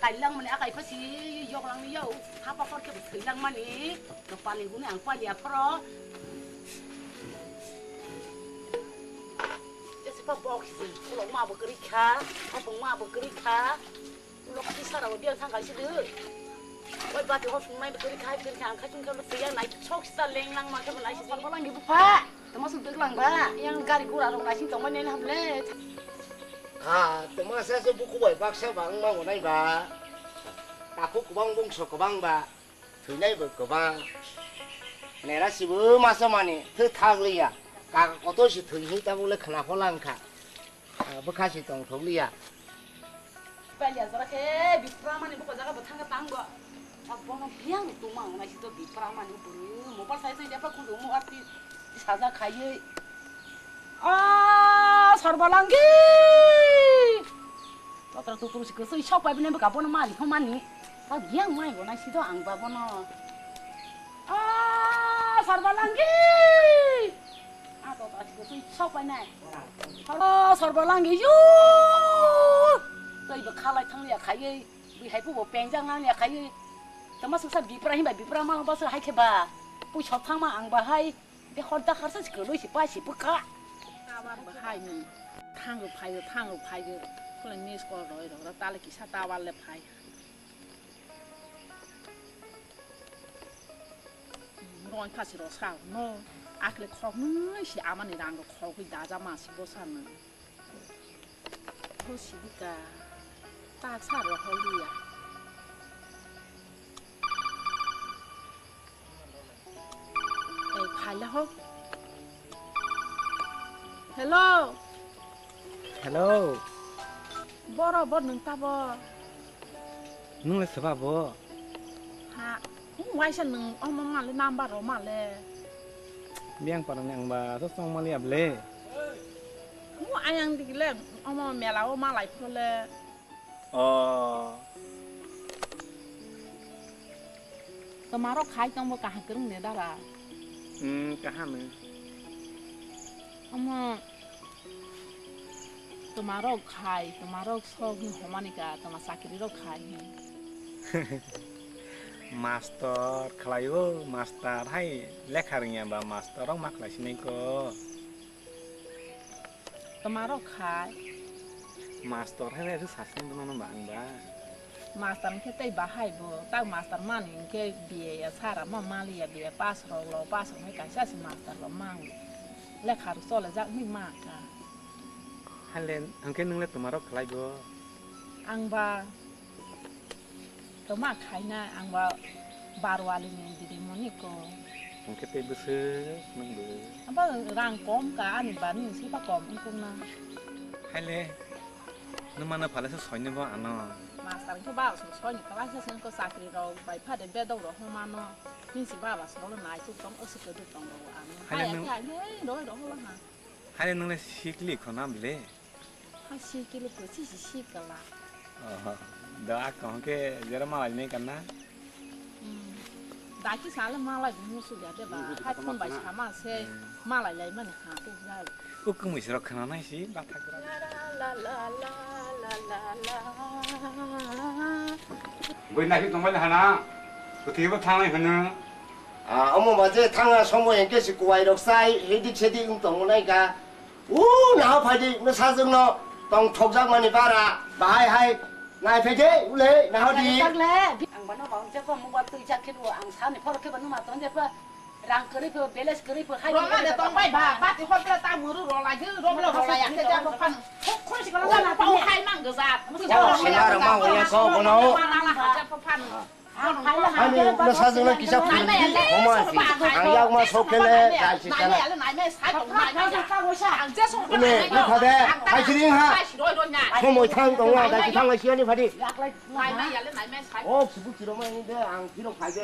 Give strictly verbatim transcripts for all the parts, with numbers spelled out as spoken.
Kailang mani akai pha si yok lang ni yau. Hapa kor khe thwi lang mani. Kapal ni guni ang palia phoro. Jese pa bok si. Ulo ma bo kri kha. Hapung ma bo kri kha. Ulo kati sara bo biang thang kai si de. Oi bati hor sung mai bo kri kha, kri kha ang kha chung kha lo thwi yang nai sok sa leng lang ma khe bo nai si. Sar bo lang gi bu pha. Tama su dek lang ba. Yang gari gura rong nai si tong mai nai ham le. Ha, tama sa se buku bai baksa bang ma bo nai ba. Takhuk kwbang bungso kwbang ba. Thwinai bo kwbang. Nera sibo masa mani thwi thak liya. Kaka kotor si thwi hi tabuk le khna pho lang kha. Ah, bwkha si tong thok liya. Paliya jora khe bipra mani bwkha jaga bo thang kha tang bo. Abono biyang tuma nai si to bipra mani bwrwi mobile sai sai jepra kudu mo arti saja khaiwi. Ah, Sarbalangi! Totra tupuru si kwswi sok pai bini bwkha bono mali hwnmani. Ta biyang mai bo nai si do ang ba bono. Ah, Sarbalangi! Ah, totra si kwswi sok pai nai. Oh, Sarbalangi, yu! Tei bo khalai thang ya khaiwi, bwi hai bo pengjak nang ya khaiwi. Tama suksa bipra himba bipra ma ba se hai khe ba. Pui sok thang ma ang ba hai. Be hor da harsa si kwlwi si pai si bwkha. Tower bo hai ni. Thango phaio, thango phaio. Kule miss call roi rok, tale kisa tower le phai. Roi pha si rok sa no. Akle khok nung si amani rang rok khok hui daja ma si bo sa no. Ho sibika. Tak sa ro ho liya. Ei, phaila ho. Hello. Hello. Boro, bor nung tabo. Nung le seba bo? Ha, waisa nung omo male number ro male. Biang parang yang ba so song mali able. Mu ayang digile omo mela o malai phole. Oh. Tomarok khai tongbo kaham kwrwng de dara? Hmm, kaham. Omo tomarok khai, tomarok sok ni homani ka, toma chakri rok khai. Master khlai o, master hai lekha rwngya ba master rok ma khlai sinai ko. Tomarok khai? Master hai bai sasni bono no bang ba. Master hwnkhe tei bahai bo, tak master mani hwnkhe B A ya sara ma maliya B A pass rok lo, pass rok hai kaisa se master lo mang. Lekha rok chole jak ni ma ka. Hale hwnkhe nung le tomarok khlai bo? Ang ba Toma khaina ang ba barwali ni didi moni ko. Hwnkhe tei bwswk nwng bo? Abo rang kom ka ani ba ni se ba kom wngkuk na. Haile, nwng mano phalesa soini bo ano. Master khe ba so soini kwlai se ko chakri rok bai phade bedok rok homa no. Nisi baba solo nai tuk tong o se ke tuk tong rok ano. Haile nwng, haile roi rok holo ha. Haile nwng le sikli khona bile? Hai sikili pwisi si sikala. Oho. Da kaham ke jera malai nai kana? Hmm. Da ki sale malai musu ya de ba. Hai phone bai sama se malai lai mani ha tu jai. O kung bai sero khana nai si ba thak ra. La la la la la la la. Boi nai tong bai hana. Kuthi bo thangnai hana. Ah, omo ba je thangna somo hengke si kuwai rok sai, hedik sedik wng tongo nai ka. U, naha phaidi, bwsajwkno tong thokjakmani bara, bahai hai nai phaidi, ule, naha di. Tagle, ang bano ba unja ko mobile twi jak khe bo, ang sani phoro khe bano ma tonje pa, rang kwrwi pho, balance kwrwi pho, hai. Roma de tong bai ba, bati hor bla ta muru rola je, rom lo rola ya, te ja phan. Khon si ko la na, pau hai mang gza. Sala rama waya ko bono. Ani bwsajwkno kisa phurdi, homa si. Ang yakma sok khe le, dai si sana. Ule, ni phade, hai si ring ha. Somoi thang tongo, dai si thang lai si ani phadi. O, sibu chiroma ni de, ang chiro phai de.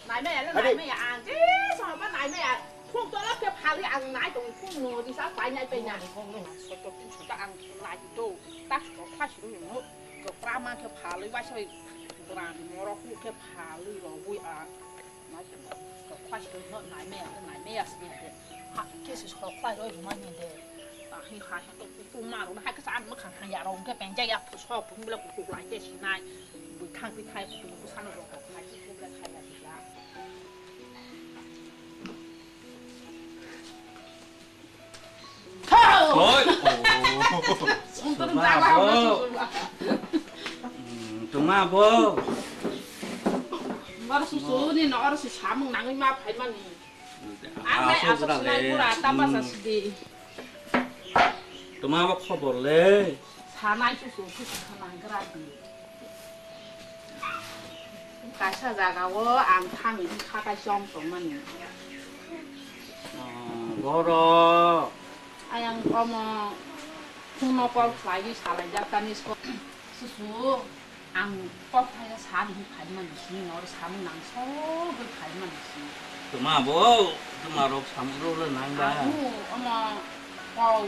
Naimaya le, naimaya, ang je sama ba naimaya. Phung tolap khe phali ang nai tong phung no di sa pai nai pai na. Soto pung soto ang lai to. Tak soto khasi ro no. Soto prama khe phali ba sai. Bran morok khe phali ro bui a. Nai soto khasi ro no naimaya le naimaya sini de. Ha khe soto khasi ro ma ni de. Hai hai hai, tok tok tok ma rok hai kasa ang mwkhang hang ya rok hwnkhe penjak ya sok hwnkhe belai kutuk lai khe sinai. Bwthang bwthai kutuk kutuk sana rok hai kutuk belai khai ya sila. Oi, oh. Untung Tuma jaga abo. Hama susu. Hmm, tuma abo. Mar susu ni no ar si samung nangwi ma phai mani. Ang nai asuk asuk sinai le. Pura tapa sa sidi. Tuma abo khobor le. Sanai susu, susu sanang gra di. Kaisa jaga o ang thangwi kha kai chong tongmani. Oh, boro. Ayang omo phone call khlaiwi salaijak tani susu. Ang kok thaya san hi phaimani si, nor samung nang sogwi phaimani si. Tuma bo, tuma rok samung rok le nang ba. Ang omo kok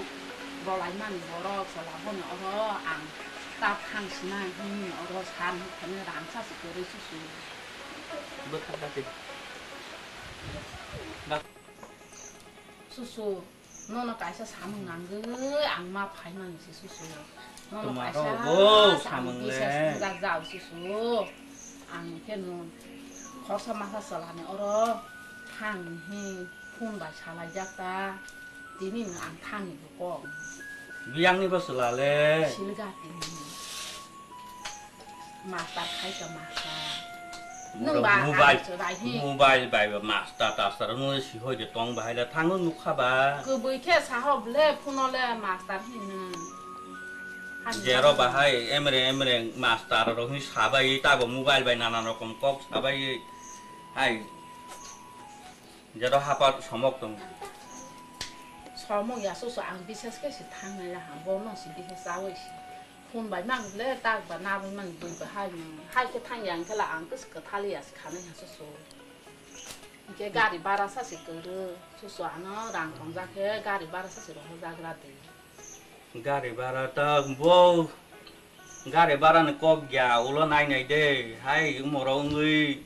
rolaimani borok, sola bono oro ang ta thang sinai hwnwi oro san hi phaimani rang sa si kwrwi susu. Bwkha kati. Susu. Nono kaisa samung nangwi ang ma phaimani se susu. Nono tuma kaisa rok bo samung samung le. Bises jak jak susu. Ang khe no khorsa masa salani oro thang hi phone bai salaijak ta. Tini no ang thangni bo kok. Biyang ni bo sela le. Silga tini. Master khai ka master. Nwng ba mobile, ang chwrai hi. Mobile bai ba master taster nwng si hoi de tong bahai le thango nukha ba. Kwbwi khe saho ble phuno le master hi nwng. Jero bahai emre emre master ro hi sabai tabo mobile bai nanan rokom kok sabai hai. Jero hapar somok tong. Somok ya susu ang bises khe si thangnai ya ha bono si bises chawi si. Phone bai mang le tak ba na bai mang bui ba hai mang. Hai khe thang yang khe la ang kis kwthali ya si khanai ha susu. Hingke gari bara sa si kwrwi. Susu ano rang tongjak khe gari bara sa si rohorjak ra di. Gari bara ta bo gari bara ni kok ya ulo nai nai de. Hai umoro wngwi.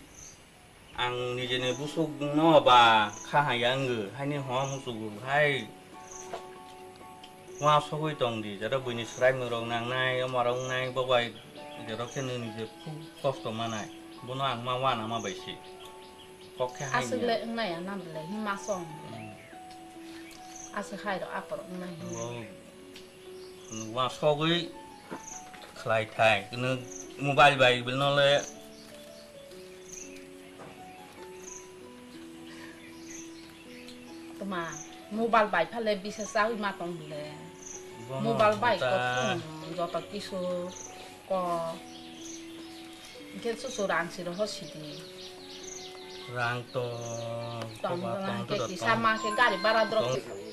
Ang nijeni busuk no ba kha haya wngwi, haini homa muchugo hai uansugwi tong di, jero buini swraimung rok nangnai, omo rok wngnai, bo bai jero khe nini je khub kosto manai, bono ang ma uanama bai se. Kok khe hai aswk le wngna ya na belai hima song. Hmm. Aswk hai rok aphor wngnai hwnwi. Bo Uansugwi khlai thai. Nwng mobile bai bil no le. Tuma, mobile bai phale bisa chawi ma tong bile. Bono mobile bai ta kothon joto kisu ko. Hingke susu rang si roho sidi. Rang to. Tong koba tong hingke to kisa tong. Ma ke gari bara drop. Tong.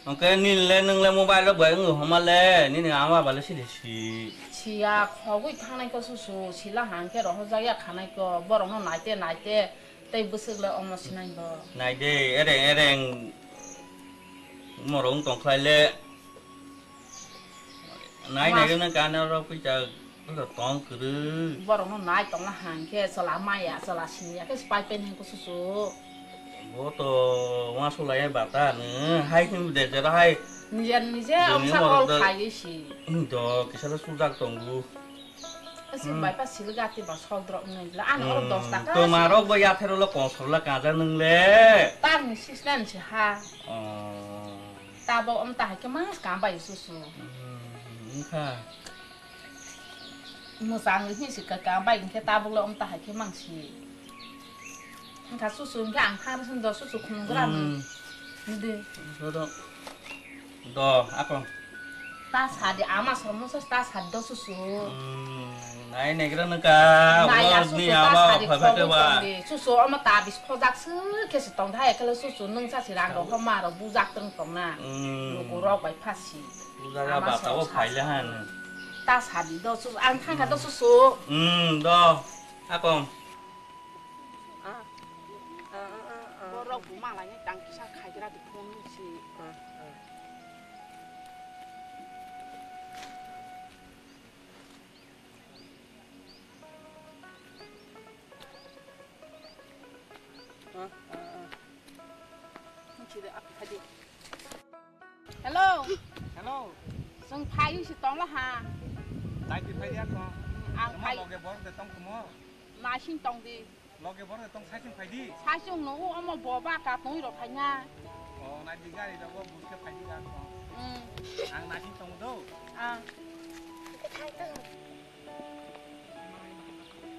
Hingke nini le nwng le mobile rok bai wng homa le nini ama bale sidi si. Siya khogwi thangnai ko susu sila hangke roho jaya khanai ko borok no naite naite tei bwswk le omo sinai bo. Naide ereng ereng morong tongkhlai le. Nai nai mas- gana kana rok pita tong kwrwi. Borok no nai tongna hang khe chwla maya chwla siniya khe pai pen hang kususu. Bo to uansuk lai bata no hai him de jera hai. Nijer nijer bini omsa morok kol da- khai si. Hmm, do kisa le sujak tongo. Asi hmm. Bai pa sil gati ba sodrok nai la an oro hmm, dos taka. To marok bo yathero lo kosor la kaja nung le. Tar ni sis nan si ha. Oh. Tabok om ta hai khe mang skam bai susu. Hmm, wngkha. Mwchang ni si ka ka bai khe tabok le om ta hai khe mang si. Wngkha susu wngkha ang thang ri sung do susu khum gra hmm. Di. Dodo. Do, ako. Ta sadi ama somo sa ta sad do susu. Hmm, nai negra naka. Nai ya susu ta sadi khogwi tong di. Susu omo ta bis khojak se khe se tong thai khe susu nung sa si rang ro homa ro bujak tong tong na. Hmm. Luku rok bai phasi. Bujak ba ta o phai le han. Ta sadi do susu ang thang kha do susu. Hmm, do. Ako. Borok bo malai ni tang kisa khai gra di phone si. Hello. Phai si tongla ha. Dai ti phai ya ko. Ang phai. Loge bor de tong kumo. Nasing tong di. Loge bor de tong saichung phai di. Saichung no u omo bo ba ka tong ro phai na. O nai di gari da bo bus ke phai di ga ko. Hmm. Ang nasing tong do. Ah.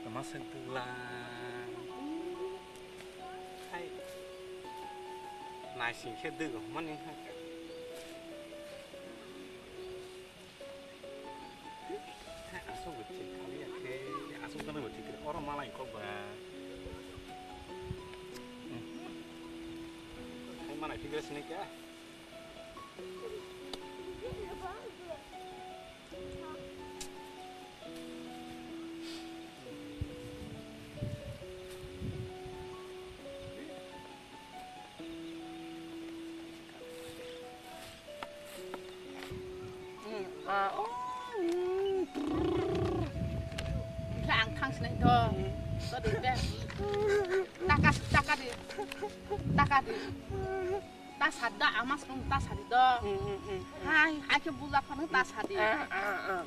Tama se bwlang. Hai. Naising khe dwgo mani hakhe. Hai, aswk bo thik khaliya khe, aswk gwnang bo thik khe, oro malai kok ba. Hai, malai thik khe sini khe. Hmm, ah, oh, hmm. Khe ang thang sinai to. To di be. Taka, taka di. Taka di. Ta sadi do, ama song ta sadi do. Hmm, hmm, hmm, hmm. Hai, hai khe bula phano ta sadi. Ah, ah, ah.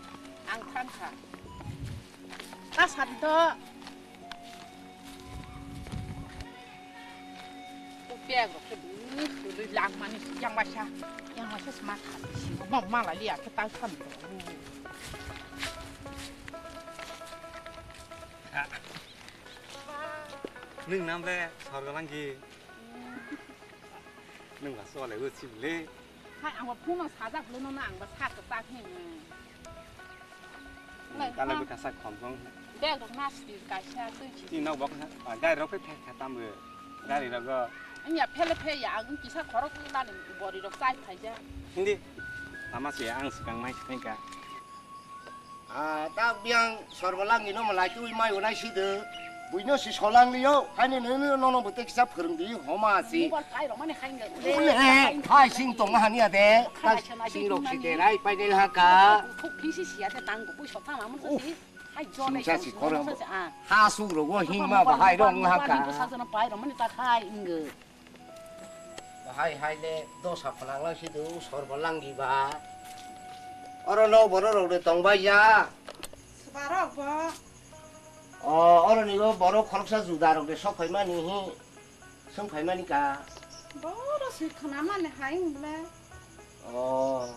Ang thang kha. Ta sadi do. Bag rok khe bini kwrwi langmani yang waisa, yang waisa sma kha. Sima ma mala liya khe ta sadi do. Nwng nam le sorgo langki. Nwng ba sole o chimle. Hai ang ba phone sajak le no na ang ba sa kwchak hin. Kala bwkha sa khom khom. Bag rok na sidi kaisa twi sidi. Ti nok bok ha, gari rok khe kha tam bo. Gari rok go. Anya phele phe ya ang kisa khorok nani bori rok chai phai ja. Hindi. Tama se ang swkang mai thangka. Ah, tak biang sorbalang ino malai twi mai unai sidi. Buino si solang liyo, haini nini nono bwtwi kisa phwrwng di homa si. Mobile kai rok mani hai nge. Ule, hai sing tong hani ade. Tak sing rok si de rai pai del ha ka. Thuk phisi si ade tang ko pui sotha ma mun si. Hai jone singsa si khorang. Ha su rok wo hing ma bahai rok ha ka. Sa jana pai rok mani tak hai inge. Bahai hai le dosa phanang lang si du sorbalang gi ba. Oro no borok rok de tong bai ya. Sbarok bo. O, oro ni bo borok khoroksa juda rok de sok phai mani hi. Song phai mani ka. Boro si khna mani hai ble. O,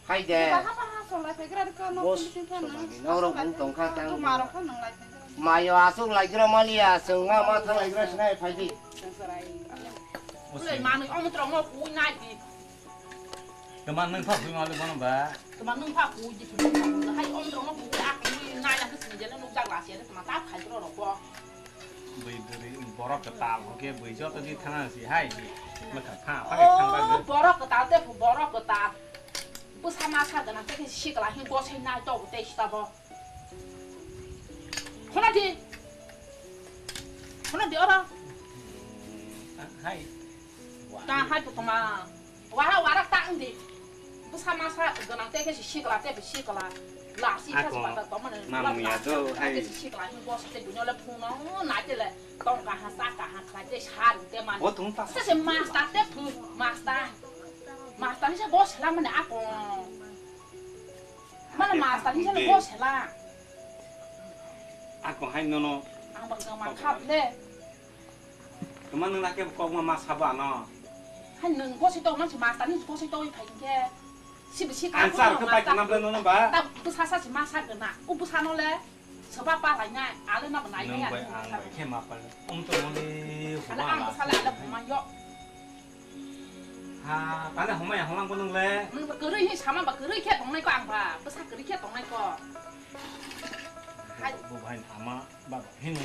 hai de. Baha baha solai phai gra ko no. Bos, bising kha na. Solai ni, norok bung tong kha tang. Marok kha nang lai phai gra. Mayo asuk lai gra mali asung ma ma thang lai gra sinai phai di. Ulai manui omo tro mo kui nai di. Teman nung phak bui malu bono ba. Teman nung phak bui di phak bui hai om rong bui ak bui nai na sini jene nuk jak lasi ada teman tak khai ro ro ko. Bui bui borok ke tal oke bui joto di thana si hai di. Maka pha pa ke thang ba. Oh, borok ke tal te borok ke tal. Bu sama sa gana te si kala hin go sai nai to te sta bo. Khona di. Khona di ora. Hai. Ta hai putuma. Wara wara ta ang di. Bwsa masa gwnang te khe si sikla te sikla. La si kha si pata to mane. Mamung ya do hai. Te si sikla hin bo sa te buno le phone no na te le. Tong ka ha sa ka ha khlai te sar te man. Bo thung ta sa se master te phu master. Master ni sa bo sala mane ako. Mane master ni sa bo sala. Ako hai nono. Ang bang ma khap le. Tuma nung lake kok ma ma sabo ano. Hai nung gosai tong man si master ni gosai tong phai khe. Si bisi ka. Ang sar ko pai kana bla nono ba. Ta bwsa sa si ma sa gana. U bwsa no le. Soba pa lai na. Ale na ba nai ya. Nung bai ang bai khe ma pa. Um to mo le huma. Ale ang bwsa le ale huma yo. Ha, tane homa ya holang ko nung le. Nung ba kwrwi hi sama ba kwrwi khe tongnai ko ang ba. Bwsa kwrwi khe tongnai ko. Hai. Bu bai ama ba hin.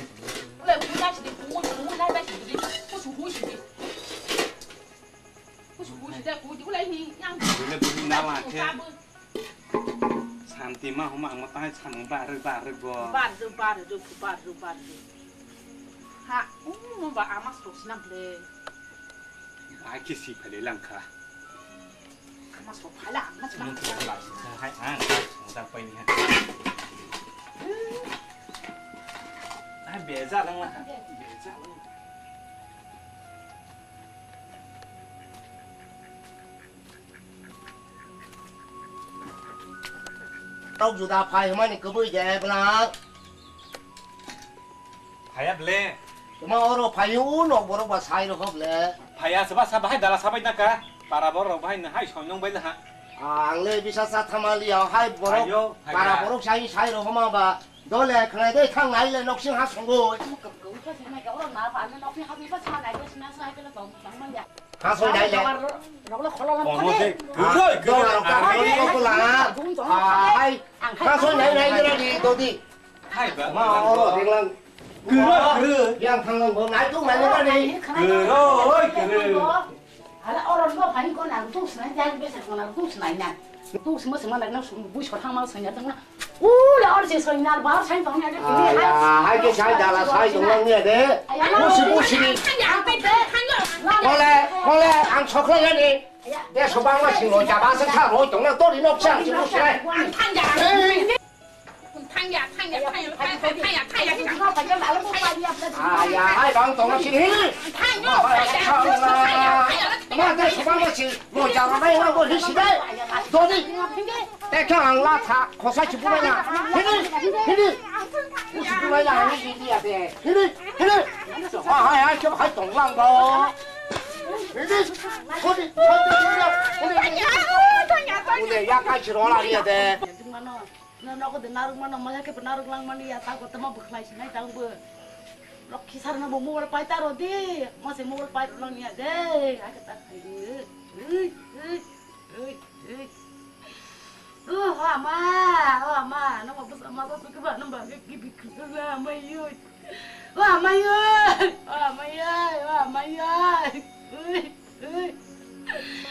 Ulai hui lai sidi, hui hui lai bai sidi. Kusu hui sidi. Kusu hui sidi, hui di ulai hi yang. Bule bule na la khe. Santi ma homa ang ma tai samung ba re ba re bo. Ba re ba re do ba re ba re. Ha, um ba ama sok sinam le. Ba khe si phai le lang kha. Ama sok phala, ama sok. Mun to la, hai ang, ang ta pai ni ha. Ai, beja lang la. Beja lang. Rok juda phai hwnmani kwbwi de bwlang. Phaiya ble. Tuma oro phai u nok borok ba sai rokho ble. Phaiya se ba sa bahai dala sabai naka. Para borok bahai no hai soinong bai ha. Ang le bisa sa thamali ya hai borok. Phaio, phaiya. Para borok sai sai rokho ma ba. Dole khnai dei thang nai le nok sing ha songoi. Tamo kap kap ka sa nai ka oro na ba ano nok ni ha bi ba sa nai ko sina sa hai pele tong tong man ya. Ha song nai le. Rok le kholo lam khone. Guroi, guroi. Dong ang ka ko ko la. Hai. Ha song nai nai le di do di. Hai ba. Ma oro ding lang. Guroi, guroi. Yang thang lang bo nai tu nai le di. Guroi, guroi. Hala oro no phai ko na tu snai jai be sa ko na tu snai na. Tu sma sma na na bui so thang ma snai na tang na. U le or je snai na ba sai tong na. Ai ya, hai ke sai dala sai tong lang ya de. Musi musi ni. Kole kole ang sokla ya ni. De so bang ma sing lo ja ba sa sa roi tong na to ri nok sa si musi. Thangya, thangya, thangya, thangya, thangya, thangya, thangya. Aya, hai bang tong sini. Thangya, thangya, thangya, thangya. Ma de subang ma si, mo jang ma yang bo hisi dai. Dodi. Te kha ang la tha, khosa si bunai na. Hini, hini. Usi bunai na, hini, hini ya de. Hini, hini. Ah, hai, hai, hai tong lang bo. Hini. Hini, hini. Thangya, thangya, thangya. Ule ya kai si rola ya de. No, nogo de narwk mano, maya khe bo narwk lang mani ya, ta koto ma bwkhlai sinai ta bo. Lokhi sar no bo mobile pai ta rw di, ma se mobile pai rw lang ya de, ai khe ta khai di. Ui, ui, ui, ui. O ama, o ama, no ma bwsa ma sa su khe ba, no ba khe gibi khe na ma yu. O ama yu, o ama yu, o ama yu. Ui.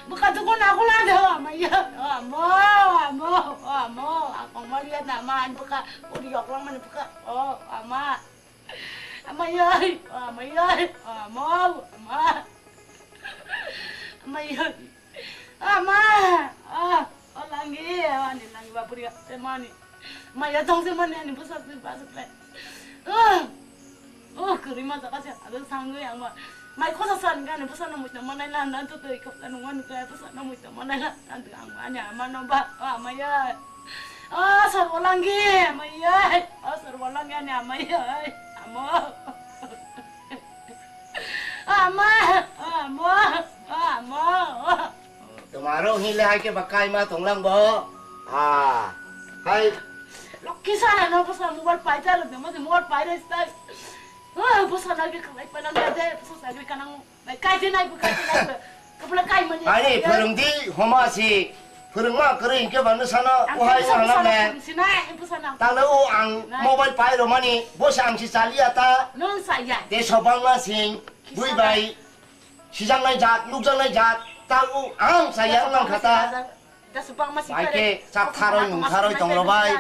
Bwkha tukun aku lade, o amai ya, o amo, o amo, o amo, akong mali ya nama, bwkha, uri yok lang mani bwkha, o ama, amai ya, o amai ya, o amo, ama, amai ya, ama, o, o langi, o ani langi bapuri ya, temani. Maya tong se mani ani bwsa se ba se khlai. Ah! Oh, kwrwi ma jaga se ado sangwi ang ma. Mai khosa san gani bwsa no muita manai la nan to tei khop nung mani khlai bwsa no muita manai la nan to ang ani ama no ba. Ah, maya. Ah, sarwalangi maya. Ah, sarwalangi ani amaya. Amo. Ama, ama, ama. Tomaro hile hai ke bakai ma tonglang bo. Ah, hai. Lokhi sana no bwsa mobile pai ta lo, mo mobile pai re stai. Ah, bwsa na ke khlai pa na de, bwsa sa ke kanang. Nai kai je nai bo, kai je nai bo. Kapla kai mani. Ani phwrwngdi homa si. Phwrwngma kwrwi hinkhe ba nwsano o hai sanam le. Tangla o ang mobile pai romani bo se ang si chaliya ta. Nwng saya. Te sobangma sing bui bai sijaknai jat nukjaknai jat ta o ang saya wng nang kha ta. Bai khe chak tharoi nung tharoi tong lo bai.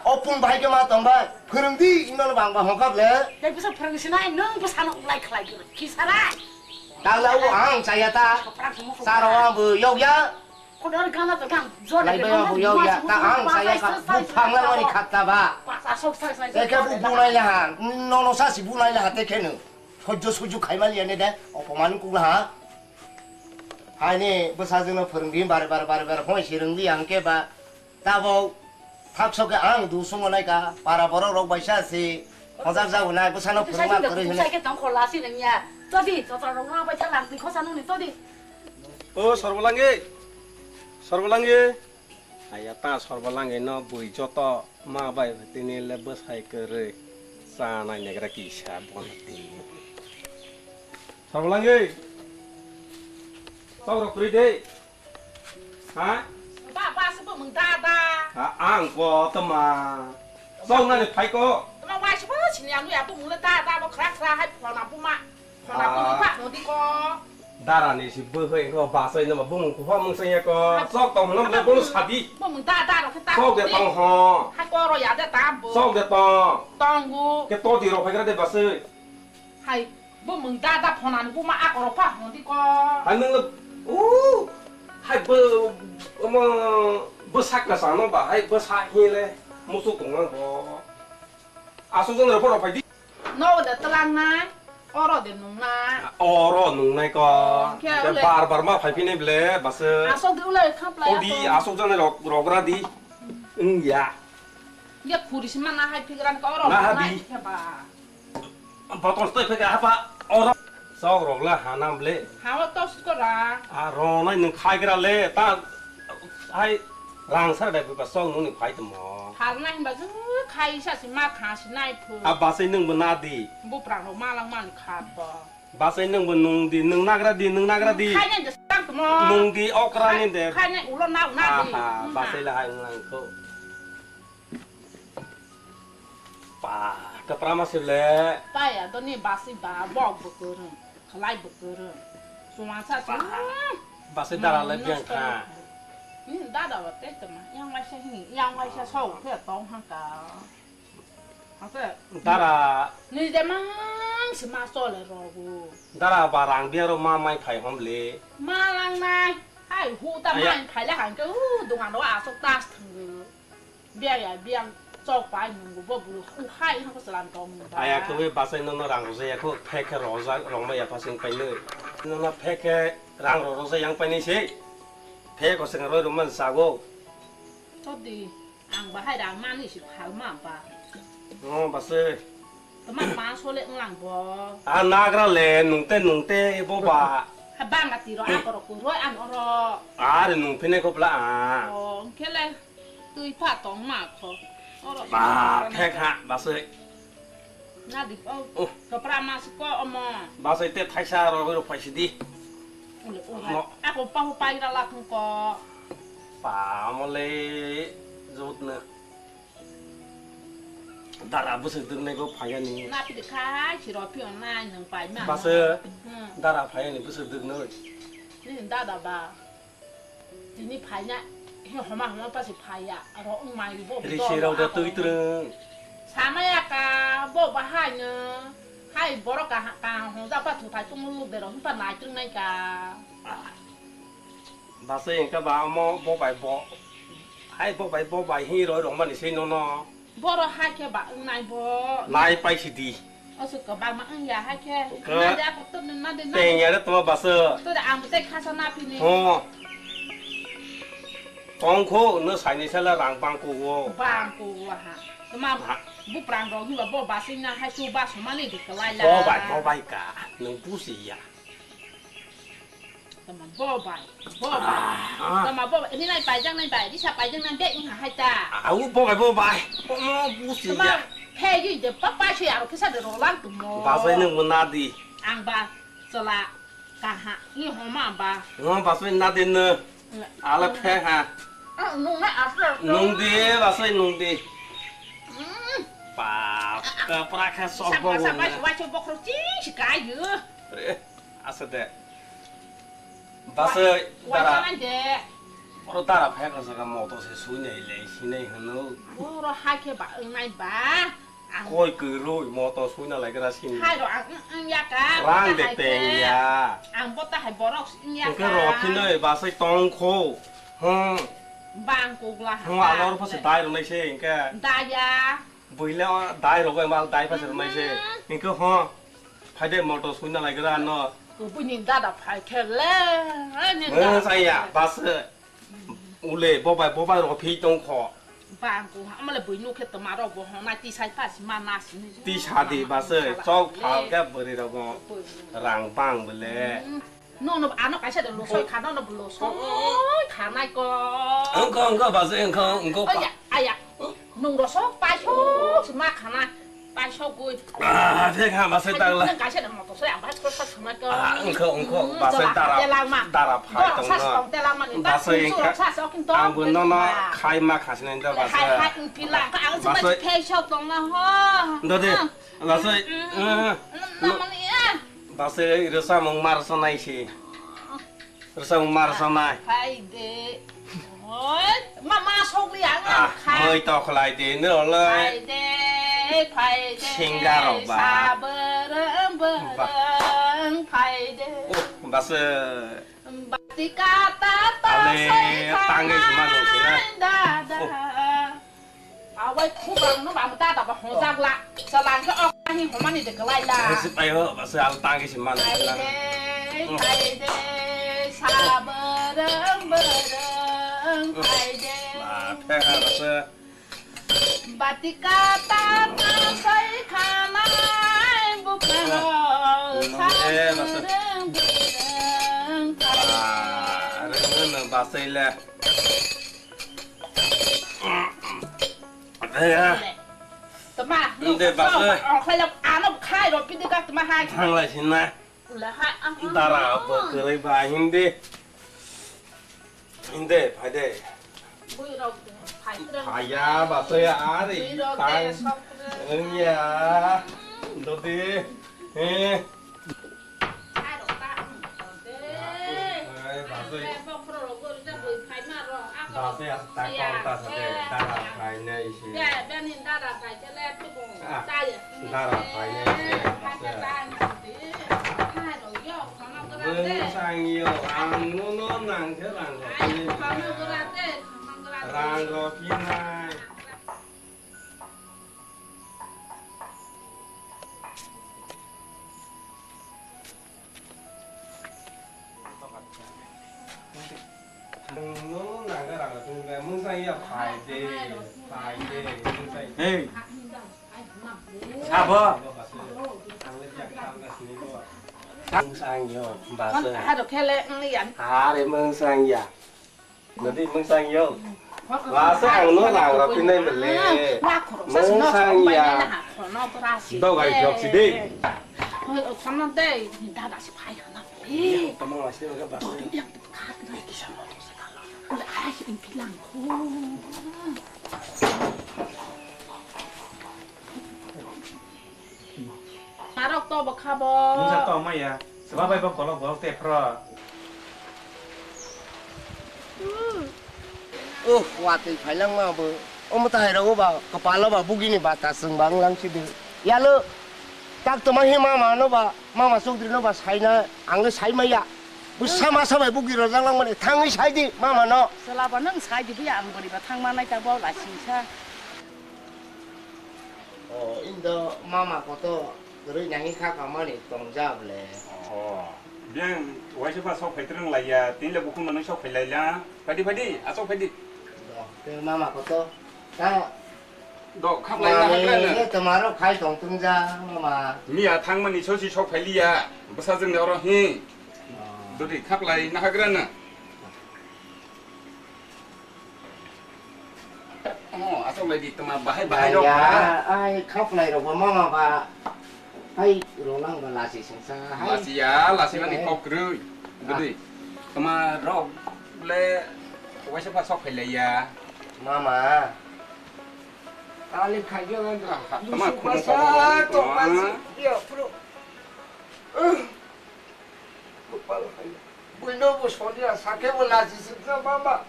O pung bai khe ma tong bai. Phwrwngdi imano bang ba hongkap le. Tei bwsa phwrwng sinai nwng bwsano uklai khlai kisa rai. Tangla o ang chaya ta. Charo ang bo yokya. Lai bai ang bo yokya. Ta ang chaya ka. Buphang langmani khatta ba. Tei khe bu bunai laha. Nono sa si bunai laha tei khe no. Sojjo sojjo khaimaliya ne de. Opoman kuk laha. Haini bwsajwkno phwrwngdi bare bare bare bare hoi si rwngdi ang khe ba. Tabok thakso khe ang du sungo naikha, para borok rok bai sa se hojak jago nai bwsano phwrwngma kwrwi hwnwi. Todi, joto rok ma bai thang nang twi khosa nung ni todi. O Sorbolangwi, Sorbolangwi. Aya ta Sorbolangwi no bui joto ma bai tini le bwsai kwrwi cha nai negra kisa bono tini. Sorbolangwi. Tok rok kwrwi de. Ha? Ba, ba, se bumung da, da. Ha, ang ko tama. Song nani phai ko. Tama wai se bo sini anu ya bumung le da, da, bo khra, khra, hai phona buma. Phona buma pa, no di ko. Dara ni si bo hoi ko, ba sai nama bumung ko, mung sai ko. Sok tong nam le bumung sadi. Bumung da, da, ro kita. Sok de tong ho. Hai ko ro ya de ta bo. Sok de tong. Tong gu. Ke to di ro phai gra de ba sai. Hai, bo mung da da phonani buma akorok pha hwn di ko. Hai nung le, u, hai bo, omo, bwsak kwchangno ba, hai bwsak hinle muchuk tonglang bo. Aswk jani rok phai di. No de twlang nai, oro de nung nai. Oro nung nai ko. Khe ule. Bar bar ma phai phinai ble bwswk. Aswk de ule khaplai. Odi aswk. Aswk jani rok, rok ra di. Wng ya. Ye khuri si mana hai phikran ka oro. Na ha di. Botol stoi phika hapa oro. Sok rok la hanam le. Hawa tos ko ra. A ro nai nung khai gra le ta hai rang sa dai ba sok nung ni phai tmo. Har nai ba ju khai sa si ma kha si nai phu. A ba sai nung ba na di. Bu prang ro ma lang man kha to. Basai nwng bo nwng di, nwng nagra di, nwng nagra di. Khaina de sang tmo. Nwng di okra ni de. Khaina ulo na na di. Aha, basai la hai nwng ko. Pa, kapra ma sile. Pa ya doni basi ba bok bukurung, khalai bukurung. Suma sa sa. Basai dara le biang kha. Ni dada wa te tma, yang waisa hi, yang waisa so phe tong hang ka. Ase. Dara. Ni de mang se ma sole rogo. Dara ba rang biya ro ma mai phai hom le. Ma lang nai. Hai hu ta mai phai le hang ke u dungan ro asok tas thang. Biya ya biang chok pai nung bo bu u hai ha ko salam tong ba. Aya ko we basai no no rang ro ya ko phek khe ro ja rong ma ya pasing pai le. No no phek khe rang ro ro ja yang pai ni se. Phek ko seng ro ro man sa go. To di. Ang bahai rang mani si phal ma ba. Oh, base. Tama ma sole wnglang bo. A nagra le nungte nungte bo ba. Ha bang ati ro a korok ko roi an oro. Are nung phine ko bla a. Oh, kele tui pha tong ma kho. Oro. Ba, thek ha, base. Na di, oh, oh. Kapra mas ko omo. Base te thaisa ro ro phaisi di. Ule, ule. Mo. Ako pa ho pai ra la ko. Pa mo le jot na. Dara bwswk dwknai bo phaiya ni. Na pidi khai si ro phi on nai nang pai ma. Base. Hmm. Dara phaiya ni bwswk dwknai. Ni dada ba. Tini phaina, he homa homa pasi phaiya, aro wng mai bo. Risi rok da twi twrwng. Samaya ka, bo bahai no, hai borok ka, ka hong ja pa thu thai tong lu de ro, himpa nai twrwng nai ka. Ah. Basai engka ba amo bo bai bo. Hai bo bai bo bai hi roi rong mani sei nono. Boro hai khe ba wngnai bo. Nai pai sidi. Aswk kwbangma wngya hai khe. Khe. Na de ako to na de na. Tengya de toma baso. To de ang tei khasa na phini. Ho. Tongkho no saini sala rang bangko wo. Bangko wo ha. Toma ha. Buprang rok hiba bo basing na hai su ba somani de kwlai la. Bo bai bo bai ka. Nung busi ya. Tama bo bai, bo bai. Ah. Tama bo bai, ini nai paijak nai bai, risa paijak nai bai, wngha hai ta. Au bo bai, bo bai. Komo busi ya. Tama phegi de pa pa se aro kisa de rolang tumo. Basai nung mo nadi. Ang ba, chola, kaha, ni homa ba. Ngo basai nadi no. Ala phe ha. Ah, nung na asla. Nung di, basai nung di. Hmm. Pa, ka pra kha sok bo. Sapa, sapa, wachok bokhro ching si kayu. Asa de. Basai wa-, dara. Wa de. Oro dara phai ka saka moto se sui nai le, sinai hano. Oro hai khe ba, wngnai ba. Ang koi kwrwi moto sui na lai gra sini. Hai ro ang, ang, ang ya ka. Rang de teng ya. Ang bota hai borok wng ya ka. Oke ro khinoi basai tong kho. Hmm. Bang kogla ha. Hmm, alo ro pha se dai ro nai se engke. Daya. Buile o dai rogo mal dai pha se rwnai se. Mhm. Hinke ho. Phaide motor suina lai gra no. Buini dada phai khe le. Ai ni. Mo da. Saya bas. Ule bobai bobai ro phi tong kho. Bang ko amale bui nu khe toma ro bo ho nai ti sai pa si ma na si ni. Ti sa di bas. Chok phal khe bwrwi rogo. Rang bang bele. Mhm. Nono ano kaisa de losoi kha, nono bo losoi kha nai ko. Wngkho, wngkho, bas, wngkho, wngkho. Aya, aya. Nung rosok paisok se ma khana. Paisok goi. Ah, thek ha, bas, tagla. Nung kaisa de moto se, ang bai thok thok khana ko. Ah, wngkho, wngkho, bas, dara. Telangma. Dara phai tong no. Bas, wngkha. Ang bo nono khai ma khasne do, bas. Hai, hai, wngphi la, ang se ma phai sok tong na ho. Dode, bas. Namani ya. Basai rwchapmung ma rwchanai se. Rwchapmung ma rwchanai. Phai de. Oi, ma, ma sokli ang kha. Moi tokhlai de, no le. Phai de, phai de. Singa rok ba. Sabrang ba. Barang phai de. Oh, basai. Bati kata ta. Ale, sai tangge sima dong sina. Dada. Oh. Awai khubang no bang ta ta ba hojak la. Salang khe ok hi homani de kwlai la. Sip ai ho, ba se al tang ke siman. Ai de, ai de, sabarang barang, ai de. Theka rasa. Batika tata sai khanai bukha. Ah, eh, rasa. Ah, rengno basai le. Aya. Tama, inde basai. Ang khlai ano khai ro pidi ka tama hai. Thanglai sinna. Dara bo kwrwi ba hindi. Hindi, phaide. Phaya, basai, ari, tang. Wngya. Dodi. Eh. Ai, basai. Basai, tak kong ta sa de, dara phainai si. Ah, dara phainai si, basai. Bwsang yo, ang nono nangkhe rang rok phainai. Rang rok phinai. Ang nono nangkhe rang rok phinai. Bwsang ya phaide, phaide, bwsang. Hey. Sabo. Ang le jak tang ka sini bo. Bwsang yo, basai. Hado khele, ang yan. Are bwsang ya. Nadi mungsang yo. Masa ang no rang rok pinai bele. Mungsang ya. Dogai jok si de. Khono de, dada si phai hana. Eh. Tamo ngai si ga ba. Dodi yang tu khat na kisa mo sa kala. Ule ai si pilang ko. Narok to bo khabo. Mungsa to maya. Seba bai bo golok golok te phro. Oh, watwi phailang ma bo. Omo tai rogo ba, kapalo ba, bugini ba, ta swng ba, wnglang si de. Yalo, tak toma hi mama no ba, mama chokdri no ba, saina, ang le sai maya. Bo sama sabai bugi rojak lang mani, thangwi sai di, mama no. Sela ba nang sai di, buya ang bori ba thang manai ta bo la singsa. O, indo mama koto kwrwi nangwi kha kamani tongjak le. O, biyang waisa pha sok phai twrwng laiya, tini le bukhuk manwi sok phai laila. Phaidi, phaidi, asok phaidi. Do, tei mama koto. Ta do, khaplai na mami, hagra na. Ye tomaro khai tong tungja, mama. Miya thangmani sosi sok phai liya, bwsajwk ni oro hi. O. Dodi khaplai na hagra na. Oh, asok lai di tama bahai bahai rok ba. Ai, khaplai rok ba mama ba. Ai, rolang ba lasi sengsa. Hai. Lasi ya, lasi mani kok krui. Dodi. Tama rok le waisa pha sok phai lai ya. Mama. Ali khai yo ngan. Tama khum ko. Yo, pro. Bupal hai. Buino bo solia, sakhe bo lachi sibna mama.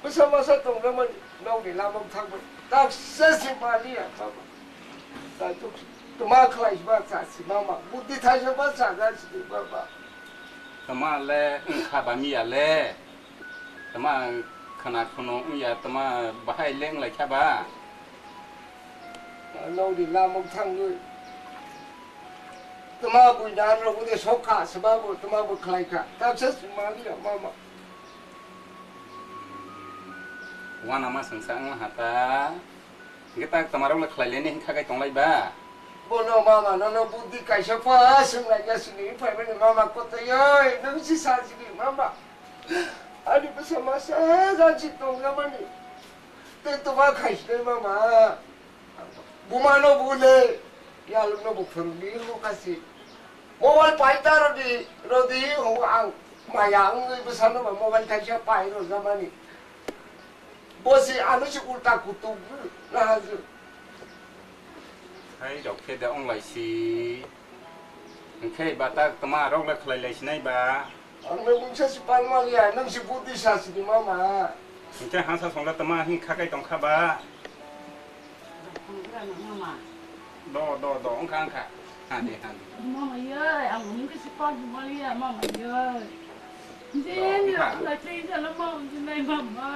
Bwsa masa tongna mani, nokni lamang thangbai. Taksa si maliya mama. Taituk tuma khlai ba cha si mama. Buddhi thaisa ba cha ga si mama. Tama le wngkha ba miya le. Tama khana khono wngya, tama bahai le wnglaikha ba. Nokni lamang thangwi. Tama buina ano budi sokha, seba bo tama bo khlaikha. Taksa sumali ya mama. Wana ma sengsa ang hata. Hingke tak tama rok le khlai leni hingkha kai tonglai ba. Bono mama nono budi kaisa pa swnglai ya sini phai mani mama kotoi oi nang si sa sini mama. Ani bwsa masa jansi tonglamani. Tei toma khaisnai mama. Bumano bule, yalukno bo phwrwngdi hwnwi kasi. Mobile paita rodi, rodi hwnwi ang maya wngwi bwsano ba mobile kaisa pai rwjamani. Bosi ano si ulta kutuk nahaju. Hai rok khe de onglai si. Hwnkhe ba tak tma rok le khlai lai sinai ba. Ang le mungsa si palma liya, nang si budi sa sini mama. Hwnkhe hangsa songla tma hing khakai tongkha ba. Do, do, do, wngkha, wngkha. Hande, hande. Mama yai, ang mungsa si palma liya, mama yai. Din, wngkha. Ang lai tei jala mama jinai mama.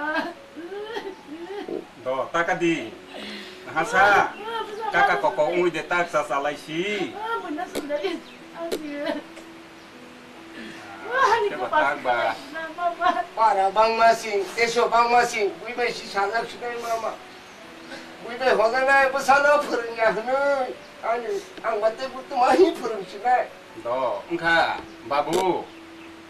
Do, taka di. Hasa. Kaka koko ungui de tak sa salai si. Kebo tak ba. Para bangma sing, teso bangma sing, bui bai si sajak sinai mama. Bui bai hojanai bwsano phwrwngya hwnwi. Ani, ang ba tei bui tuma hi phwrwng sinai. Do, wngkha, babu,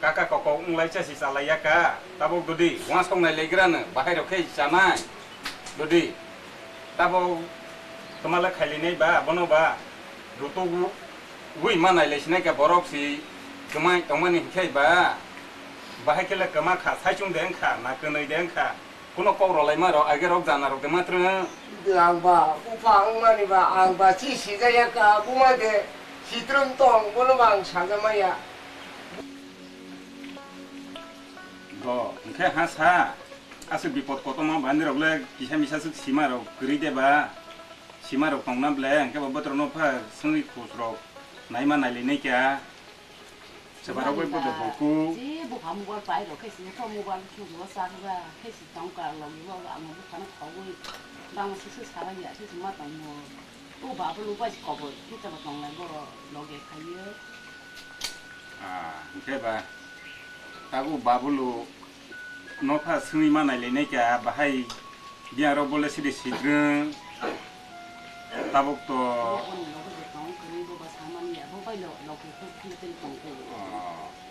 kaka kokok wnglaisa si chalaiyaka, tabuk dudi, uansok nai legrano, bahai rok khe chanai. Dudi, tabuk twmala khailainai ba, bono ba, rutuk wi ma nailai sinai kha borok si, kwmai tongmani hinkhe ba, bahai khe le kwma kha, saichung de wngkha, na kwnwi de wngkha. Kuno kok rwlaima rok, age rok jana rok de matrwng. Ang ba bupha wngmani ba, ang ba chi sijaya ka, buma de sitrum tong, bono ba ang sajamaya. Do, hwnkhe ha sa, aswk bipot kotorma bani rok le kisa misa swk sima rok kwrwi de ba, sima rok tongna ble, hwnkhe bo botrok no pha swngwi khus rok naima nailai nai kha. Chwbarok bai bodo boku. Je bupha mobile pai rok khe sini kho mobile sugo sakba khe si tong ka logi bo ang bupha no khogwi bang sisi sara ya sisi ma tong mo. O ba bo lupai si kobo khe chaba tong lai bo logi khayo. Ah, hwnkhe ba. Tabu babulu. Nokha swngwi ma nailainai kha, bahai biyang rok bole sidi sitrwng. Tabuk to. Oh,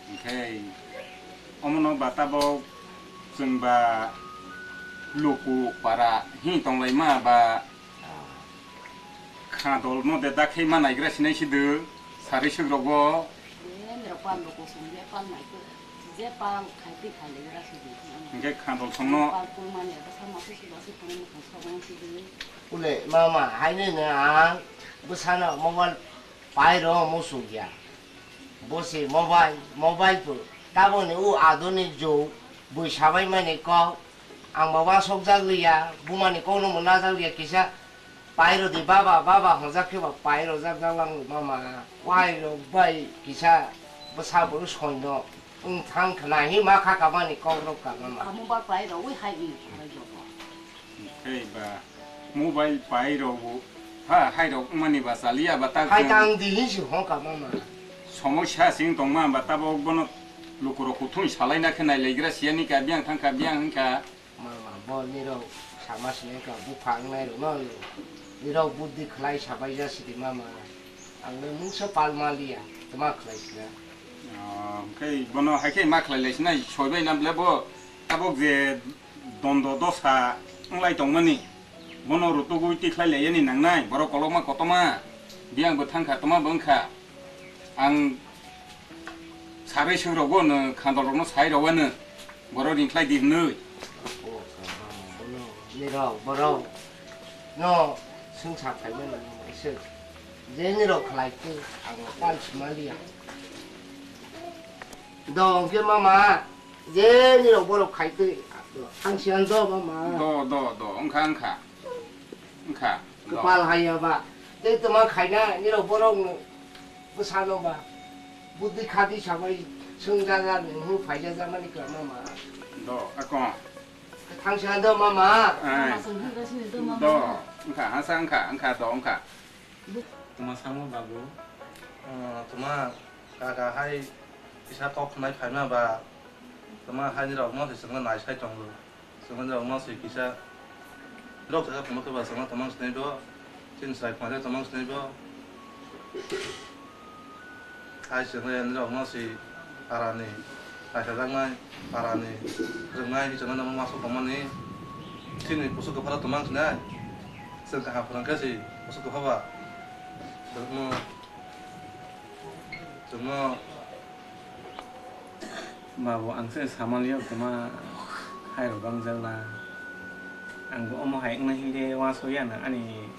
hwnkhe omono ba tabuk chwng ba luku para hing tonglaima ba. Kha dol no de da khe ma naigra sinai si de, sari suk rogo. Nirok pal bo kosong je pal nai ko, je pal khai twi khai le gra si de. Hingke kha dol song no. Pal pul mani ata sama si si ba si pun mo kosong si de. Ule mama, hai ne ne ang bwsano mobile pai ro mo suk ya. Bo se mobile, mobile pu. Taboni u adoni jug, bui sabai mani kok. Ang ba wasok jak liya, bumani kok no mo na jak liya kisa. Pairodi baba, baba hwnjak khe ba pairojak jak lang mama. Wairok bai kisa bwsa bo soino wng thang khna hi ma kha kamani kokrok ka mama. Amo ba pairogwi hai wng thangwi joto. Hei ba mobile pairok bo ha hairok wngmani ba chaliya ba tak. Hai tang di hi si hong ka mama. Somosya sing tongma ba tabok bono lukurok kuthung salaina khe nai legra siyani ka biyang thang ka biyang wng kha. Mama, bo nirok sama sini ka buphang nai rok no nirok buddi khlai sabai ja sidi mama. Ang le mungsa pal maliya, tma khlai sina. Ah, hwnkhe bono hai khe ma khlai lai sinai, soi bai nam le bo tabok je dondo dosa wng lai tong mani. Bono rutugwi tikhlai lai yani nang nai, borok kolokma kotoma, biyang bo thang kha, tma bo wng kha. Ang sabai suk rogo no khandol rok no sai rogo no boro ringkhlai di hwnwi. Nirok borok no sung sa phai mani se je nirok khlai tu ang pal sima liya. Do hwnkhe mama je nirok borok khai tu ang siyan do mama. Do do do wngkha wngkha. Wngkha. Kwpal haiya ba. Tei twma khaina nirok borok no bwsano ba. Buddi khadi sabai swngjaga ni hwn phaijaja mani kwma ma. Do, ako. Thangsa do mama. Ai. Mama swngjaga sini do mama. Do, wngkha, hasa wngkha, wngkha do, wngkha. Twma samo babu. Ah, twma kaka hai kisa kok khnai phaima ba. Twma hai nirok mo se swngna nai sai tongo. Chwng rok ma swi kisa. Rok chakha phunukhe ba chwngno tongmang swnai bo. Chini chwrai phunukhe tongmang swnai bo. Hai chwng rok ma swi parani. Kaisajaknai parani. Rwngnai chwngno ma masuk tongmani. Chini kusu kwpharo tongmang swnai. Chwng kaham phunukhe si kusu kwpha ba. Chwngno. Chwngno. Babu, ang se samaliya kwma hai rok bangjakna. Ang bo omo hai wngna hile wansuk ya na ani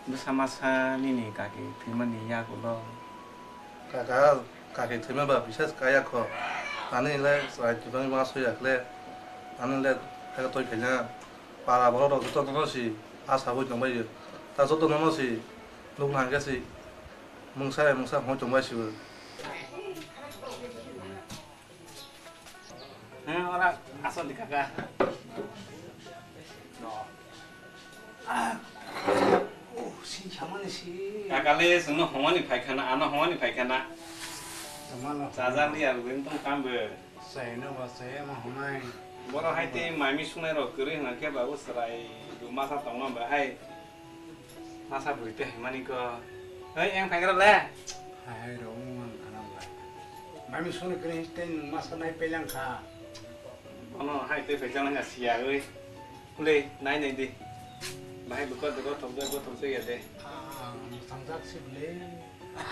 bwsa masa nini kaki thwimani yagulo. Kaka, kaki thwima ba bisa kaya kho. Ani le chwrai thwimani wansuk ya khle. Ani le hai toi khaina. Para borok rok joto no si asa hui tong bai. Ta joto no si nuk nang khe si mungsa mungsa hoi tong bai si bo. He, ora asol di kaka. No. Ah. Oh, si chamani si. Kaka le sungno hongani phaikana, ano hongani phaikana. Chamano. Chajar ni aru din tong kambe. Chaino ba chaya ma hwnai. Borok hai tei maimi sungnai rok kwrwi hwnkhe ba o chwrai bo masa tongma ba hai. Masa bwrwi tei hai mani ko. Hei, eng phaikra le. Hai hai rok wng man khana ba. Maimi sungni kwrwi tei nwng masa nai pelang kha. Bono hai tei phaijak nai siya oi. Hwnwi nai nai di. Bahai bo koto gothokjak, gothokjak ya de. Ah, mwthangjak se bwle.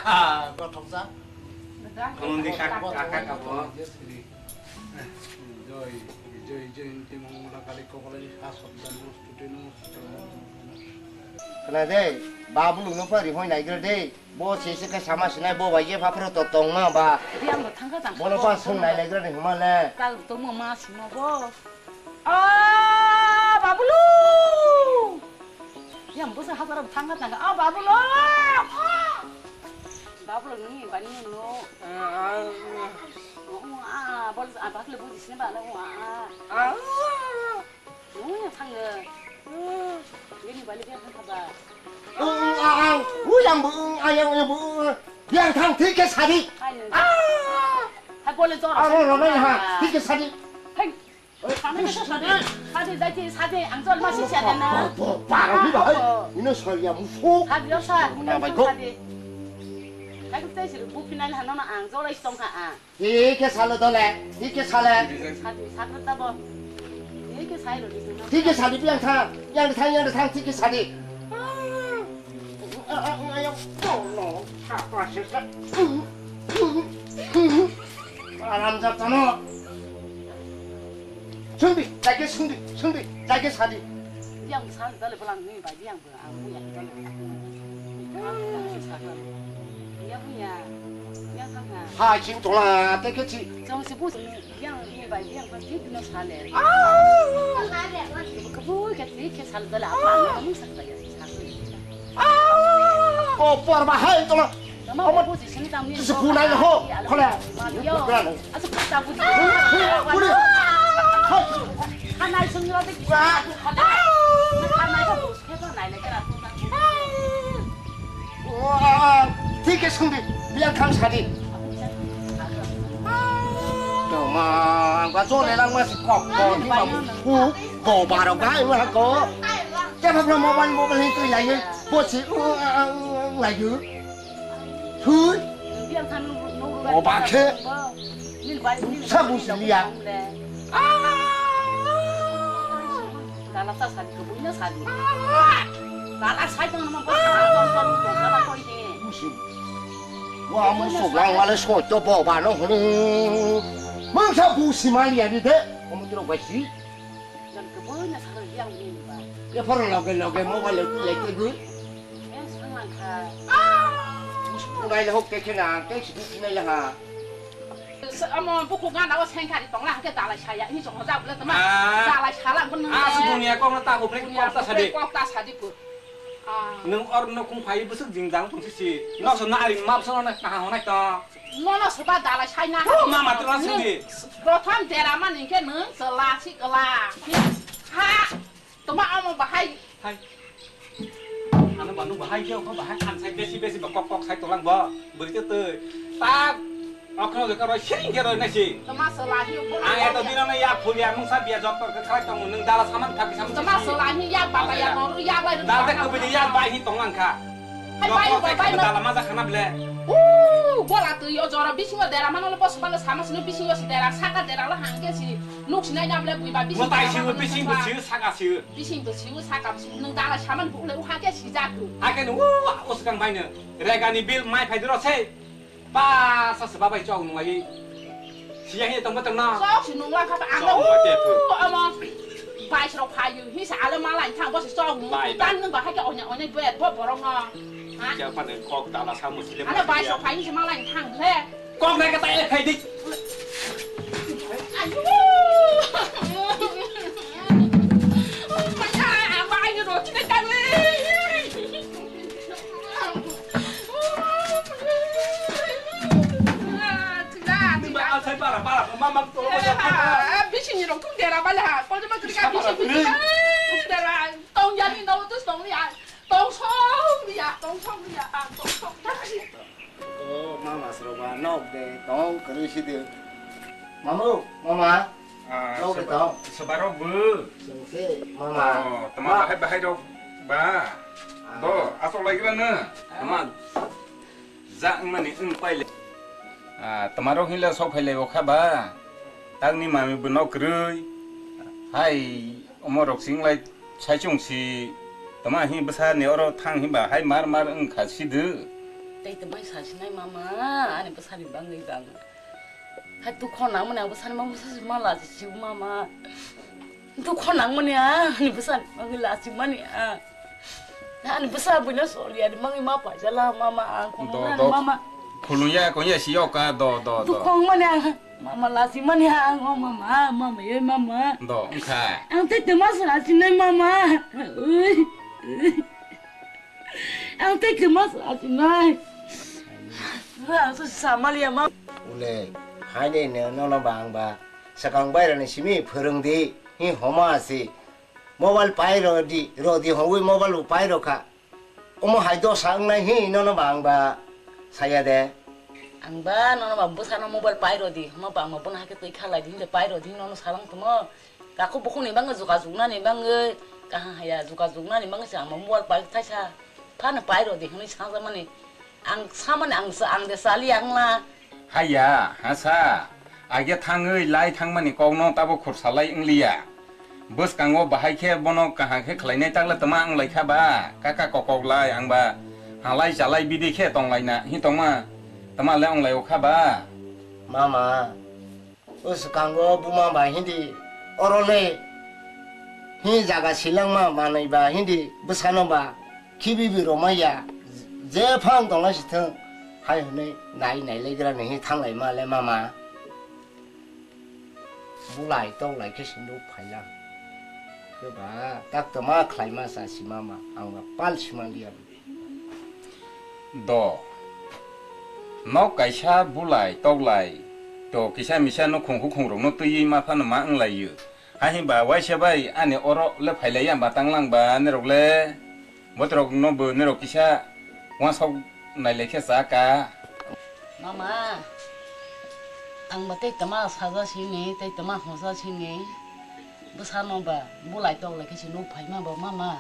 Ah, gothokjak. Hwnwi kak-, kak-, kak-, kak-, bo. Joi, joi, joi, timo mula kali kokolai ha sobda no, stute no, stute no. Khna de, Babulung no pari hoi nai gra de. Bo se se khe sama sinai bo bai je pha phro to tong ma ba. Yang bo thangka jang. Bono pa sung nai lai gra ni huma le. Kal to mo ma simo bo. Ah, Babulu! Yang bo se hazar thangka thangka. Ah, Babulu! Babulu ni bani no. Ah, ah, bol, ah, Babulu bo di sini ba na, ah. Ah. Nung yang thang nge. Bini bali biang thang ba. Ung, ung, a, ang. U yang bu, ung, a, yang, yang bu, ung. Yang thang thik khe sadi. Hai nung. Ah. Hai bole jor. Aro romai ha. Thik khe sadi. Hai. Sadi, sadi, sadi, sadi, ang jol ma si siya na. Bo, bo, bo, parok ni bahai. Ino soria musu. Sadi, sadi, sadi. Hai, tei sir bu pinai hano na ang jol ai tong ha a. Thik khe salo dole, thik khe sale. Sadi, sakra tabo. Thik khe sai lo di suna. Thik khe sadi, yang thang, yang thang, yang thang, thik khe sadi. Aram jat jano. Sungdi, jage sungdi, sungdi, jage sadi. Yang salo dole bolang ni ba yang. Hai, chwng tongla, tei khe si. Chwng si busi, yang ni bai, yang bai, ni bino sale. Kebui khe, ni khe sal dala, apa, apa, mung sak daya, sak daya. O, por ba, hai, tongla. Tama busi, sini tang ni. Kisi kunai ho, khole. Yo, asa kita busi. Kuli. Hai. Kanai sung yo, de kisi. Khole. Kanai ko busi, khe to nai le kera. Thik khe sungdi, biyang thang sadi. Toma, ba jole lang ma si kok ko, hi ba mu, hu, bo baro ga, hu ha ko. Khe ba mobile, mobile ni tui lai, bo si, u, a, a, u, lai yu. Thui. Bo ba khe. Sa bu si liya. Dala sa sadi, kebui no sadi. Dala sai tong nama bos, bos, bos, bos, bos, bos, bos, bos. Wa, mung sok lang wale sok to bo ba no hunu. Mung sa bu si ma liya ni de. Omo tiro bai si. Jan kebui no sa yang ni ba. Ke phoro loge loge mobile tu lai ke gu. Yang sang lang kha. Nai le hok ke khe na, ke si bu si nai le ha. Amo buku gana o sengkari tongla hake dalai saya ini song hoja bule tama. Ah. Dalai sala pun nang. Ah, si dunia kok na tahu break kok ta sadi. Kok ta sadi pun. Ah. Nung or no kung phai busuk jing jang tong si si. No so na aring map so na kaha honai to. No no soba dalai sai na. Oh, mama tu na sidi. Prothom dera man inke nung sela si kela. Ha. Toma amo bahai. Hai. Ano banu bahai khe, okho bahai khan sai besi besi ba kok kok sai tolang bo. Bwrwi twi twi. Ta okno je karo siring khe roi nasi. Toma selahi bo. Ang eto dino na yak phul ya mung sa biya jok tor khe khlai tong nung dala saman thak saman. Toma selahi yak baba ya noru yak lai. Dal de kubui yak bai hi tong lang kha. Hai bai bai bai. Dala maja khana ble. U bola twi o jora bisingo dera mano lo bosu bale sama sino bisingo si dera saka dera lo hangke si nuk sinai na ble bui ba bising. Mutai si bising bo si saka si. Bising to siu saka bisi nung dala saman bukle u hake sijak tu. Hake no u uskang bai no regani bil mai phai duro se. Ba sa se babai chok nung ai. Siya hi tong batang na. Sok si nung lang kha ang. Sok mo te tu. Amo. Bai srok phayu hi sa ale malai thang bo se sok nung. Bai, bai. Tan nung ba hake onya onya bet bo borong no. Ha? Ja pa ne kok dala samu sile. Ale bai srok phayu se malai thang le. Kok nai kata e khai dik. Ayu. Maya, apa ayu roti ne kale. Ba asai para para mama to. Bising ni rong tung dera bala. Ko ma kri ka bising. Dera tong ya ni no tu tong ya. Tong song ya, tong song ya, tong song ya. O mama sroba nok de tong kwrwi si de. Mamu, mama. Ah, Rok seba-, tong. Sebarok bo. Sengse, mama. Oh, tama Ma. Bahai bahai rok ba. Ah. Do, asok lagi mana? Tama. Ja wngmani wng paile. Ah, tama rok hinla sok phailai okha ba. Tangni mami bo nok kwrwi. Hai, omo rok singlai saichung si. Tama hi bwsa ni oro thang hinba hai mar mar wng kha si de. Tei tama sa sinai mama, ani bwsa ni bangwi bang. Hai dukho nangmani ang bwsani mama bwsa se ma lachi siu mama. Dukho nangmani ang ani bwsani mangwi lachi mani ang. Ani bwsa buino soli ani mangwi ma paijala mama ang Do, khongo do. Mama. Khulung ya, kong ya, si yoka, do, do, do. Dukho mani ang mama lachi mani ang o mama, mama ye mama. Do, wngkha. Ang tei tei ma lachi nai mama. Ui. Ang tei kwma sa sinai. Ang sa samaliya ma. Ule, haide ne nono ba ang ba. Sakang bairani simi phwrwng di, hi homa si. Mobile pai ro di, ro di hongwi mobile bo pai ro kha. Omo hai dosa wngnai hi nono ba ang ba. Saya de. Ang ba nono ba bwsano mobile pai ro di, homa ba ang ba bono hakhe twi khalai di, hinde pai ro di, nono salang tongmo. Kakhu bukhukni bagwi jogajog nani bagwi, kaham haya jogajog nani bagwi se ang mobile pai thaisa phano pai rw di hwnwi sajakmani. Ang samani ang sa, ang de sali ang la. Haya, hasa. Age thangwi lai thangmani kokno tabo khursalai wngliya. Bwskango bahai khe bono kaham khe khlainai takle tma wng lai kha ba? Kaka kokok lai ang ba halai chalai bidi khe tong laina hi tongma tma le wng lai o kha ba? Mama. O swkango buma bai hindi oro le hi jaga silangma manwi ba hindi bwsano ba khibi bi romaya je phang tongna sithwng hai hwnwi nai nai legra ni hi thanglai ma le mama. Bulai toklai khe sinduk phaila. Khe ba tak toma khlai ma sa si mama ang ba pal sima liya. Do. Nok kaisa bulai toklai to kisa misa nukhung hukhung rokno twiwi ma phano ma wng lai-o. Hahi ba waisa bai ani oro le phailai ya ba tang lang ba nirok le. Botrok no bo nirok kisa wansok nai lai khe cha ka. Mama, ang ba tei tama saja sini, tei tama hoja sini. Bwsano ba bulai toklai khe si nuk phai ma bo mama.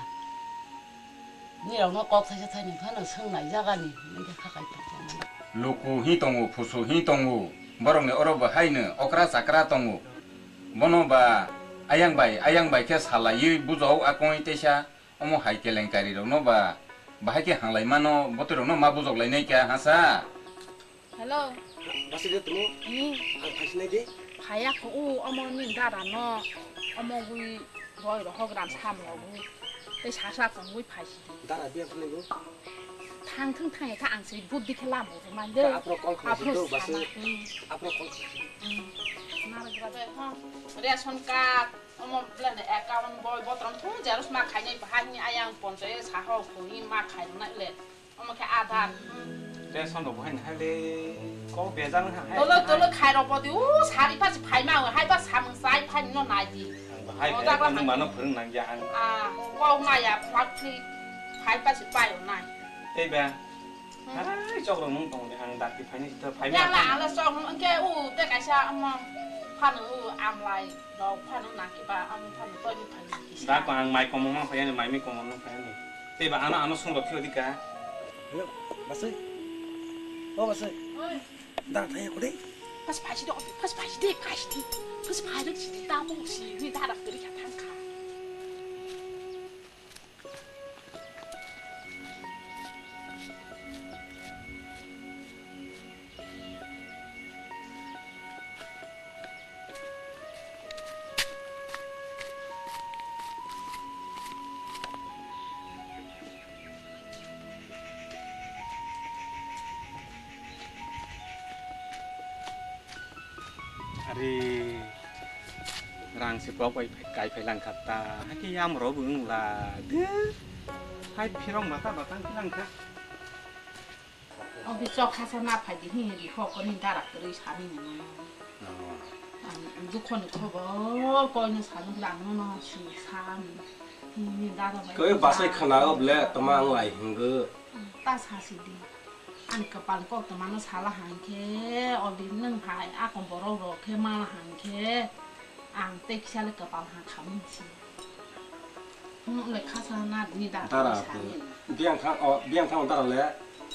Nirokno kok thaisa thaini phano swngnai jagani hwnwi khe kha kai tongkha. Luku hi tongo, phusu hi tongo, borokni oro bo haino okra chakra tongo. Bono ba ayang bai, ayang bai khe salaiwi bujao akoi teisa omo hai kelenkari rokno ba bahai khe hanglai mano, botwi rokno ma bujok lainai kha hasa. Hello. Basi de tumo. Hmm. Ang phaisi nai de. Phaya kho o omo ni dara no. Omo gui roi rohok ram sam rogo. Tei sa sa tongwi phaisi de. Dara biya phunai go. Thang thung thang ekha ang se buddhi khe lamo man de. Apro call khlai si do basi. Apro call khlai si. Hmm. Nara gra de ha. Ration card. Omo blende account boi botrom thung xerox ma khainai bahai ni ayang ponchai saho khoni ma khainai le. Omo khe Aadhaar. Te sono bo hain hale ko bejang ha hai. Tolo tolo khairok bodi u sari pasi phaima hai ba samung sai phai no nai di. Ang bahai O hai jaga manu nang mano phwrwng nang ya ang. Ah, ko maya phak thi phai pasi pai o nai. Tei ba. Hmm. Hai chok rok nung tong de ang dakti phaini sitho phai ma. Yang la ang la chok nung ke u te kaisa omo phanu u amlai. Rok phano naki ba, ang phano toibi phano kisa. Da ko ang mai komo ma phayani, mai mi komo no phayani. Tei ba ano, ano sung rok phiyodi ka. Hello, Basai. O Basai. Oi. Da thaya ko de. Pas phai si de, pas phai si de, phai si de. Pas phai de si de, ta mo si ni da da kri ka thang ka. Ari rang se kok bai kai phai lang kha ta, hake yam ro bo wng la de. Hai phirong bata bata wng lang kha. Obi chok hasa na phai di hi ri ho ko ni dara kwrwi sani ni no. Oh. Ang dukho ni khobor koi no sanu lang no no si sa ni. Ni dara bai. Koi basai khana oble tama ang lai hinggo. Ta sa si di. Ani kwpal koktwmano sala hangkhe, o bini nwng hai akon borok rok khe mala hangkhe, ang tei kisa le kwpal hang khamung si. Nwng le khasa na dini da Dara sani. Biyang thang, o, biyang thang dara le.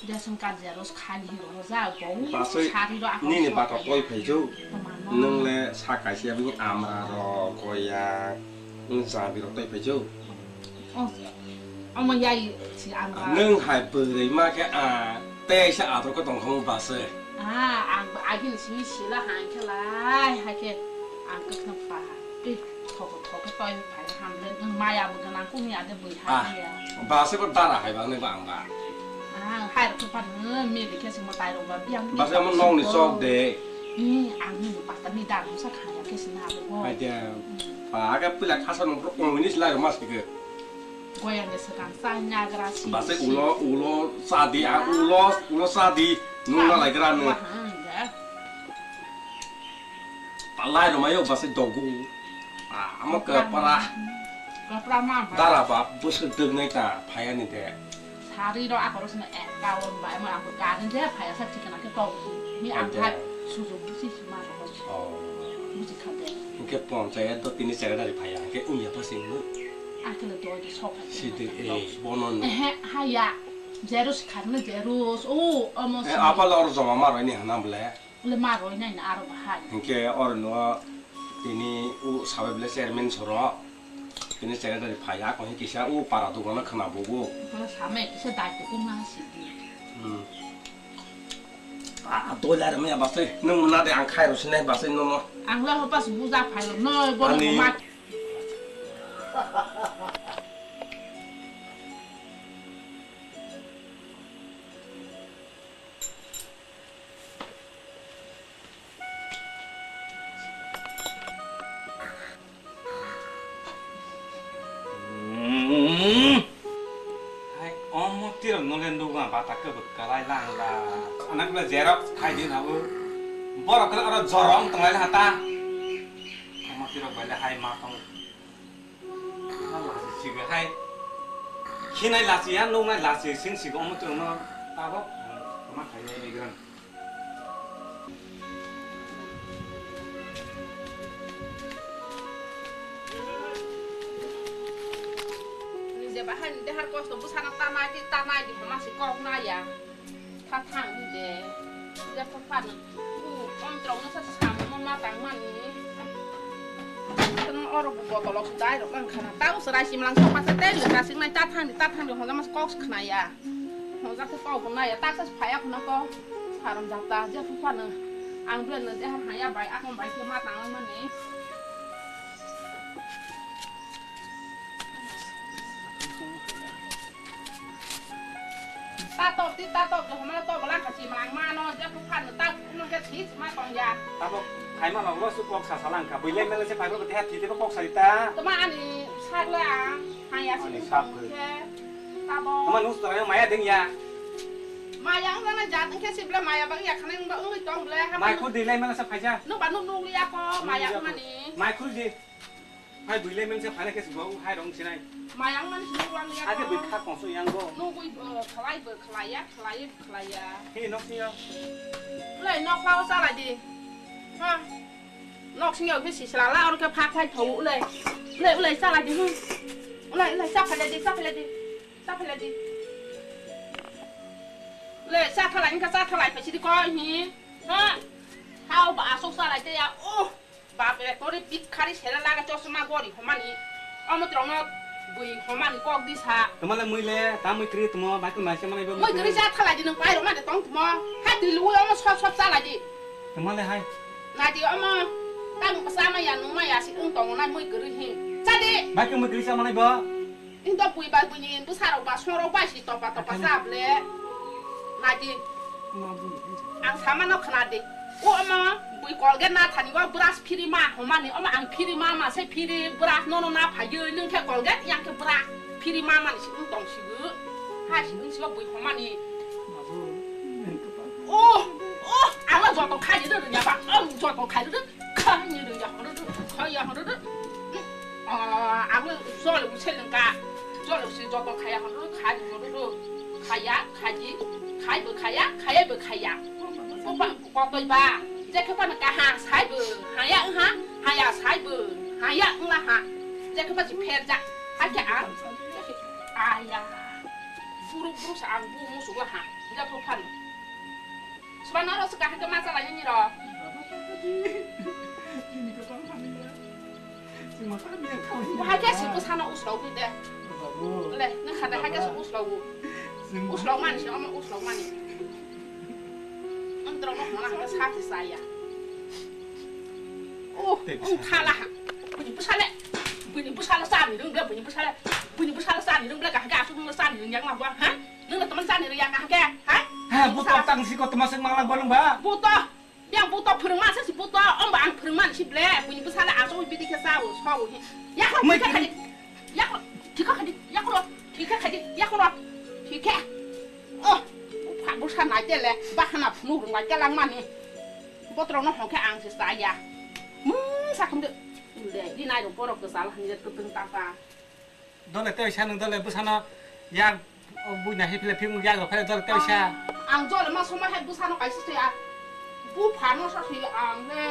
Jasung kajia ros khani hiro ja bo. Basui sari ro akon nini sok baka kaya. Koi phaijo. Tamano. Nwng le sa kaisa bini amra ro goya. Nwng jabi ro toi phaijo. Oh, omo yai si ang ba. Nwng hai bwrwi ma khe a teisa ator ko tong khamu base. Ah, ang ba agin si sila hang khe lai, ha khe ang khe khna pa. Tei thok thok khe toi phai ham le nwng maya bo gana kumi ade bwrwi ha ya. Base ko dara hai ba nwng ba ang ba. Ah, hai ro pa nwng mi bi khe si mo tai ro ba biang. Base mo nong ni sok de. Ni ang ni pata ni dar sa kha ya khe si na bo. Hai de. Pa aga pila khasa nong pro ko ni si lai ro mas ke. Goyang de swkang cha nagra si. Base si. Ulo, ulo sadi, a, ah, ulo, ulo sadi. Nung na lai gra nung. Wah, hmm, ya. Palai roma yo base dogu. Ah, amo ke para. Kapra ma ba. Dara ba, bwswk dwk nai ta, phaya ni de. Sari ro akoro sna account ba, amo akoro kani je phaya sa thikana ke to. Ni ang hai susu busi si ma ro. Oh. Busi kha de. Ke pon cha ya do tini cha dari phaya, ke unya pa sing. Akele doi de sok hai. Sidi, eh, bonon. Ehe, haya. Jerus kharne jerus. O, omo. Eh, apa lor joma maroi ni hanam ble. Le maroi nai na aro bahai. Hingke oro no tini u sabai ble chairman soro. Tini secretary phai, ako hingke kisa u para dogano khna bogo. Kono samai kisa dai ko na sidi. Hmm. Ah, doi lai rami abasai. Nung na de ang khai ro sinai basai no no. Ang la hopas buja phai no bono. Ani. Ma. Hai, omo tirok nole nugo ang bata kebek kalai lang la. Anak le jerok khai di na bo. Borok kele oro jorong tonglai ha ta. Omo tirok bai le hai ma tong. Lasi sigo hai. Khinai lasi ya, nungnai lasi, sing sigo omo tongno tabok. Tama khai ya migrant. Nije bahai ni dehar kosto bwsano tanai di, tanai di, hama si kok na ya. Tha thang de. Jepho phano. U, omtrok no sa samung ma tang mani. Tang oro bu botolok su dai rok ang khana. Tau serai simlang sok pasa tei le kasing nai ta thang di, ta thang di, honja mas kok khna ya. Honja khe kok na ya, ta sa phaya khna ko. Saram jata, jepho phano. Ang bela no je har haya bai, akon bai khe ma tang mani. Tatok ti tatok, do homa to bala kachi mang ma no, ja ku phan ta no ke thik ma tong ya. Tatok khai ma lo su kok sa salang ka, bui le mele se phai bo te ha ti te kok sa ta. Tama ani sak la, ha ya si. Ani sak. Tabo. Tama nus to maya ding ya. Maya ang na ja ke si bla maya bang ya khana ba ung tong bla ha. Mai khu di le mele se phai ja. No ba no no ya ko maya mani. Mai khu di. Hai bui le mengsa phane khe sbo hai rong sinai. Mayang man sini ulang ya. Age bui kha kongso yang go. Nugui khlai bo khlaiya, khlai khlaiya. Hi nok sing yo. Ulai nok lao salai di. Ha. Nok sing yo khe sisla la or khe phak phai thau ulai. Ulai ulai salai di. Ulai ulai sa phale di, sa phale di. Sa phale di. Ulai sa thalai kha sa thalai phe sidi ko hi. Ha. Hao ba asok salai te ya. Oh. Bap re, tore pit khari sela laga chosma gori homani. Omo trongno bui homani kok di sa. Tomale mui le, ta mui kri tomo, bai kun bai se manai bo. Mui kri sa thala di nang pai roma de tong tomo. Ha di lu omo sop sop sala di. Tomale hai. Na di omo. Ta nung sa ma ya nung ma ya si ung tong na mui kri hi. Sa di. Bai kun mui kri sa manai bo. Indo bui bai bui ni bwsarok ba songrok bai si topa topa sa ble. Nadi. Ang sama no khna di. O ama bui Colgate na thani o brush phiri ma homani, ama ang phiri ma ma se phiri brush no no na phayo nung khe Colgate yang khe brush phiri ma mani si ung tong si bu. Ha si ung si bui homani. Oh, oh, ang joto khai de ya ba. Ang joto khai de. Kha ni rwya hwnwi rw, kha ya hwnwi rw. Ah, ang le jole bwse lengka. Jole bwse joto khaya hwnwi rw, kha ni hwnwi rw. Khaya, khaji, khaibo khaya, khayaibo khaya. Kokba, kokoi ba, je khe phano kaham saibo, haya wngha, haya saibo, haya wngla ha. Je khe phano pherjak, hakhe ang, aya. Buruk buruk sa ang bu musuk la ha, je khe phano. Subano oro swkang hakhe ma chalai nini rok. Bo hakhe se bwsano uslok wi de. Le, nang kha de hakhe se uslok wi. Uslok mani se omo uslok mani. Ang drok no hona hakhe sa se saya. Oh, ang khala ha. Bwsale, bwsale sa ni rung de, bwsale, bwsale sa ni rung de, hakhe asuk rung sa ni rung yang ma bo, ha? Nung na teman sa ni rung yang hakhe, ha? Ha, buto tang si ko teman sing manglang bolong ba. Buto. Yang buto phwrwngma se si buto, omba ang phwrwngma si ble, buini bwsala asogwi bidi khe sao, sao hi. Yakhro mai thikha khadi, yakhro thikha khadi, yakhro thikha khadi, yakhro thikha. Oh, bupha bwsa nai tele, bahana phunu rwng lai kalang mani. Botrok no hongkhe ang se saya. Mung sakham de, ule, di nai rok borok kwchal hwnwi twtwng tata. Dole tei sa nwng dole bwsano yak buina hai phile phimung yak rok phai dole tei sa. Ang jole ma somai hai bwsano kaisa se a. Bu phano sa se ang le.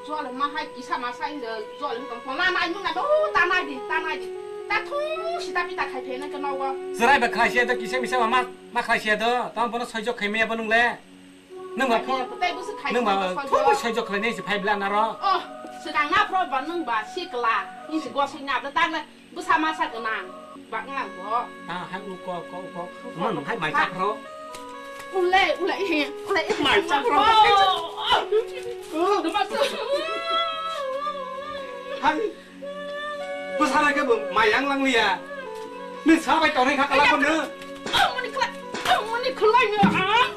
Jole ma hai kisa ma sai le jole tong tong na nai nung na do ta nai di ta nai di. Ta thu si ta pi ta khai phe na ke no go. Jerai ba khai se do kisa misa ma ma khai se do. Tamo bono soi jok khai me ya bo nung le. Nung ba pho, nung ba pho bai soi jok khlai nai se phai bla naro. Oh, swkang na phro ba nung ba sikla. Ni se go sing na da tang na bwsa ma sa gwnang. Ba ngang bo. Ta hai u ko ko ko. Mo nung hai mai cha phro. Ulai, ulai, ulai. Mai cha phro. Oh, oh. Hai. Bwsana khe bo mai yang lang liya. Nung sa bai tongnai kha kala bono. Amoni khlai, amoni khlai no,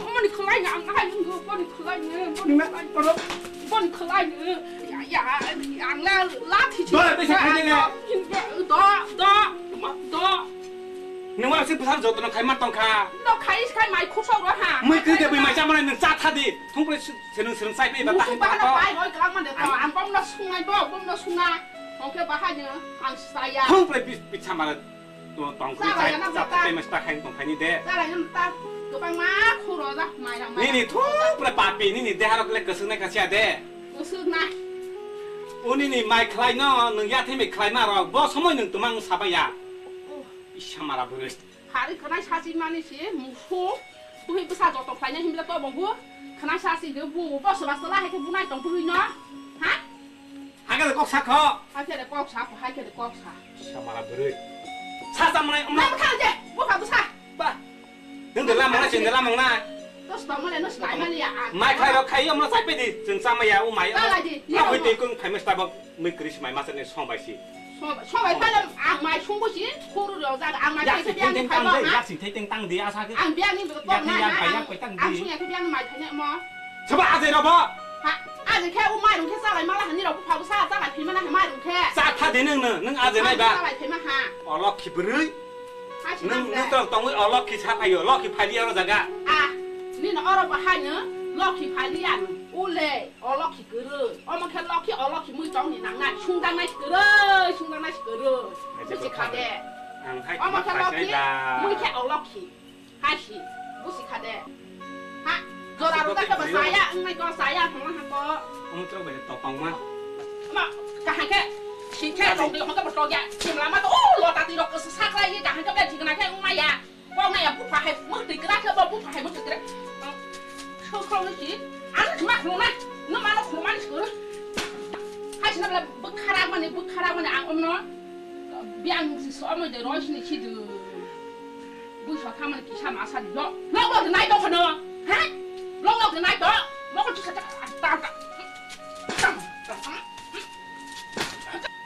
amoni khlai no, ang hai nung boni khlai no, boni khlai no, boni khlai no. Ya, ya, ang la la thi. Do, tei sa khai de. Do, do, do. Nung ma se bwsana jotono khai ma tong kha. No khai khai mai khusok ro ha. Mui kri de bui mai cha mane nung cha tha di. Thung pre se nung se nung sai pe ba ta. Musu bahana pai roi kala mane to, ang bom no sungai bo, bom no sungai. Hongke bahai no ang saya. Thung pre pi pi chamara to tong kri chai chap pe mas ta khain tong khaini de. Chala yang ta gobang ma khuro da mai rang mai. Nini thung pre papi nini deharok le kwswk nai kha sia de. Kwswk nai. Unini mai khlai no nung ya themi khlai ma rok bo somoi nung tumang sa ba ya. Isa mara bwrwi. Hari khwnai sachi mani si musu. Tuhi bwsa joto khlaina himla to bongbu. Khwnai sachi de bu bo soba sola hai khe bunai tong tuhi no. Ha? Hakhe de kok sakho. Hakhe de kok sakho, hakhe de kok sa. Isa mara bwrwi. Sa sa manai umna. Nang kha je, bu kha bwsa. Ba. Nung de lamang na, sing de lamang na. Tos ba mole no sai mani ya. Mai khai rok khai umna sai pe di. Jeng sama ya u mai. Ba lai di. Ba hoi te kung khai mes ta ba. Mui kwrwi se mai masa ni song bai si. Song bai, song bai pala ang mai sungbo si, khuru rok jaga ang mai yak khai se si biang teng khai tang ba de, ha. Yak si teng tang de asa ke. Ang biang ni bo yak ni yak bai yak bai tang de. Ang sung ya ke biang mai khai ne mo. Saba ajai ro bo. Ha, ajai khe u mai rung khe salai mala hani rok phabu sa salai phi mana ha mai rung khe. Sa tha de nung nung, nung ajai nai ba. Salai phi ma ha. O lokhi bwrwi. Ha si nung nung tong tongwi o lokhi sa phaio, lokhi phali aro jaga. Ah, ni no oro ba ha no lokhi phali ano. Ule. Olokhi kwrwi. Omo khe lokhi, olokhi mui tongni nangnai. Sungjaknai si kwrwi, sungjaknai si kwrwi. Busi kha de. Ang hai omo khe lokhi, mui khe olokhi. Hai si. Busi kha de. Ha. Jora rwjak khe ba chaya, wngnai ko chaya, thangma ha ko. Omo chwrok bai topang ma. Omo kaham khe, si khe tong di, omo khe bo tokya. Simla ma to, o lota twi rok kwsa sakhlai ye, kaham khe bai thikna khe wngmaya. Kok nai ya bupha hai muk twi kwrak khe bo bupha hai muk twi kwrak. Sok sok ni si. Ano thuma khulumna. No mano khulumani suru. Hai sina bla bwkhara mani bwkhara mani ang omno. Biang si so mo de roi sini si du. Bui so thamani kisa masa di lo. Lok lok de nai to phano. Ha? Lok lok de nai to. Lok lok sa ta ta ta.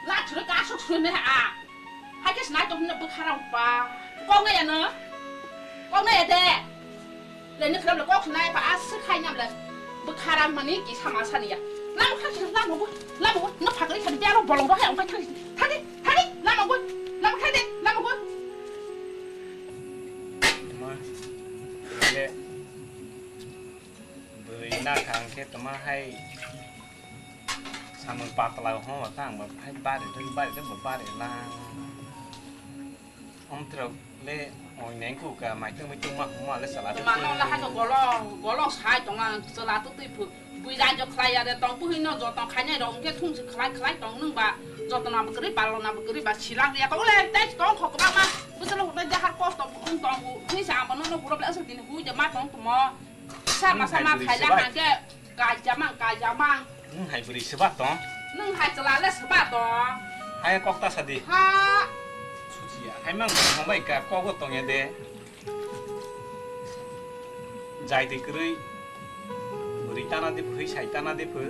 La chura ka sok suru ne a. Hai khe sinai tong hwnna bwkha rang pa. Kok nai ano? Kok nai de? Le ni khram le kok sinai pa aswk khai nam le. Bwkha rang mani ki sama sani ya. Lama kha kha lama bo, lama bo, no phakri kha de aro bolong bo hai ang pai thang. Thadi, thadi, lama bo, lama khai de, lama bo. Ma, le, bwrwi na kha ang khe toma hai. Samung patla ho ta ang ba hai bari, bari, bari lang. Throk le oi neng ku ka mai tong mai tong ma huma le sala. Mano la ha golo golo sai tong ang sala tu tui phu. Bui rai jo khlai ya de tong bui no jo tong khai nai rong ke thung si khlai khlai tong nung ba jo tong na bukri ba lo na bukri ba silang ya ko le te tong kho ba ma. Busalo hote jahar kos tong bung tong bu. Ni sa ba no no huro le asal din hu je ma tong tumo. Sama sama khai la ha ke. Kajamang, kajamang. Nwng hai bwrwi swba tong? Nwng hai chwla le swba tong? Hai kok ta sadi. Ha. Sujiya. Hai mang tong bai ka kogo tong ya de. Jai de kwrwi. Bwrwi tana de phwi sai tana de phw.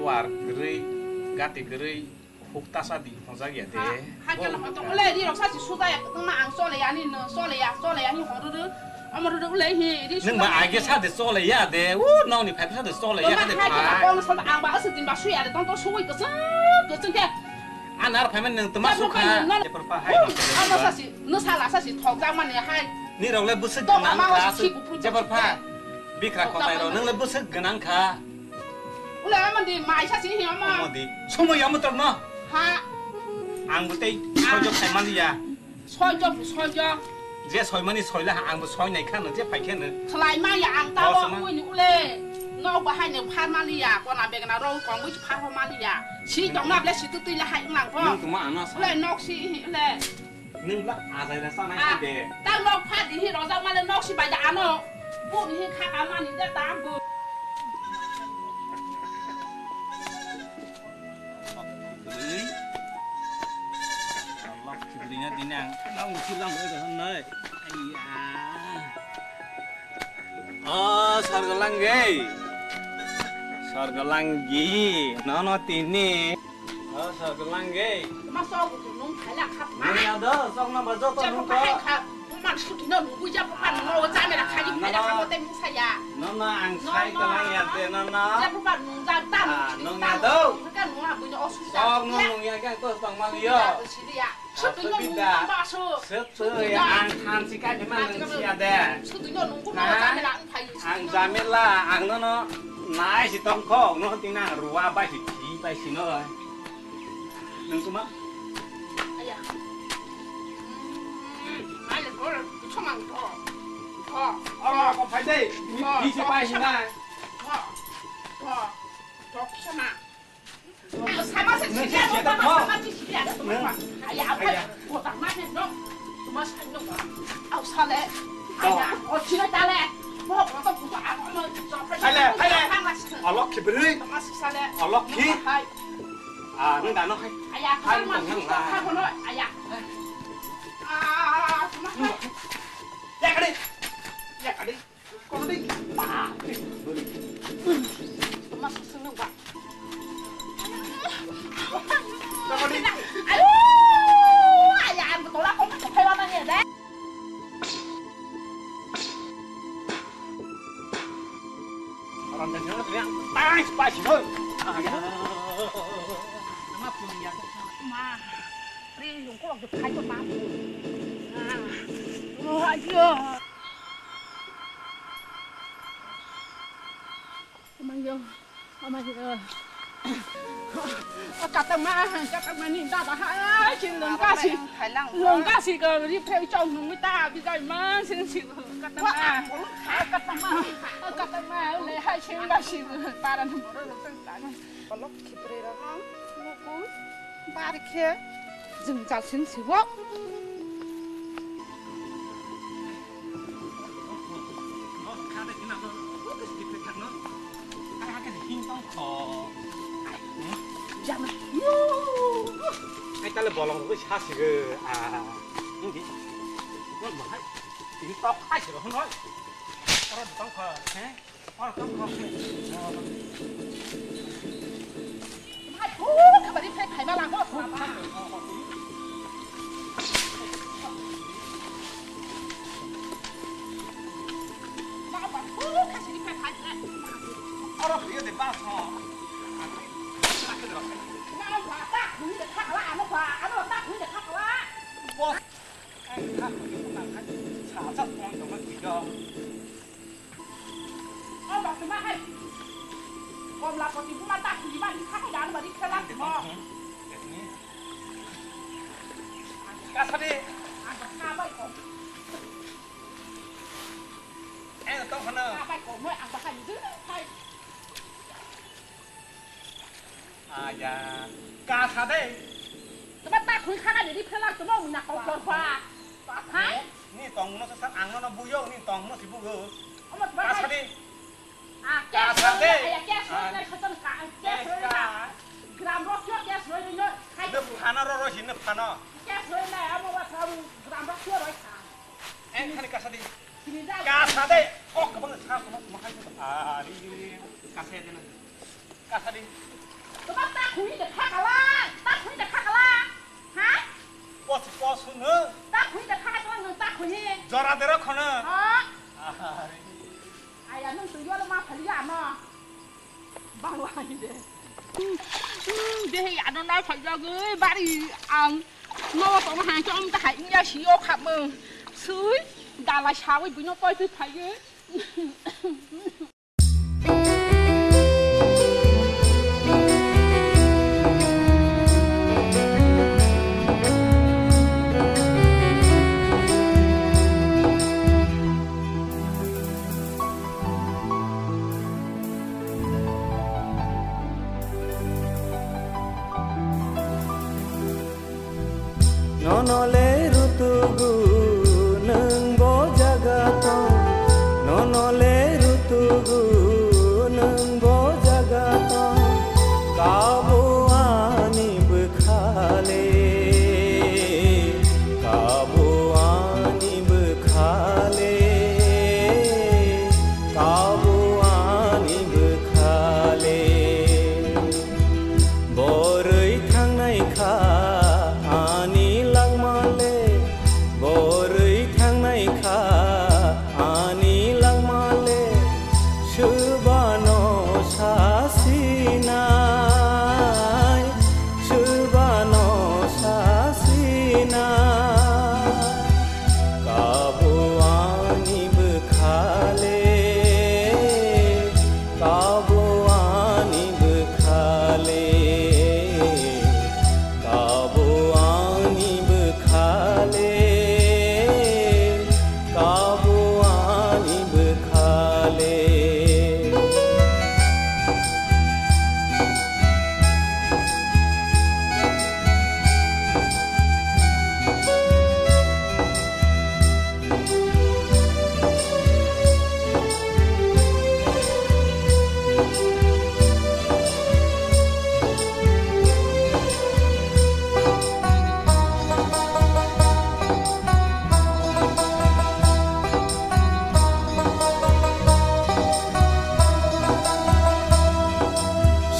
Kuar kwrwi, gati kwrwi. Huk tasa di hojak ya de. Ha, ha, kela hojak. Ule, ri rok sa si suda ya, tengma ang chole ya, ni no chole ya, chole ya, ni horo ro. Amo ro ro, ule, hi, ri suda. Nwng ba age sa de chole ya de. U, nong ni phai sa de chole ya de. Ha, ha, kela kong sa ang ba asuk din ba su ya de, tong to sui ko sa, ko sa ke. Anar phai man nwng tama su kha. Jepar pa hai. Amo sa si, no sala sa si, thok jak man ya hai. Ni rok le busuk gwnang kha. Jepar pa. Bikra kotai ro, nwng le busuk gwnang kha. Ule, amo di, mai sa si hi amo. Amo di. Somo ya mo tor no. Ha. Ang bo tei sojo khai man ya. Sojo, sojo. Je soi mani soi la, ang bo soi nai kha no, je phai khe no. Khlai ma ya ang ta bo, ui ni ule. No ba hai ne phar mani ya, kona begna ro kong ui phar ho mani ya. Si tong na ble si tu tui la hai nang ko. Nwng tuma ano sa. Ule nok si hi ule. Nwng bla ajai ra sanai de. Tang nok pha di hi rojak male nok si bai da ano. Bu ni hi kha ka mani de ta bu. Lok chibri na dini ang nang uchi lang oi da nai. Aiya. O Sargalangi. Sargalangi, nono tini. O Sargalangi. Ma sok tu nung thaila kha. Nung ya do, sok na ba joto nung ko. Hai kha, man suti no nung buja pa no jame la kha ji phaila kha mo te mung saya. Nono ang sai ka lang ya de nono. Ja pa nung ja ta nung ya do. Ka nung ha buja osu ja. Sok no nung ya ka to tong ma yo. Sutwi no nung tang ba su. Sutwi ang thansi kai phema nung sia de. Sutwi no nung kuno jamela ang phai. Ang jamela ang no no nai si tong kho no tin ang ruwa bai si phi bai si no. Nung kuma? Aya. Ai le bor ku chomang to. To. Ama ko phai dei. Ni phi si bai si na. To. To. To kisama. Alok khibri. Alok khi. Ah, nang dano hai. Hai, nang la. Ya kali. Ya kali. Kono dei. Ba. Tama sung sung nang ba. Tama dei. Ayo, aya ang tola kong ka phai ba mani de. Aram dan jana tu yang tai spai sih hoi. Aya. Ama pun ya. Ma. Ri yung ko phai ko ma. Ah. Oh, ayo. Amai yo, amai yo. Katangma, katangma ni dada ha, si lungka si, lungka si ko ri phai chau nung ta bi dai ma sing si katangma. Katangma, katangma le hai sing ba si para nung. Kolok khipre rok nuku bar khe jwngjal sin sibo. Ai tale bolong rok sa sigo a. Nung di. Nung bahai. Ini tok hai siro hon hoi. Oro tong kho, he? Oro tong kho, he? Hai, oh, kabari phai phai ma lango. Oro phai de bas ho. Boss. Ang kha kho khe nang kha sa sa tong tong kha khe. O ba tuma hai. Komla poti buma ta khuli ba ni kha kha dan ba ri kha la mo. Ka sa Aya, kasa de. Tama ta khui kha ga ni phela tama muna kok kor kha. Ha? Ni tong no sa ang no buyo ni tong no si bugo. Omo tama kasa de. Ah, kasa de. Aya, kasa de. Kasa de. Gram rok kyo kasa de. Ne phana ro ro si ne phana. Kasa de amo wa sa gram rok kyo ro sa. Eh, khani kasa de. Kasa de. Kok kabang sa ko ma khai ko. Ah, ri ri ri. Kasa de na. Kasa di. Tama ta khui de kha kala, ta khui de kha kala. Ha? Pos, pos no. Ta khui de kha kala, no ta khui. Jora dera khona. Ha? Ahari. Aya nung tu yo ma phali ya ma. Bangla hi de. Hmm, hmm, de he ano na phali ya goi bari ang. No to ma han chom ta hai ya si yo khap mo. Sui, dala sawi buino toi tu phai goi. Nono le rutugu nwng bo jaga tong, nono le rutugu nwng bo jaga tong, kabo ani bwkha le, kabo ani bwkha le, kabo ani bwkha le. Borwi thangnai kha ani langma le, borwi thangnai kha ani langma le, swbano sasinai, swbano sasinai. Kabo ani bwkha le, kabo ani bwkha le, kabo ani bwkha le, kabo ani bwkha le.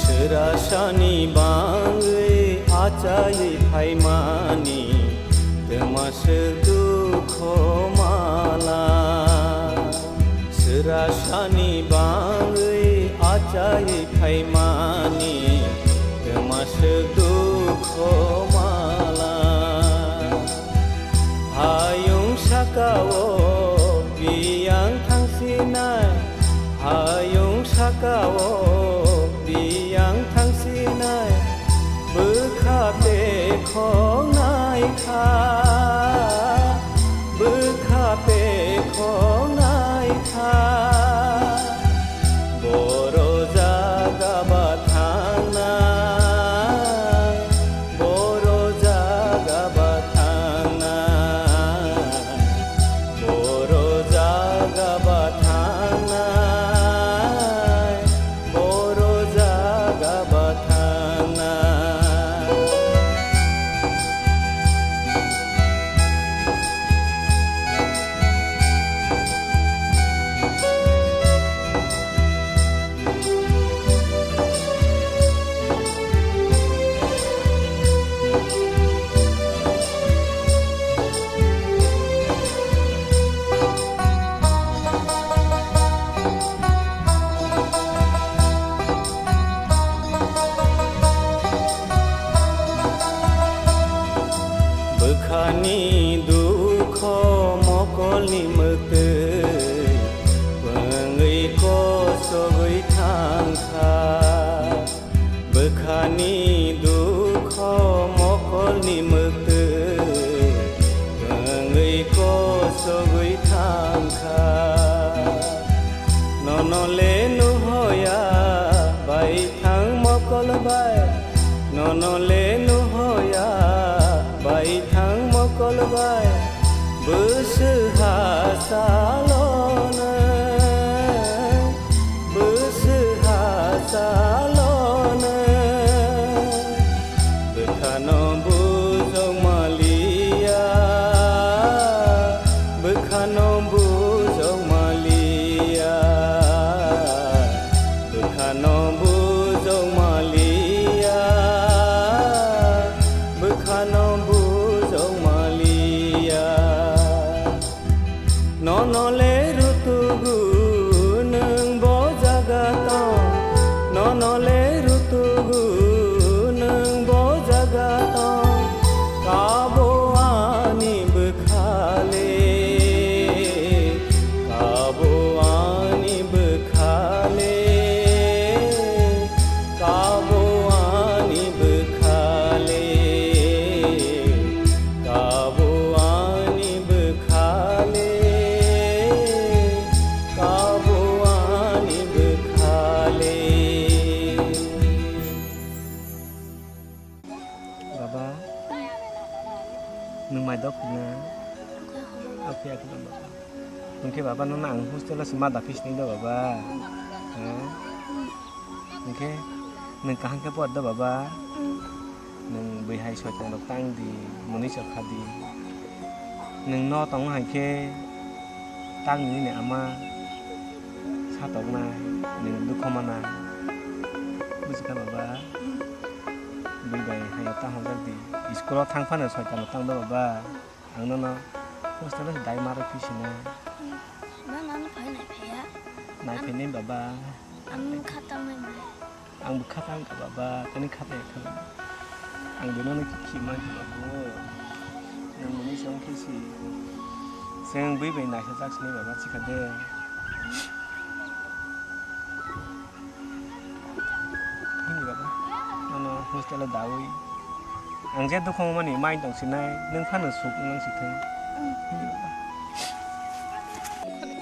Srasani bangwi achai phaimani twma swk dukho mala. Srasani bangwi achai phaimani twma swk dukho mala. Hayung sakao biyang thangsinai, hayung sakao biyang thangsinai, bwkha pekhoknai kha, bwkha pekhoknai kha. Boro jaga ba thangnai, boro jaga ba thangnai, boro jaga ba thangnai, boro jaga ba thangnai. Bwkhani dukho mokolni mwktwi wngwi kosogwi thangkha. Bwkhani dukho mokolni mwktwi wngwi kosogwi thangkha. Nono le nuhoya baithang mokol bai, Kolbai bwswk ha salonwi, bwswk ha salonwi, bwkhano bujok maliya, bwkhano bujok maliya. Bwkhano bujok maliya, bwkhano bujok maliya. Nono le rutugu nwng bo jaga tong, nono le rutugu nwng bo jaga tong. Kabo ani bwkhale, kabo ani bwkhale, kabo ani bwkhale, kabo ani bwkhale, kabo ani bwkhale. Baba, nwng mai dok na? Oke, oke, baba. Hwnkhe baba, nono ang hostel o se ma da phi sini do baba. Ha? Hwnkhe nwng kaham khe por do baba. Nwng bwihai soitan rok tang di, mwnwi chok kha di. Nwng no tongo hai khe tang nini ama satoknai, nwng dukho manai. Buji kha baba? Bui bai hai ta hamjak di. School o thang phano soitan rok tang do baba. Ang nono hostel o se dai ma rw phi sina. Nang ano phai nai phaiya. Nai phai nai baba. Ang kha tang nai male. Ang bo kha tang kha baba, tini kha tang kha. Ang bo nono khi khi man kha baba. Nang mwnwi song khe si. Seng bui bai naisa jak sini baba chikha de. Hini baba, nono hostel o dawi. Ang je dukho mani mai tong sinai, nwng phano suk nwng si thung. Hini baba.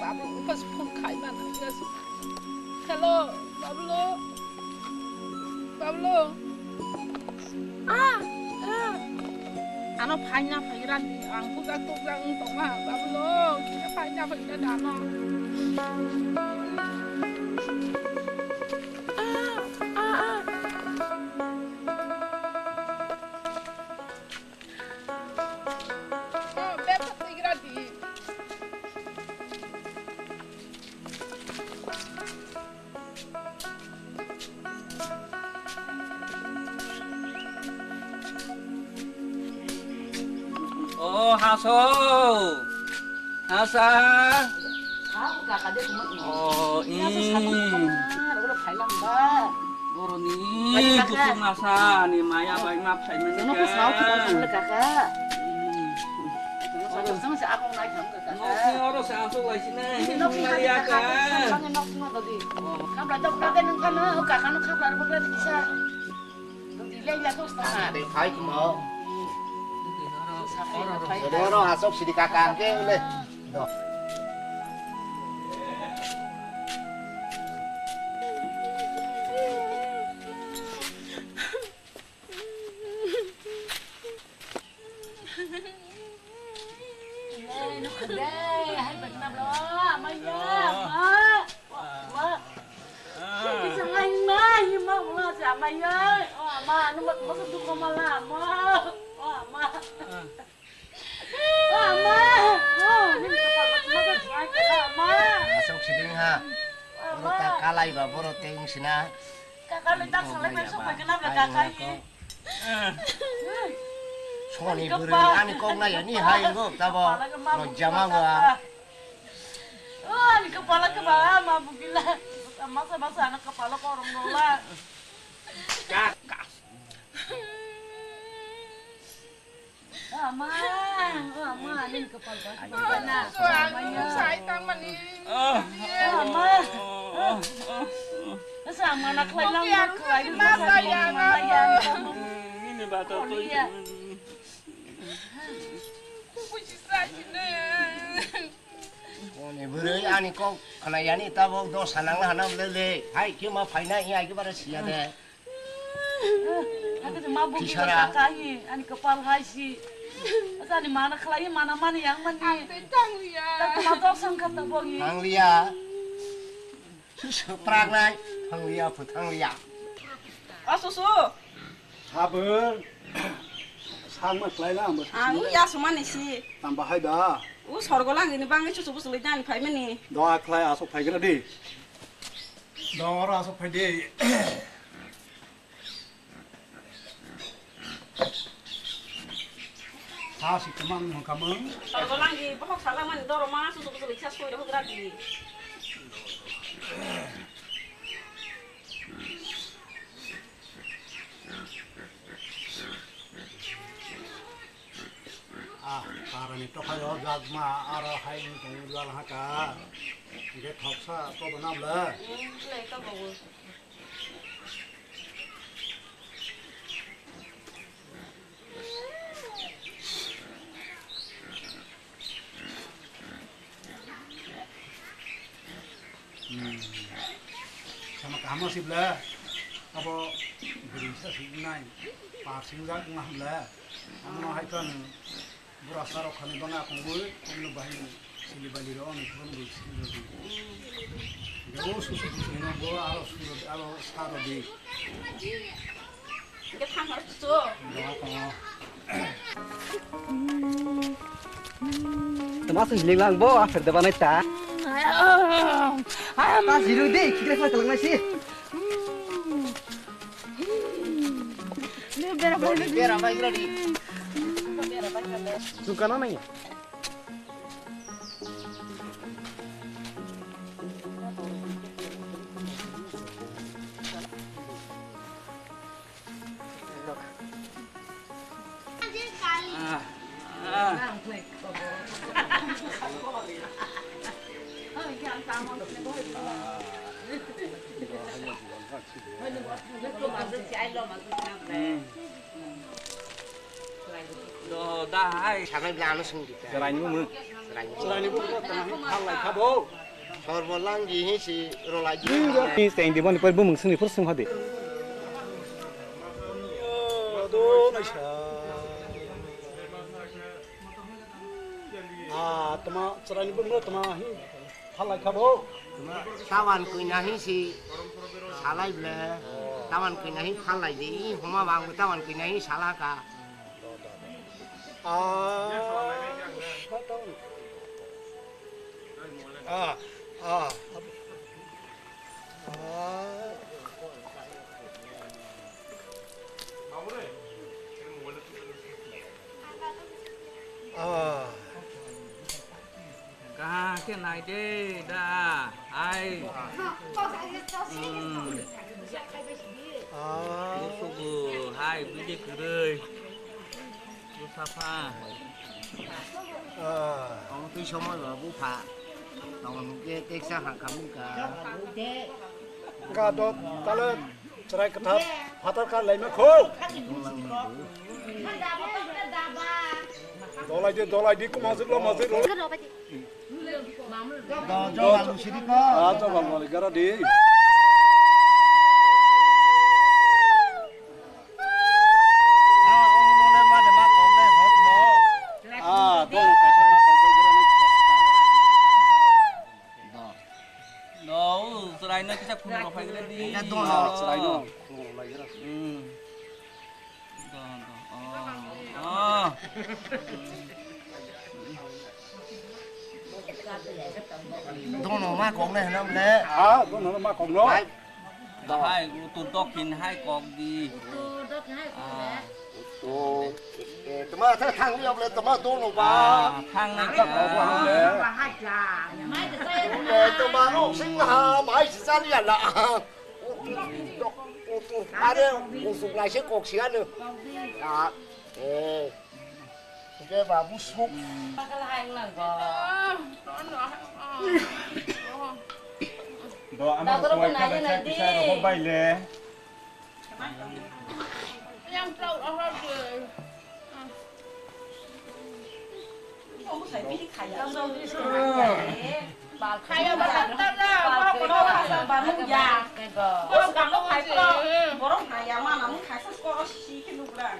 Babu, upas phone khai mana, yes. Hello, Bablu. Bablu. Ah, ah. Ano phaina phaigra di, ang tukjak tukjak wng tongma, Bablu. Kisa phaina phaigra di ano. Ah, ah, ah. Oh, bebsa phaigra di. O haso, hasa. Habu kaka de kuma ini. O ini. Haso satu kuma, rolo phailang ba. Boroni kusung asa ni maya bai ma phaimani. Jono ko sao ki tong le kaka. Jono sao ki tong se akong nai thang kaka. Nok ni oro se asok lai sini. Ini nok ni hadi kaka. Samsang nok ni tadi. Khabla dok kaka nang kana kaka no khabla ro kaka bisa. Dile ya kos ta. Ade phai ki mo. Oro asok sidi kaka ke le. Do. Asok siding ha. Oro ta kalai ba boro teng sina. Kaka le tak salai pai sok pai kena ba kaka i. Soni bwrwi ani kok nai ani hai go tabo lojja ma ba. Oh, ani kepala kepala ma bugila. Masa masa anak kepala korong dola. Kaka. Ama, ama, nini kepal ba. Ama, sai tang mani. Ama. Sama nak lai lang nak lai. Ini batal tu. Kuku citra cina. Oni bwrwi ani kok khna yani tabok dosa nangla hana le le. Hai khe ma phaina i ai khe bara siya de. Hake ma bugi Kisara. Kaka hi ani kepal hai si. Tani mana khlai, mana mani yang mani. Ang tei tangliya. Tama dosang kata bongi. Tangliya. Susu prangnai. Tangliya, phu tangliya. Asusu. Sabun. Sangma khlai na, ang bo. Ang ya sumani si. Tamba hai ba. U sorgo langini bangi susu busu lidani phai mani. Doa khlai asok phai gra di. Doa ro asok phai di. Ha si kwmang hwnkha mwng. Tolgo langi bohok salak mani doro ma susu busu liksa soi rok gra di. Ah, parani tokhayo jakma aro hai wng tong lal haka. Hingke thoksa tobo namle. Hmm, le tobo. Hmm. Sama kaham sibla. Abo bwrwi sa si nai. Par singjak wngna hamla. Amo hai kan. Bura sarok khani bana kongwi, kongno bahai sili bali ro, ani khon bui sili bali. Bo susu susu hino, bo aro suro, aro saro di. Ke thang har susu. Doa ko. Tama su hiling lang bo, afer de banai ta. Ta jiru di, kikre sa kelang nasi. Bera bai, bera bai, bera bai. Dukano nai. Do, da, hai. Sanai bla ano sung di. Chwraini bumung. Chwraini bumung. Chwraini bumung tama hi phal lai kha bo. Sorbo lang di hi si rolai di. Ni teng di boni poi bumung sung di phur sung hadi. Do naisa. Ah, tama chwraini bumung tama hi. Phalai kha bo. Tawan kwina hi si salai ble. Tawan kwina hi phalai di. Homa bang tawan kwina hi sala ka. Ah, ah, ah. Ah. Ah. Kaham khe nai de da, ai. Hmm. Ah. Busugo, hai, bide kwrwi. Bwsapha. Ah. Omo twi somoi ba bupha. Tongmung khe teksa hangkha mungkha. Ga do tala chwrai kwthar phatar ka laima kho. Dolai di, dolai di, kuma jwk lo, ma jwk lo. Do, do, alu sidi ko. Ah, do, alu gara di. Ah, omo le ma de ma kok le hot mo. Ah, do, kaisa ma kok bai gara nai. Do. Do, chwrai no kisa khum rok phai gele di. Eka do. Ah, chwrai no khum rok lai gra. Hmm. Do, do. Oh. Oh. Dono ma kok le hwnam le. Ah, dono ma kok no. Hai. Hai, tu dokin hai kok di. Ah. To, eh, tama sa thang liya bole tama dono ba. Ah, thang na kya? Eh, tama no sing ha, mai si sa liya la. Are, usuk lai se kok si ano. Ah, eh. Oke, babu suk. Do, ama ko koi ka bai le. Yang tau ahal je. Kamu saya pilih kaya. Kaya berapa lah? Kau kalau asal baru ya. Kau kamu kaya borong kaya mana? Mungkin kaya sekolah sih keluaran.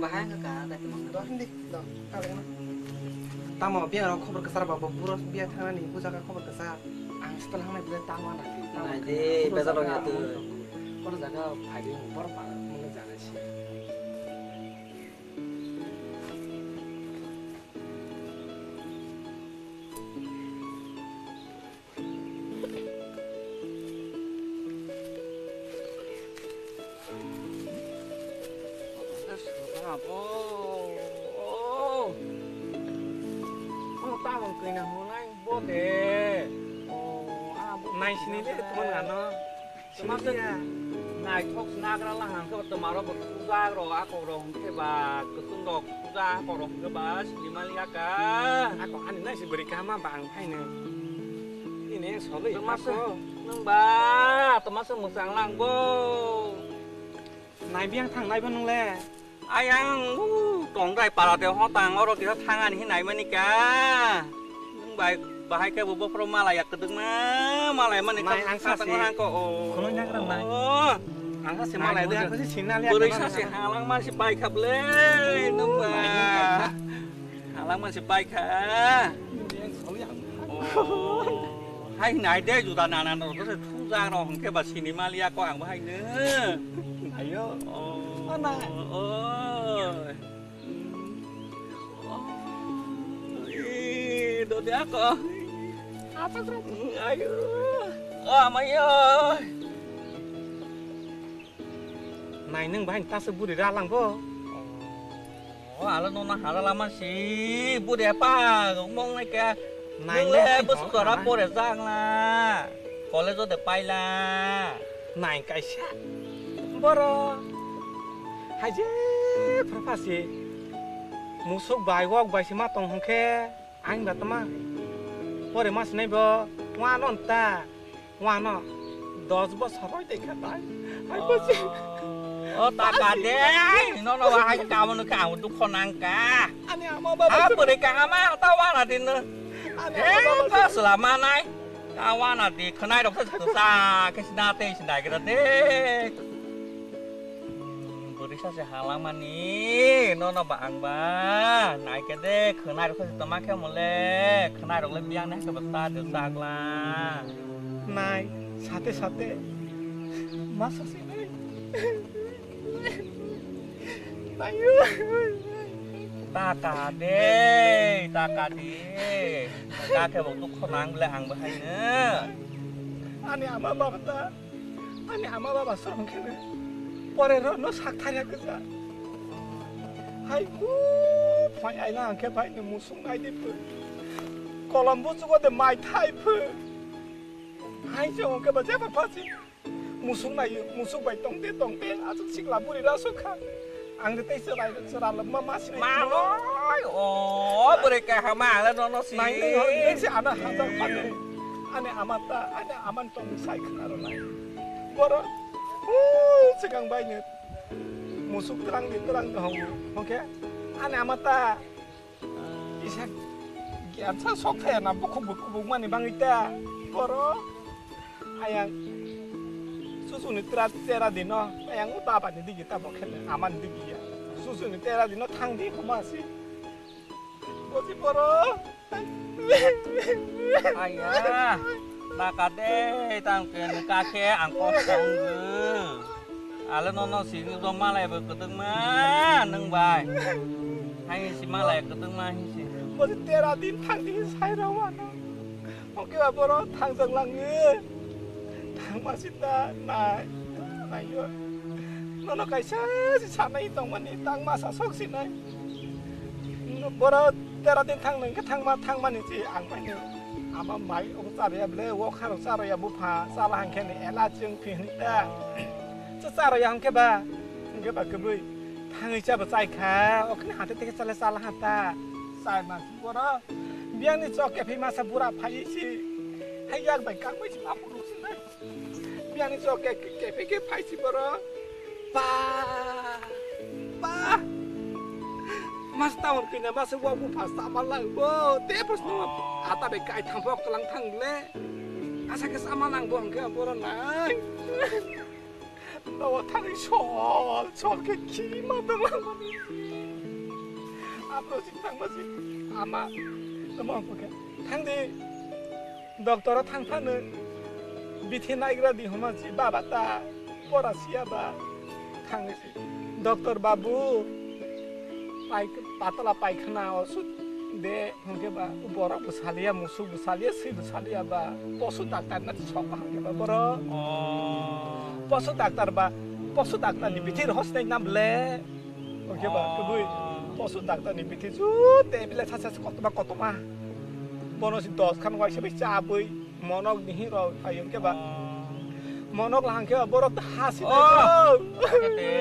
bahai wngkha ka, kaitor mangna. Do, hindi, do, kalengno. Tamo biya rok khobor kwchar ba, bo buro biya thangnani buja kha khobor kwchar. Ang sital hangnai bwle tamo na. Nai de, beda rok ya tu. Boro jaga phai de, boro pa, mungni jaga si. Naisini le tuman ano. Sini ya. Naithok nagra lahang khe tomaro bo tujak ro akok ro hwnkhe ba kwchwng rok tujak akok ro hwnkhe ba sini maliya ka. Akok ani naisi bwrwi kaham ma bang phaino. Ini soloi. Tomasa nung ba tomasa mwchang lang bo. Nai biyang thang nai bo nung le. Ayang, uh, tongrai para de ho tang oro kisa thangani hinai mani ka. Nung bai bahai ke bo bophoro malaya kwdwkma malai mani. Nai ang sase. Ang ko o. Khuloi nagra nai. Oh, ang sase malai de. Ang sase sinna le. Bwrwi sase halang masi bai kha ble nung ba. Halang masi bai kha. Oh. Hai nai de juda nana no se thujak no hwnkhe ba sini maliya ko ang bahai no. Ayo. Oh. Ana. Oh. Oh. Eh, do de ako. Apa bro? Ayo. Oh, amayo. Nai nung bahai tasa buri ralang bo. Oh, alo nona hara lama si buri apa ngomong nai kya. Nai nung le nai bwswk jora pore jang la. College o de paila. Nai kaisa. Boro. Haje phrapha si. Musuk bai wok bai si ma tong hwnkhe. Ang ba tama. Pore mas nai bo. Wa non ta. Wa no. Dos bosor roi de kha tai. Hai bo si. O ta ka de. No no wa hai ka mo no ka dukho nang ka. Ani ama baba. A pore ka ama ta wa na din no. Ani ama baba. Ka sala ma nai. Ka wa na di khnai rok sa sa ke sina te sina gira de. Bwrwi sache halangmani, nono ba ang ba, naikhe de khwnai rok se toma khe mole, khwnai rok le biyang nai khe bwsa de chakla. Nai, sate sate. Masa sini. Ayo. Taka de, taka de. Kake bo dukho nang le ang bahai ne. Ani ama baba ta, ani ama baba sorong kene. Pore ro no sak tharya kesa. Hai ku, phai ai lang ke bai ne musung ai de pu. Kolom bu chugo de mai thai pu. Hai se ong ke ba jeba pasi. Musuk nayo, musuk bai tongte tongte, aswk sikla buri rasuk kha. Ang de tei chwrai, chwra lobma ma sinai. Ma oi, o, bwrwi kaham ang le nono si. Nai, nai, hor, nai, si ana hajar phate. Ani ama ta, ani aman tong sai khna ro nai. Boro, u, swkang bai ni. Musuk twrang ni twrang no hongo. Oke? Ani ama ta, Isa, giyan sa sok thaya na, bukhuk bukhuk mani bangwi ta. Boro, ayang, susuni tera, tera dino, ayang baba ni digi ta bokhe, aman digi ya. Susuni tera dino thang di, homa si. Bosi boro. Aya, taka de, tang ke, nung kakhe, ang kok tong. Ale nono sini do malai bo kwtwkma nwng bai. Hai si malai kwtwkma hi si. Bo tera din thang di sai rw ano. Oke ba boro thang jang lang ni. Thang ma si ta nai. Nai yo. Nono kaisa si sanai tong mani tang ma sa sok si nai. Boro tera din thang nang ke thang ma thang mani si ang bai ni. Ama mai o char ya ble o kharo char ya bu pha sala hang khe ni ela chwng phi ni ta. Cha char ya hang khe ba. Hingke ba kwbwi thangwi chaba chai kha, okhini hate teke chale chala ha ta. Chai ma si boro biyangni chok kephi masa bura phaiwi si. Hai yak bai kangbai si ma phuru si nai. Biyangni chok ke, ke, kephi ke phai si boro. Ba, ba. Mas tawon kina masa wa bu phas ta ma lang bo. Te pos no ata bai kai thang phok lang thang le. Asa ke sama lang bo hingke boro nai. Nogo thangwi sol sol khe khima dwnglamani. Abrosik thangma si ama tamo hwnkhe thangdi doctor-o thang phano bithi naigra di hwnma si baba ta pora siya ba thangwi si doctor babu pai patala paikhana osud de. Hwnkhe ba borok bo saliya, musuk bo saliya, swi bo saliya ba posu daktar na sok ba hwnkhe ba borok. Oh. Posu daktar ba, posu daktar ni bithi rohor sinai na ble. Hwnkhe ba Oh. kwbwi posu daktar ni bithi ju te bile sa sa kotorma kotorma. Bono si dos khan waisa bai chabwi. Monok ni hero phaiyong khe ba. Oh. Monok lahang khe ba borok ta hasi Oh. nai bro. Kete.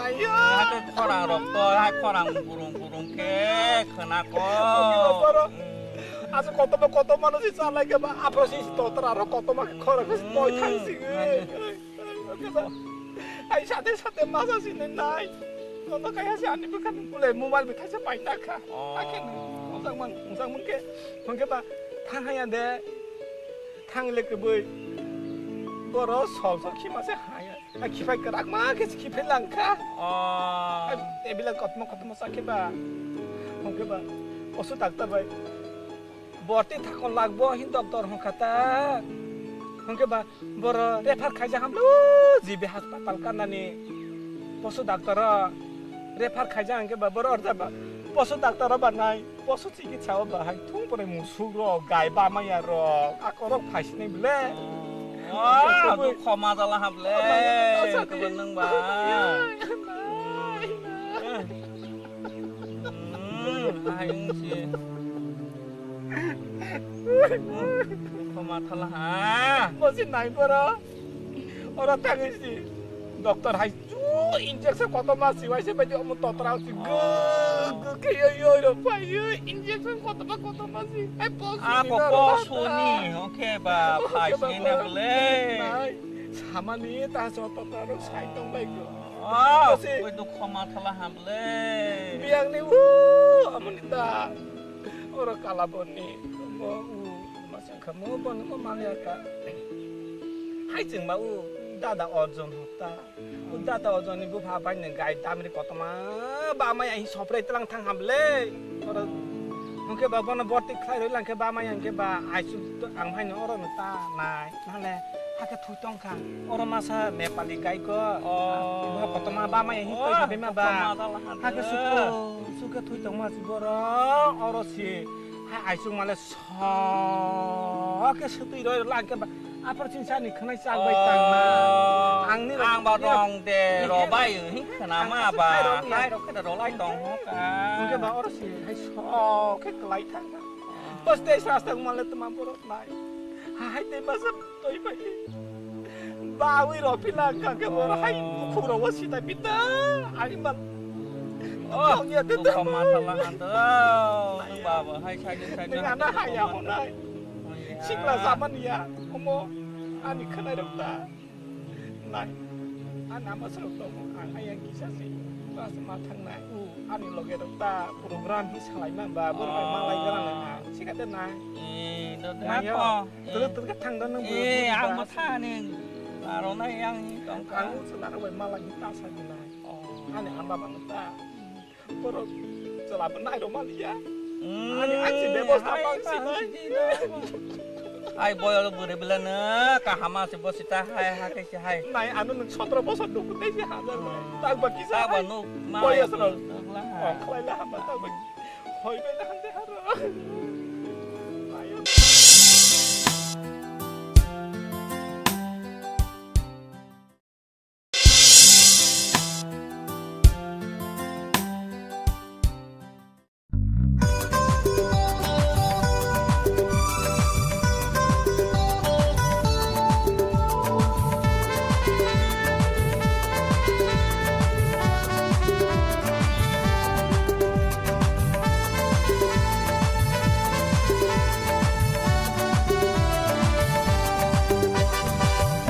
Ayo. Hake khorang rok to, hai khorang burung burung khe khna ko. Oke ba borok. Hmm. Asa kotoba kotoba no si salai khe ba apro si totra ro kotoba khe khorang khe moi thang si. Hmm. Oke ba. Ai sate sate masa si nai nai. Nono kaya si ani bwkha ni kulai mobile bi thaisa pai ta kha. Oh. Akhe no. Mojang mang, mojang mang khe. Hwnkhe ba thang haya de. Thang le kwbwi. Boro sol sol khima se haya. A khiphai kwrak ma khe khiphai lang kha. Oh. Ai, tebila kotmo kotmo sa khe ba. Hwnkhe ba. Osu doctor bai. Borti thakon lagbo hin doctor hwnkha ta. Hwnkhe ba boro refer khaijak hamle o G B hospital kanani posu doctor o refer khaijak hwnkhe ba boro orja ba posu doctor o ba nai posu chikitsa o ba hai thung pore musuk rok gai bamaya rok akorok phaisinai bile. Ah, Hwnkhe dukho ma jala hamle. Asadi. Hwnkhe ba nwng ba. Nai, nai, nai. Hmm, ahai wngsi. Khoma thala ha. Bosi nai boro. Ora tangwi si. Doctor hai chu injection kotorma si waise bai omo totra si gu gu khe yo yo ro pai yo injection kotorma kotorma si. Ai bosi Ah, ni koko na ro suni, ta. Oke ba, Oke phai ba, sini ba. Bole. Nai. Samani ta so totra ro sai tong bai go. Ah, Bosi. Oi dukho ma thala ha bole. Biyang ni u amoni ta. Oro kalaboni mo u masang kha mo bon mo mangya ka. Hai chwng ma u dada Arjun hokta. U dada Arjun ni bupha bai nang gai damri kotoma ba mai ahi sopre tlang thang hamle. Oro hwnkhe ba bono borti khlai roi langkhe ba mai hwnkhe ba aisu ang phai no oro no ta nai. Nale Hakhe thui tong kha. Oro masa Nepali gaiko. Oh. Bo kotorma ba mai hin twi sabi ma ba. Kotorma da lahan. Hakhe suko, suko thui tong ma si boro. Oro si. Hai aisuk male so. Hakhe sutwi roi lang khe ba. Apor chin sani khnai chak bai tang ma. Ang ni ang ba rong de ro bai hin khna ma ba. Hai rok khe da ro lai tong ho ka. Hingke ba oro si hai so khe klai thang. Bas dei sas tang male tma borok nai. Hai tei bas toi pai. Bawi rok pila kake bor hai bukhuk rok wo sita pita. Ai mal. Oh, ya te ta ma thala han to. Nung baba hai sai sai. Nung ana hai ya honai. Sikla zaman ya. Omo ani khanai rok ta. Nai, ani ama srok tongo, ang ayang kisa se, class ma thangnai. Ani loge rok ta program hi salai ma ba, bor bai ma lai gra na, sikate nai. Eh, do Nai yo, telo telo khe thang do nang. Eh, ang bo tha ni, aro nai ang tong ka. Ang chwla rok bai ma lai ta sa nai. Ani ama ba ta. Borok chwla bo nai rw maliya. Ani ang si bebosta hai bang si nai. Hai boyol bwrwi belano kaham se bo sita hai ha khe se hai. Nai ano nwng sotro bosor dukhu tei se hajar nai. Tak ba kisa tak ba hai. Nuk ma boyos hai rok. Nuk la ha. Ong khlai la hamba tak ba. Hoi bai la hande haro. Ayo.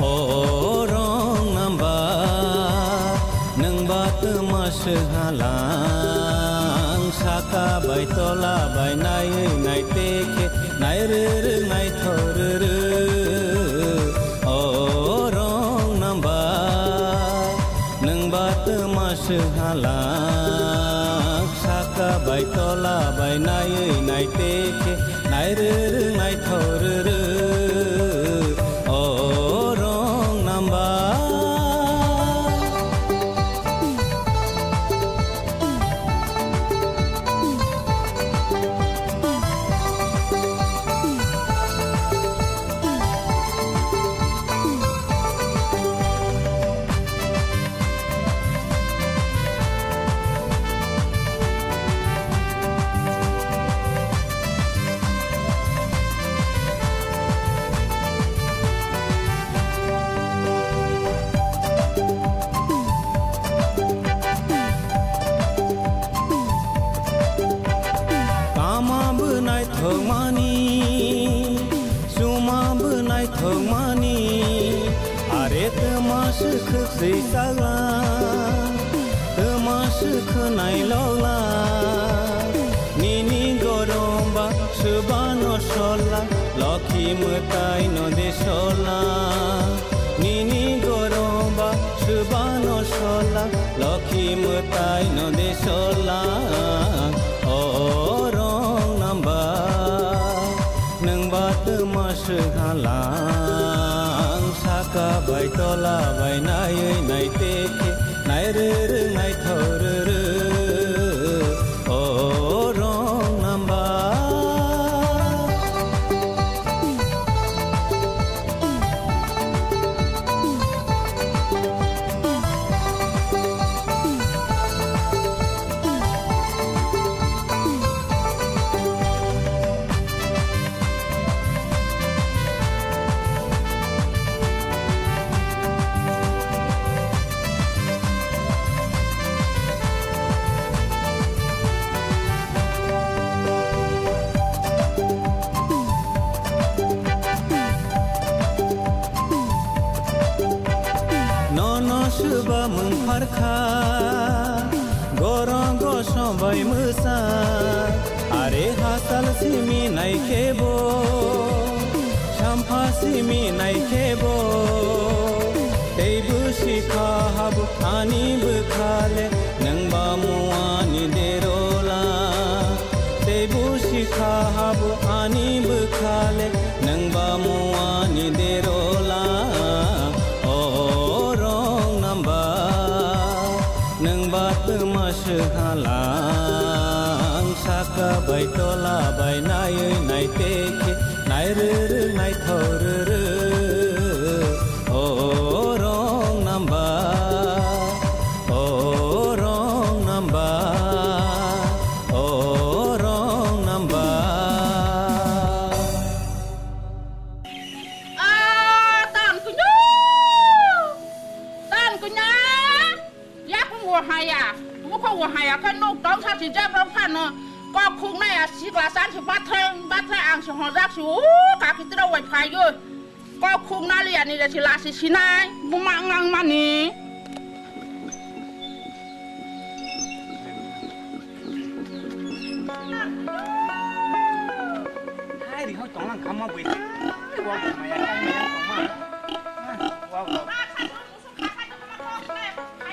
O rong namba, nwng ba twma swk halang, saka bai tola bai naiwi nai te khe, nai rwrwk nai thor rwrwk. O rong namba, nwng ba twma swk halang, saka bai tola bai naiwi nai te khe, nai rwrwk nai thor rwrwk. O rong namba. Tama bwnai thokmani, chuma bwnai thokmani, are twma swkhwk swi chagla, twma swkhwnai lokla, nini gorom ba swbano sola, lokhi mwtai no de sola, nini gorom ba swbano sola, lokhi mwtai no de sola, o rong namba. Nwng ba twma swk halang, saka bai tola bai naiwi nai te khe, nai rwrwk nai thor rwrwk, o rong namba. Nono swba mung pharkha, gorong gosom bai mwsa, are hasal simi nai khebo, sampha simi nai khebo, tei bwswkha habu ani bwkhale, nwng ba muani derola. Tei bwswkha habu ani bwkhale, nwng ba muani derola, Swnghalang saka bai tola bai naiwi naitekhe nairwrwng naithok rwrwng. O rong namba, o rong namba, o rong namba. Ah, tan kunyo! Tan kunya! Yakung wo haya, mukho wo haya, khe nuk tong sa si jab rong phano. Kok khuk na ya, sikla san si bathai, bathai ang si hojak si, u, kaki tira wai phayo. Kok khuk na liya ni le si lasi sinai, buma ngang mani. Hai, ri hoi tong lang khamma bui. Wa bu maya, kang maya tong ma. Ah, wa bu.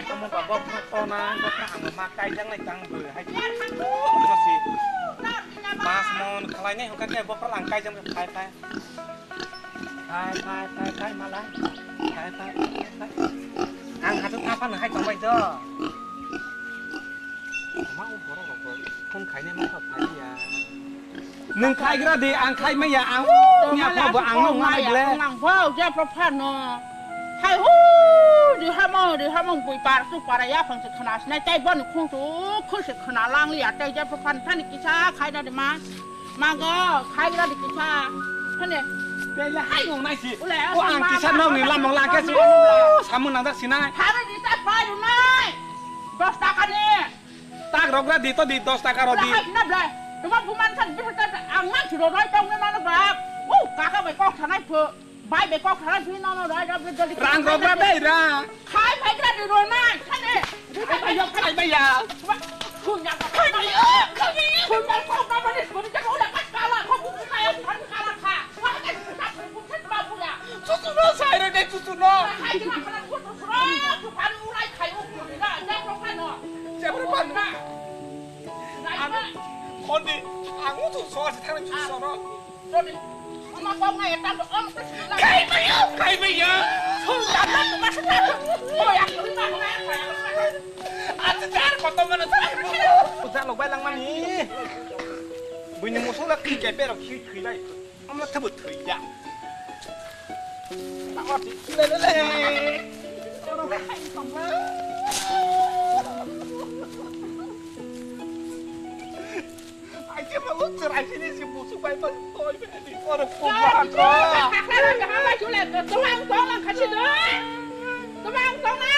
Omo ba bok to na, bok ang ma kai jang lai tang bui. Hai. Ano si. Mas mon khalai nai hokar ke bok lang kai jang phai phai. Phai, phai, phai, phai, malai. Phai, phai, phai, phai. Ang hathok tha phano hai tongbai do. Ma o borok rok bo phone khainai ma kha phai ya. Nwng khaigra di, ang khai maya, ang o nya phano bo ang nwng ma ble. Ang bo je phano. Hai hu, di hamo, di hamo bui par tu para ya phang se khana sinai tai boni khung tu khu se khana lang ya tai je phano thani kisa khaina di ma. Mago, khai gra di kisa. Hane. Tei le hai nong nai si. Ule, o ang kisa nong ni lamong lang ke si. O, samun nang dak sinai. Hare di ta pai ru nai. Dos taka ni. Tak rok gra di to di dos taka ro di. Hai na ble. Tuma buman san bisa ta ang man suro roi tong na na ba. O, kaka bai kok sanai pho. Bai bai kok kha bini nono roi roi jodi. Rang rok ba dai ra. Khai bai gra di ro na. Khane. Khai bai yo khai bai ya. Khun ya khai bai yo. Khun ya kok ba ba ni khun ya ko da ka kala ko bu ka ya khan kala kha. Wa ka ta bu ka ba bu ya. Susu no sai re de susu no. Khai gra khala ko to ro. Ko pa nu rai khai u ko na. Ja ko pa no. Ja ko pa no. Rai ba. Khon di. Ang u tu so se thang ni so no. Khai maya, khai maya. Song jatna tu masa jatna. Oh ya, tu masa jatna. Asa jar koto mana khai maya. Puja lok bai lang mani. Buini musu lak khi kepe rok khi khi lai. Amla thabu thui ya. Tama ti le le le. Ai, che ma lo, che rai, che ni, che musu bai, bai, toi, bai, ni, oro, ko, ba, ko. Tawang tong lang kha si do. Tawang tong na.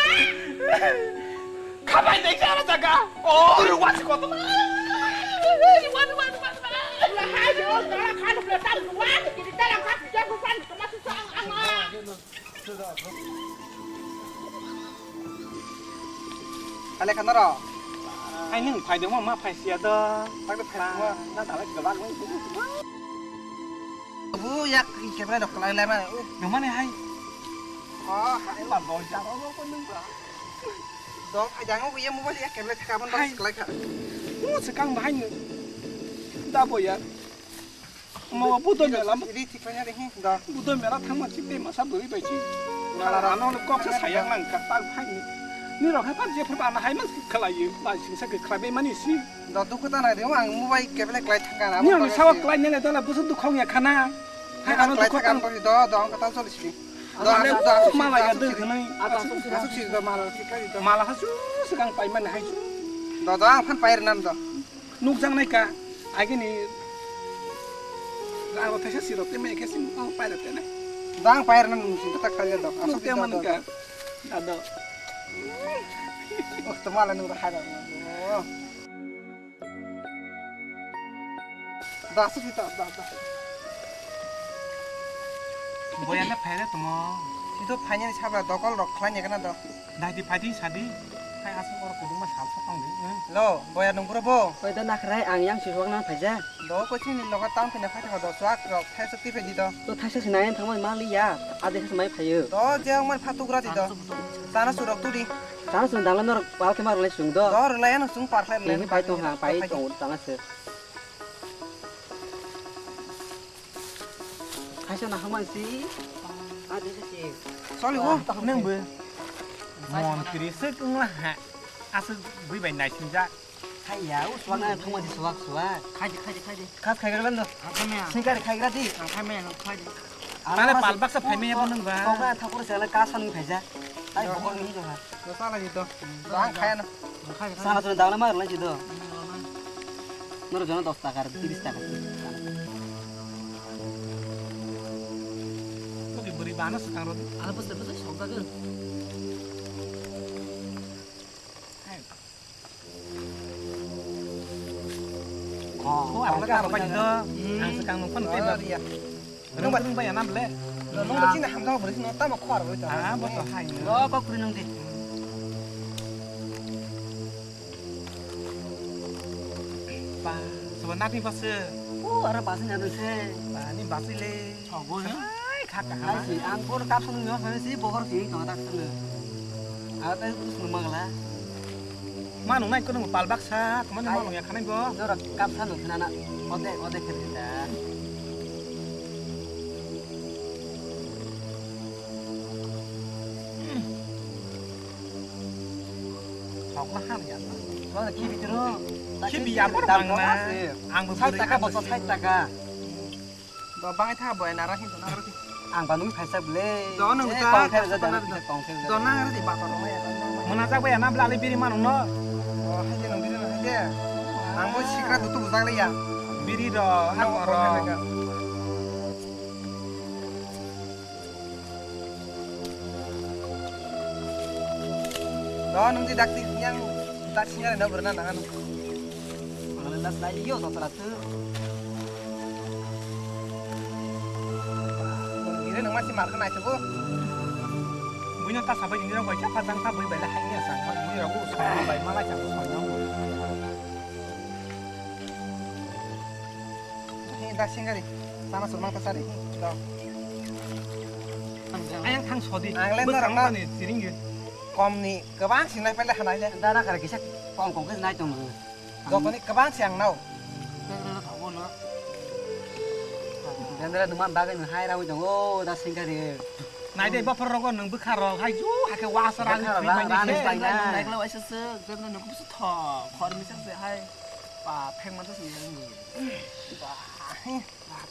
Kha bai, dai, jara, jaga. Oh, ruwa, si, ko, to. Ruwa, ruwa, ruwa, ruwa. Ruwa, hai, ruwa, ruwa, kha, ruwa, tam, ruwa, kiri, ta, lang, kha, ja, ruwa, ruwa, ruwa, ruwa. Kale khana ro. Hai nwng phai dengma ma phai siya do. Tak de phai dengma. Na dalai gabak nang. Bu yak kebra dok lai lai ma. Nang mane hai. Oh, hai ma dol ja ro ko nwng ba. Dol phai dang ko ye mobile yak kebra thaka ban ba. Hai. Klai kha. Mu sekang bahai nwng. Da bo ya. Mo budo mela. Ri thik phai na de hi da. Budo mela thangma chik tei masa bwrwi bai chik. Mala rano no kok sa sayang lang ka tak phai ni. Ni rok hai pa je phai ba na hai man khlai yo. Ba sing sa khlai bai mani si. Da dukhu ta nai de ang mobile kebele klai thang ka na. Ni ang sawa klai ne le dala busu dukhong ya khana. Hai ano klai dukhu thang ka ta. Do do ang ka ta choli si. Do ang da mala ya de khnai. Asuk si do mala si klai do. Mala ha su sekang pai mani hai su. Do do ang phan pai rnam do. Nukjak nai ka, agini rang rok thaisa sirok tei maya khe sing tang pairok tene. Dang pair nang nung sing tak kali dok. Nuk te man ka, ado. Oh, temala nung raha dok. Oh. Da, su kita, da, da. Boyana phaire tomo. Sito phanya ni sabra dokol rok khlanya kana do. Dai di phai di sadi. Hai asuk oro kubungma sal sa tong di. Lo, boya nung bro bo. Koi da nakhrai ang yang si huak nang phaija. Do ko chini loga tang phina phai thang do swak rok thai sa ti phai di do. To thaisa se nayan thangma ma liya. Ade se mai phayo. Do je ang man phatuk ra di do. Sana surok tu di. Sana sun dangla nor pal ke mar le sung do. Do rulai ano sung par khlai le. Ni pai tong ha pai tong tang ase. Kaisa na hamang si. Ade se si. Sorry wo. Nang bo. Mon kiri se kung la ha. Aswk bui bai naisingjak. Haiya, o suwak na thangma di suwak suwak. Khaidi, khaidi, khaidi. Khas khaigra lando. Ang khaimaya. Singkar khaigra di. Ang khaimaya, ang khaidi. Mane pal baksa phaimaya bo nung ba. Kok na thakur sela kasan ni phaija. Ai bokol ni jora. Yo sala di to. Ang khaya na. Ang khaidi, khaidi. Sana sana dawla mar lai di to. Ang dawla mar. Noro jona dos taka, tiris taka. Oke, beri bana setang roti. Ala bos bos sok jaga. Oh, ang kha bai do. Ang sekang nung phano tei ba. Nung ba nung ba ya nam le. Nung ba chini hamjak bwrwi no tamo khwar bwrwi ta. Ah, bo to hai. Lo kok kri nung di. Ba, sobo nati basi. Oh, aro basi na nung se. Ba, ni basi le. Sobo he? Ai, kha kaham. Ai, si, ang por kap sung nyo, kami si bokor si tong tak sung. Ang tai bus nung magla. Ma nung nai kono pal baksa, kemana ma nung ya khanai bo? Jora kap sa nung khnana, ode, ode khe da. Thok ma ham ya. Ko khibi tro. Khibi ya por bang na. Ang bo sait taka bosok sait taka. Bo bangai tha bo nara hin to nara ti. Ang ba nung phaisa ble. Do nung ta kong khe ta ja, kong khe ja. Do nara ti ba ta rong ya. Mona jak ba ya na bla le biri ma nung no. O hai je nung biri no hai je. Ang bo sikra dutu bujak le ya. Biri do ang ro. Do nung di dak ti yang dak singa na berna na. Ang le last lai yo to tra tu. Bini nang masi mar kha nai tugo. Buino ta sabai ni rok bai cha pha jang pha bui bai la hai ya sa. Bui rok u sa bai ma la cha ko sa no. He da singari. Sama surmang ta sari. Do. Ayang thang sodi. Ang le bwsang norok na ni siring ge. Kom ni kwbang sinai pele hanai le. Da na kara kisa kom kom khe nai tong. Jotoni kwbang se ang nao. Jendra duman bagwi nwng hai rawi tongo, da singkari. Nai de, bopor rogo nwng bwkha rok hai ju, hakhe wasa ragwi thwi manya se. Naikla waisa se, jendra nwng kubusu thok, khor misa se hai, pa, pheng masa se nwng. Ba, hai.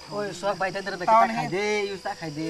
Oi, suak bai tendera bai ta khai de, use ta khai de.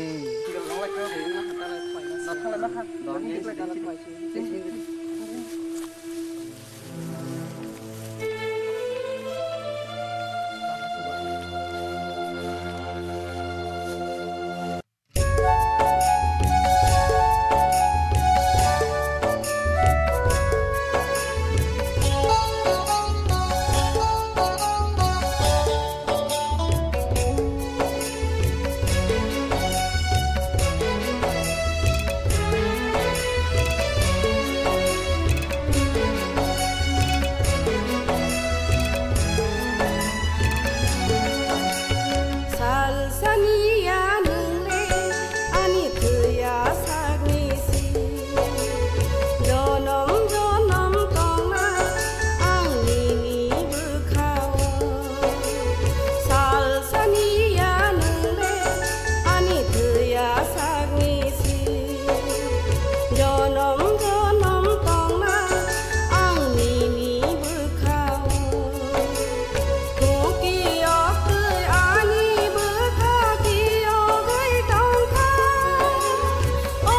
Salsani ya nungle ani thwiya sakni si. Jonom jonom tongna ang nini bwkhao. Salsani ya nungle ani thwiya sakni si. Jonom jonom tongna ang nini bwkhao. Kuki oktwi ani bwkha kiyogwi tongkha. O.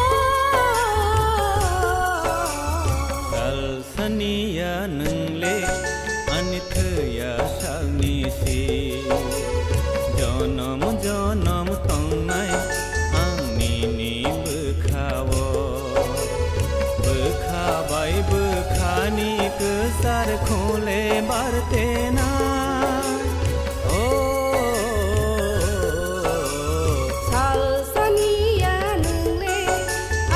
Saniya nungle ani thwiya sakni si. Jonom jonom tongnai ang nini bwkhao. Bwkha bai bwkhani kwchar khole bartena. O. Salsani ya nungle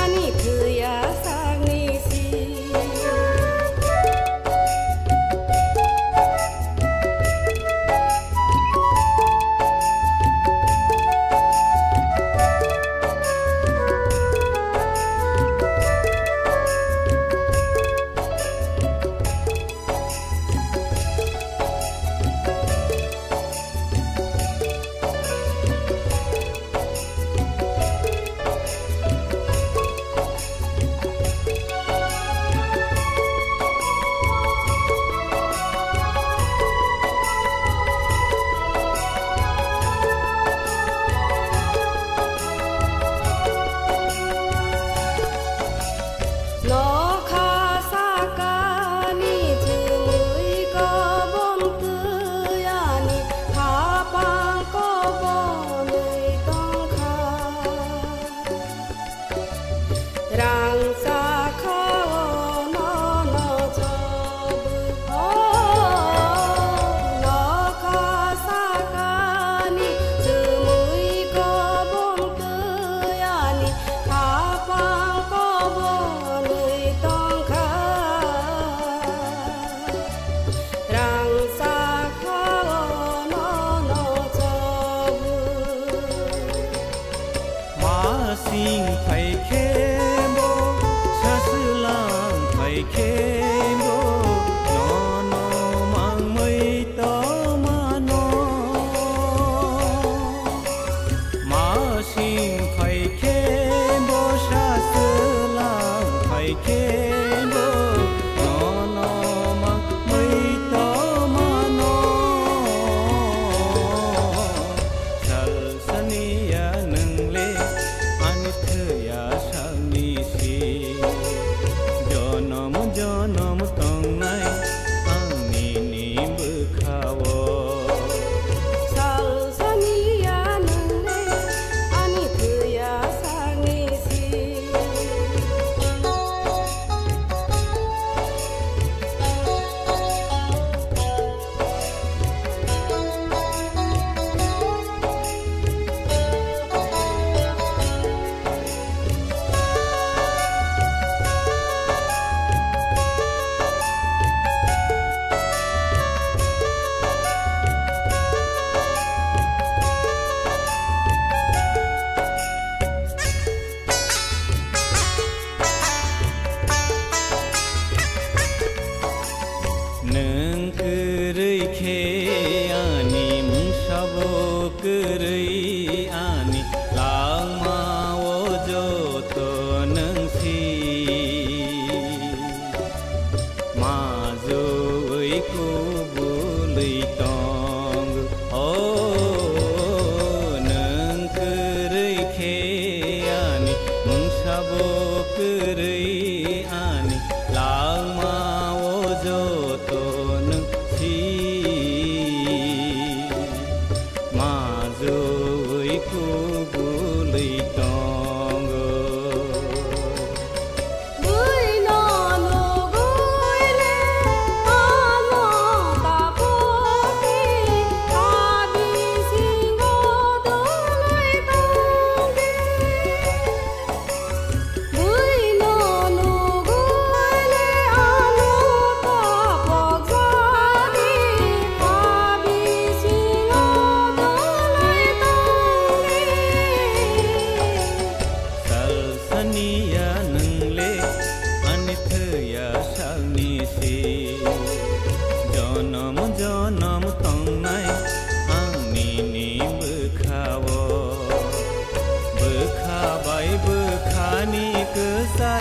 ani thwiya sakni si.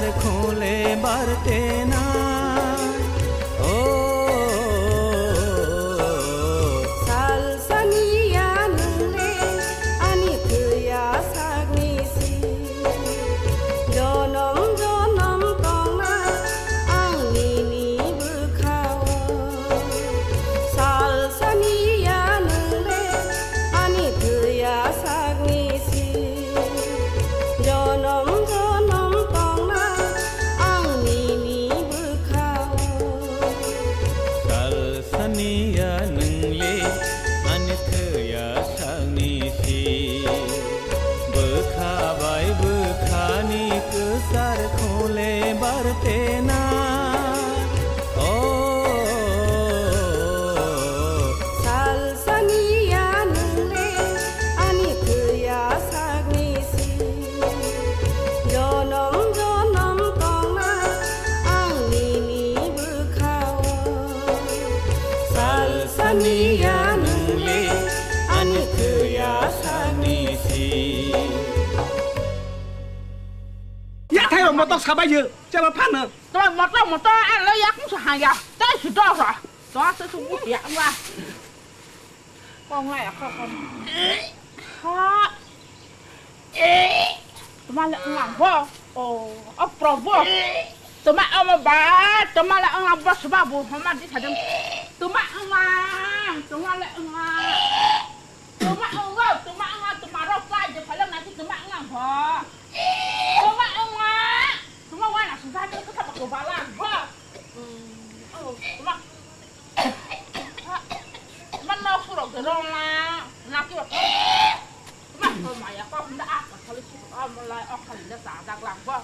Khole barte na, o. Sal saniya nungle ani thwiya sakni si. Jonom jonom tongna ang nini bwkhao. Sal saniya nungle ani thwiya sakni si. Jonom jonom tongna ang nini bwkhao. Sal saniya nungle ani thwiya sakni si. Bwkha bai bwkhani kwchar khole barte na. O. Sal saniya nungle ani thwiya sakni si. Jonom jonom tongna ang nini bwkhao. Sal saniya nungle ani thwiya sakni si. Yathai rok motok sabai yo, chalo phano. Tama motok motok ang lo yak musa haya. Tai sudah lah. Tama sesubuh ya Allah. Kong lai aku kong. Ha. Tama le ngam bo. Oh, oh, Prabhu. Tama ama ba, tama le ngam bo sebab bu hama di sadem. Tama ngam, tama le ngam. Tama ngam, tama ngam, tama rok lai je phalang nasi tama ngam bo. Tama ngam. Tama wana sudah tu kata ko balang bo. Hmm. Oh, tama. Mano surok de rong na, na ki ba. Ma ko ma ya ko da a ka khali su a mo lai o khali da sa da lang ba.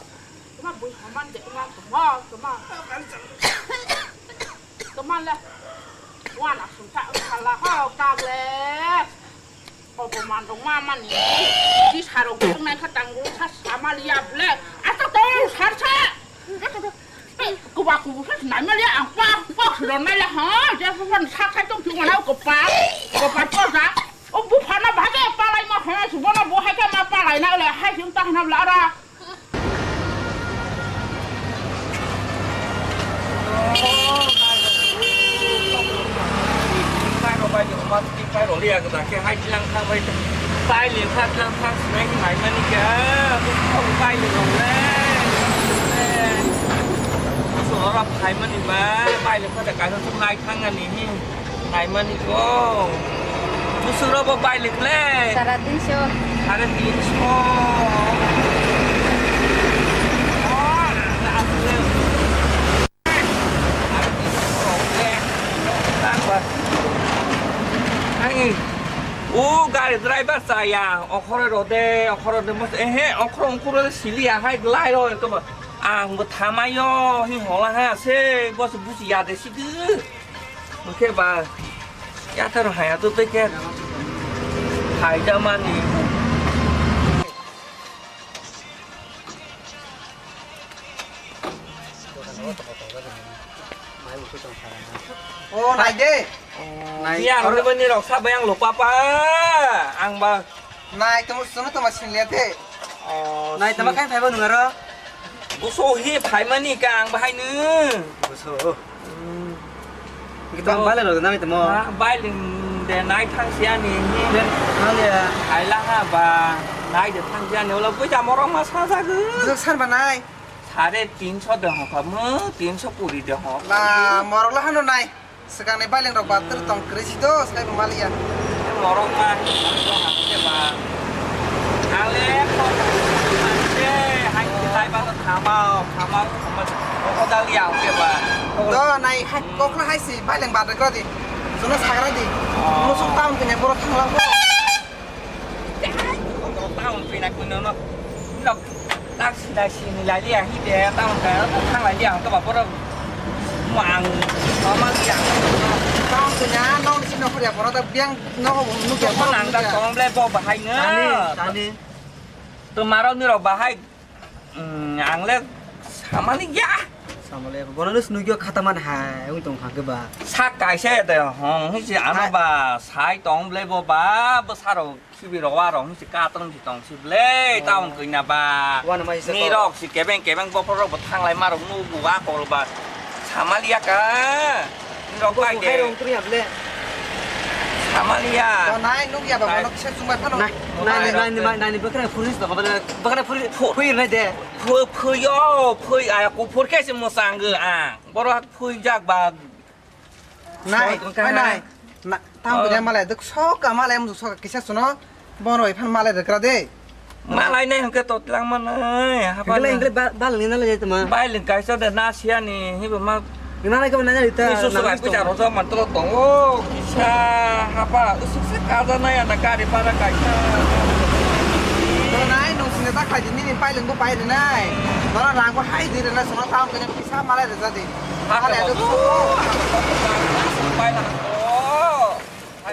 Ma bui haman de ma ko ma ko ma. Ko ma le. Wa na sun ta khala ho ka le. Obo man rok ma mani. Di sarok de nai kha tang ro sa sa ma li ya ble. A to to sar sa. Kuba kubu sa nai ma li ang pa pa ron nai la ha. Je sa sa sa sa tong tu ma na ko pa. Ko pa to sa. O bu pha na ba ke pa lai ma pha na su bo na bo ha ke ma pa lai na le ha jung ta na la ra. Naimani ko. Busuk robo bai lekle. Sara tinso. Sare tinso. Ani, o gari driver saya, okhoro rode, okhoro de mos, ehe, okhoro ongkhoro de sili ahai, lai ro, to, ang bo thamayo, hi hola ha, se, bos busi ya de sidi. Hwnkhe ba yathar haya to tei khe phaijamani. O nai de. Nai. Yang aro ni rok sa bayang lo papa. Ang ba Nai tamo, sono tamo sinle te. Oh, nai tamo si- kain phaibo nung aro? Buso hi phaimani ka ang bahai nung. Buso. Hmm. Kita bale lo nami tamo. Ha, bailing de nai thang sia ni. Den, nang ya. Ai la ha ba, nai de thang sia ni, ola bui tamo rong ma sa sa gu. Buso san ba nai. Sare tinso de ho ka mo, tinso kuri de ho. La, morok la hano nai. Swkangni bailing rok bathwrwi tong kwrwi si do, swkang bo maliya. Morok ma, ba. Ale, ko, se, hai, tai ba, thamao, thamao, thamao. Ko dal ya, ke ba. Do, nai, hai, kok na hai si, bailing bathwrwi kra di. Jono sagra di. Oh. Musuk town kene borok thanglang ko. Town pina kuno no. Nok, tak sida sini lali ahi de, town ka, thang lali ang to bapor. Mang, mama yang. Town punya, no, sini aku dia, pora tak biang, no, nu dia, pora nang tak tong ble bo bahai nge. Tani, tani. To maro ni ro bahai. Hmm, ang le samani ya. Samale, bono nus nugyo khataman hai, ung tong khang ke ba. Sak kaise de, hong, hi si ano ba, sai tong ble bo ba, bo saro. Sibi rok wa rok si katrong si tong si ble taon koi na ba. Wa na mai se Ni to. Rok si kebeng kebeng bophor rok bo thanglai ma rok nu bu wa kol ba. Samalia ka. Ni rok Bo bai bu khai de. Rong turi ya ble. Samalia. To nai nuk ya ba Nai. Manok se sumbai phano. Nai, nai, nai, nai, nai, nai, bwkhwnai phuri se to, bwkhwnai, bwkhwnai phuri, phuri nai de. Phu-, phuyo, phui, aya, kuphur khe se mwsang gw ang. Borok phui jak ba. Nai, Soi, nai, nai. Na, tamo Oh. Kanya malai, duk soka malai, musuk soka kisa suno. Bono iphan malai rekra de. Malai nai hwnkhe to tlang manai, hapa Hingkle, na. Hingkle ba-, balni nalai tama. Bai ling kaisa de na siya ni, hibo ma. Nalai kabo nanya rita. Ni susu bai pisa roja man tolo tongo, kisa, hapa, usuk se kaja nai ana gari para kaisa. To nai, nung sini tak lagi ni, pai lengbo pai de nai. Nora rangbo hai di de nai, sono tamo kanya kisa malai de jadi. Haka Malai bo. Duk soka. Pai na. Oh.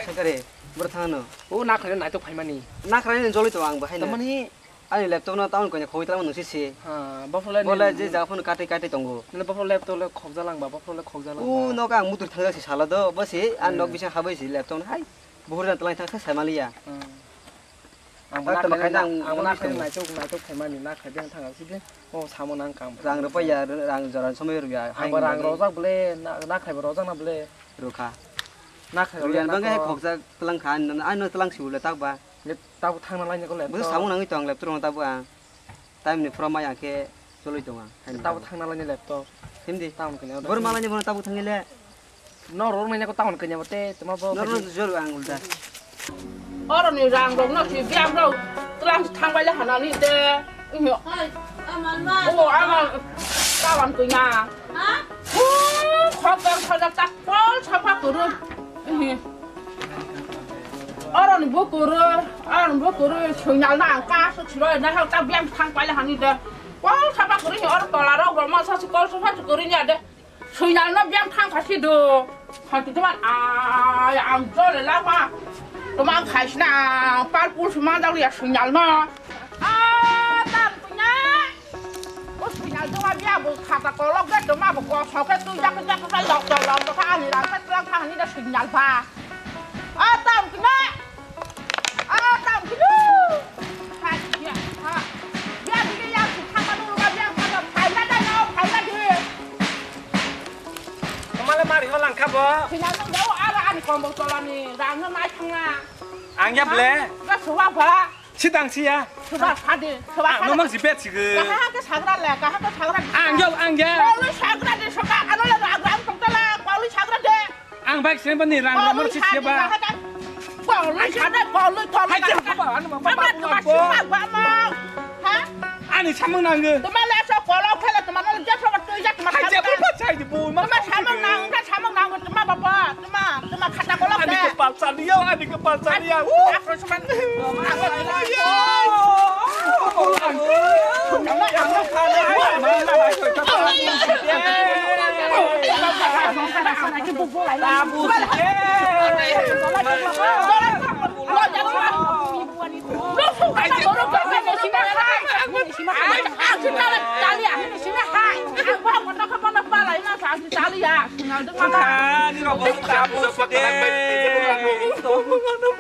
Sakare, bro thangno. O na khare nai to phaimani. Na khare ni joli to ang bahai na. Tamani Ani laptop no town koina khogwi tamo nungsi si. Ha, bophor le Bole ni je jaga phone kati kati tongo. Nini bophor laptop le khokjalang ba, bophor le khokjalang O ba. Nogo ang mutur thangja si sala do, bo si, an nok Hmm. Bising habai si laptop no hai. Buhur jan tlang thang kha sai maliya. Hmm. Ang Ang bo na tamo khai khaina, nang ang bo na nang khai nang. Naitok, naitok khai mani, na khai beng thang si de. O samo nang kam. Rang rw paiya, rang jora somoi rw ya. Ang bo rang rojak bole, na, na khai bo rojak na bole. Rw kha. Na khai Rw ya rojak na bang hai ko. Khokjak tlang kha, an, an no tlang si bole tak ba. Ye, tabuk thangna laini ko laptop. Bo samung nangwi tong laptop rwno tabuk ang. Time ni pura mai ang khe choloi tong ang. Tabuk thangna laini laptop. Himdi. Tamoni kene Bor order. Malai ni bono tabuk thangile. No ror mai ko tamoni kene bote, tama bo Noro kene. Jor ang ulta. Oro ni rang rok no si biang rok tlang thang bai le hana ni de. Inyo. Hai, aman ma. O, ama tawan kuina. Ha? Hu, khobor khajak tak pol sapa kuru. Ihi. Oro ni bo kuru, oro ni bo kuru, suinal na ang ka su chiro na ha ta biang thang pai la hani de. Pol sapa kuru ni oro tola rok roma sa su kol sapa su kuru ni ade. Suinal na biang thang kasi do. Hati teman, ay, ang jole lama. Teman khaisna, pal pul suma dal ya suinal na. Ah, tan punya. O signal duma biya bo khata kolok de duma bo kosok khe twi jak jak khe lok lok lok khe ani rang khe tlang thang ani de signal ba. A tam kne. A tam kne. Ha ya ha. Ya dige ya si thang ma dulu ba biya kha phai na dai no phai na di. Tomale mari ho lang kha bo. Signal no do ara ani kombo tolani rang no nai thanga. Ang ya ble. Ga suwa ba. Sidang siya. Soba sadi, soba Ah, sadi. Nomang si bet sigo. Kaha ke sagra le, kaha ke sagra. Ang jol, ang jol. Paului sagra de soba, ano le ragram tongtala, paului sagra de. Ang bike sen bani rang Paului romor si sadi, siya ba. Kaha ke paului sadi, paului tong. Hai, jol, apa, ano, apa, Ama apa, tuma apa? Suma ba ma. Ha? Ani samung nanggo. Tuma le so kolo khela tuma le je soba tui jak tuma Hai, jol, apa, sai di bu, ma. Tuma samung nang, ka samung nang, tuma baba, tuma, tuma khata kolo Ani de. Kepal sania, ani kepal sania. Uh. Aku cuma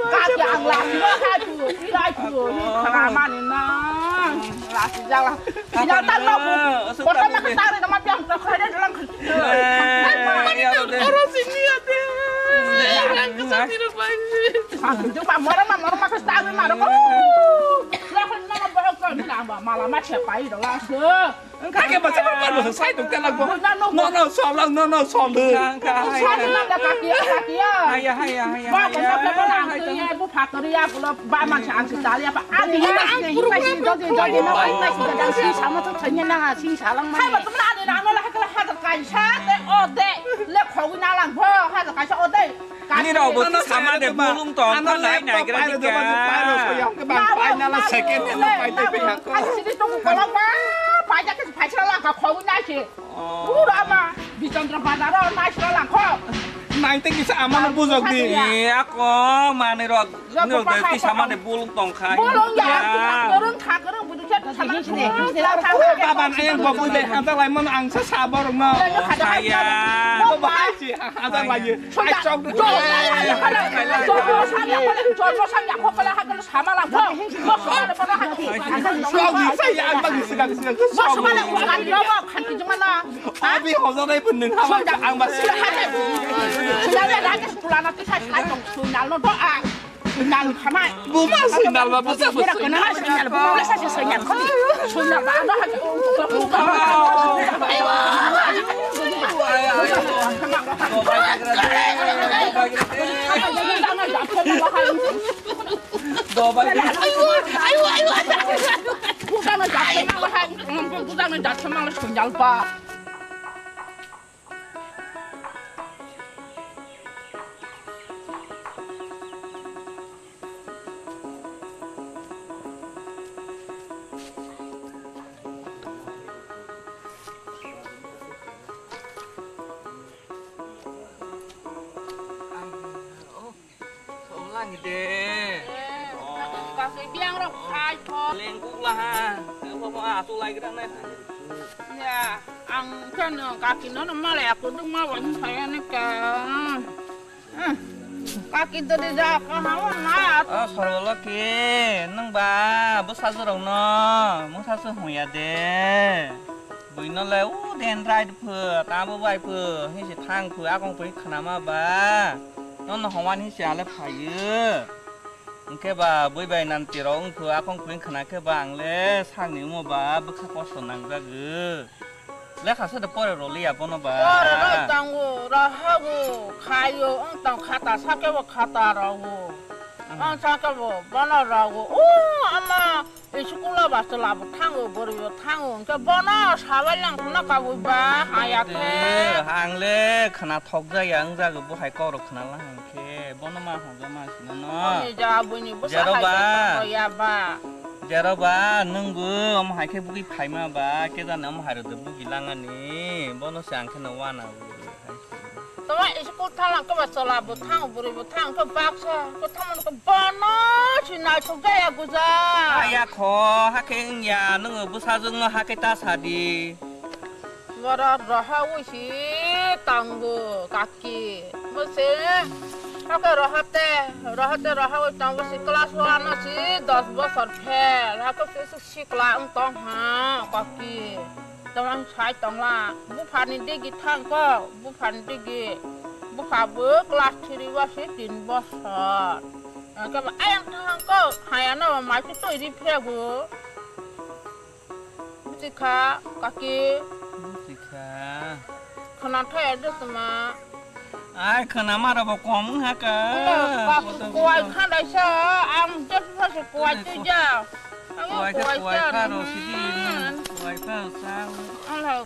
Kati ang lasi no katu, ilai tu, ni khamani na, lasi jala. Ina tan no, kota ma kata re, nama piang tak kaya dalam. Oro sini ate. Rang kesatiro pai. Aku tu pa mora ma mora ma kasta ma ro. Lah kan nama bahas kan nama malam macam pai dalam. Kake bacha bacha bacha sai dong tela go. No, no, no, sol, no, no, sol. Kang, kang, hai, Sol hai. Nang da kaki ya, kaki ya. Hai, hai, hai, hai, Ba hai, ko hai, na ko hai, na hai, ko hai. Ya bu faktori ya ko ba ma sa ang sa ya ba. Ani ya ang puru puru puru. Jogi jogi na ai pa si da si sama to thanya na si salang ma. Hai ba tumna ani na no la ka ha ka kai sa de o de. Le khogi na lang bo ha ka kai sa o de. Ani rok bo sama de bulung tong kha nai nai gra dikha. Second hand no pai de pe hako. Ani sidi to ko kolok ma pai ja ke pai sa la ka khogi na ke. Ura ma, Bichandra Bazar o nai sro lang kho. Nai te kisa amano bujok di. E, ako, mane rok, Rok nirok pa de hai ti sama pa. De bulung tong khai. Bulung ya, Ya. Thakarung, thakarung, budu khe Baba, ayang bokwi bai hata lai mano ang sa sa borok no. Saya. Bo bahai si hata lai. Ai chok. Chok ni saya ang bagi sigang sigang. Abi hozo dai pun nung hama ang bas. Nal khamai. Buma sui nal ba, buma sui. Mira kena sui nal, buma sui sui nal. Sui nal ba, ano ha. Ayo, ayo, ayo. Bujang na jathe ma hai. Bujang na jathe ma sui nal ba. Solangi de. Kasi biang rok khai pho. Lengkuk lah ha. Apa mau atu lagi dah nih. Ya, ang kan kaki nono malai aku dong mau wani saya nih kan. Kaki tadi dah kahawan lah. Oh, Sarwaloki, nang ba, bwsajwrokno, mungsa se hungya de. Buino le, u den rai de pho, tamo bai pho, hinsi thang pho, akong pho khnama ba. Nono hongwan hinsi ale phayo. Hwnkhe ba, bui bai nan tiro wng pho, akong pho khna khe ba, ang le sakni omo ba, bwkha kosto nangjagw. Lekha se de pore rwliya bono ba. Pore rw tango, rw hago, khayo, wng tang khata, sake bo khata rw. Ang sake bo, bono rw. O, ama, school ba se labo thango, bwrwi bo thango, hwnkhe bono sabai lang khna kabui ba, haya khe. Ang le khna thok jaya, wng jagw, bo hai kok rok khna lang khe, bono ma hwnjak ma sino no. Ani ja, buini bwsa hai ba. Jero ba, nwng bo omo hai khe bugwi phaima ba, khe jani omo hai rok de bugwi langani, bono se ang khe no wana bo. Tama school thang lang khe ba chola bo thang, bwrwi bo thang, khe baksa, khe thang man khe bono si naithok jaya guja. Aya kho, hakhe wngya, nwng bwsajwk no hakhe ta sadi. Bora roha usi tango kaki. Bose, hake roha te, roha te roha ui tango si class one si dos bosor fail. Hake si si sikla wng tong ha kaki. Tong ang sai tong la. Buphani digi thang ko, buphani digi. Bupha bo class three wa si tin bosor. Hake ba ayang thang ko, hayano mai tu toi ri phego. Buchikha, kaki. Buchikha. Khwna thaya de tuma. Ai, khwna mara bo kom wngha ka. Koi kha dai sa, ang je sa se koi tu ja. Ang koi kha, koi kha ro sidi. Koi kha sa. Alo.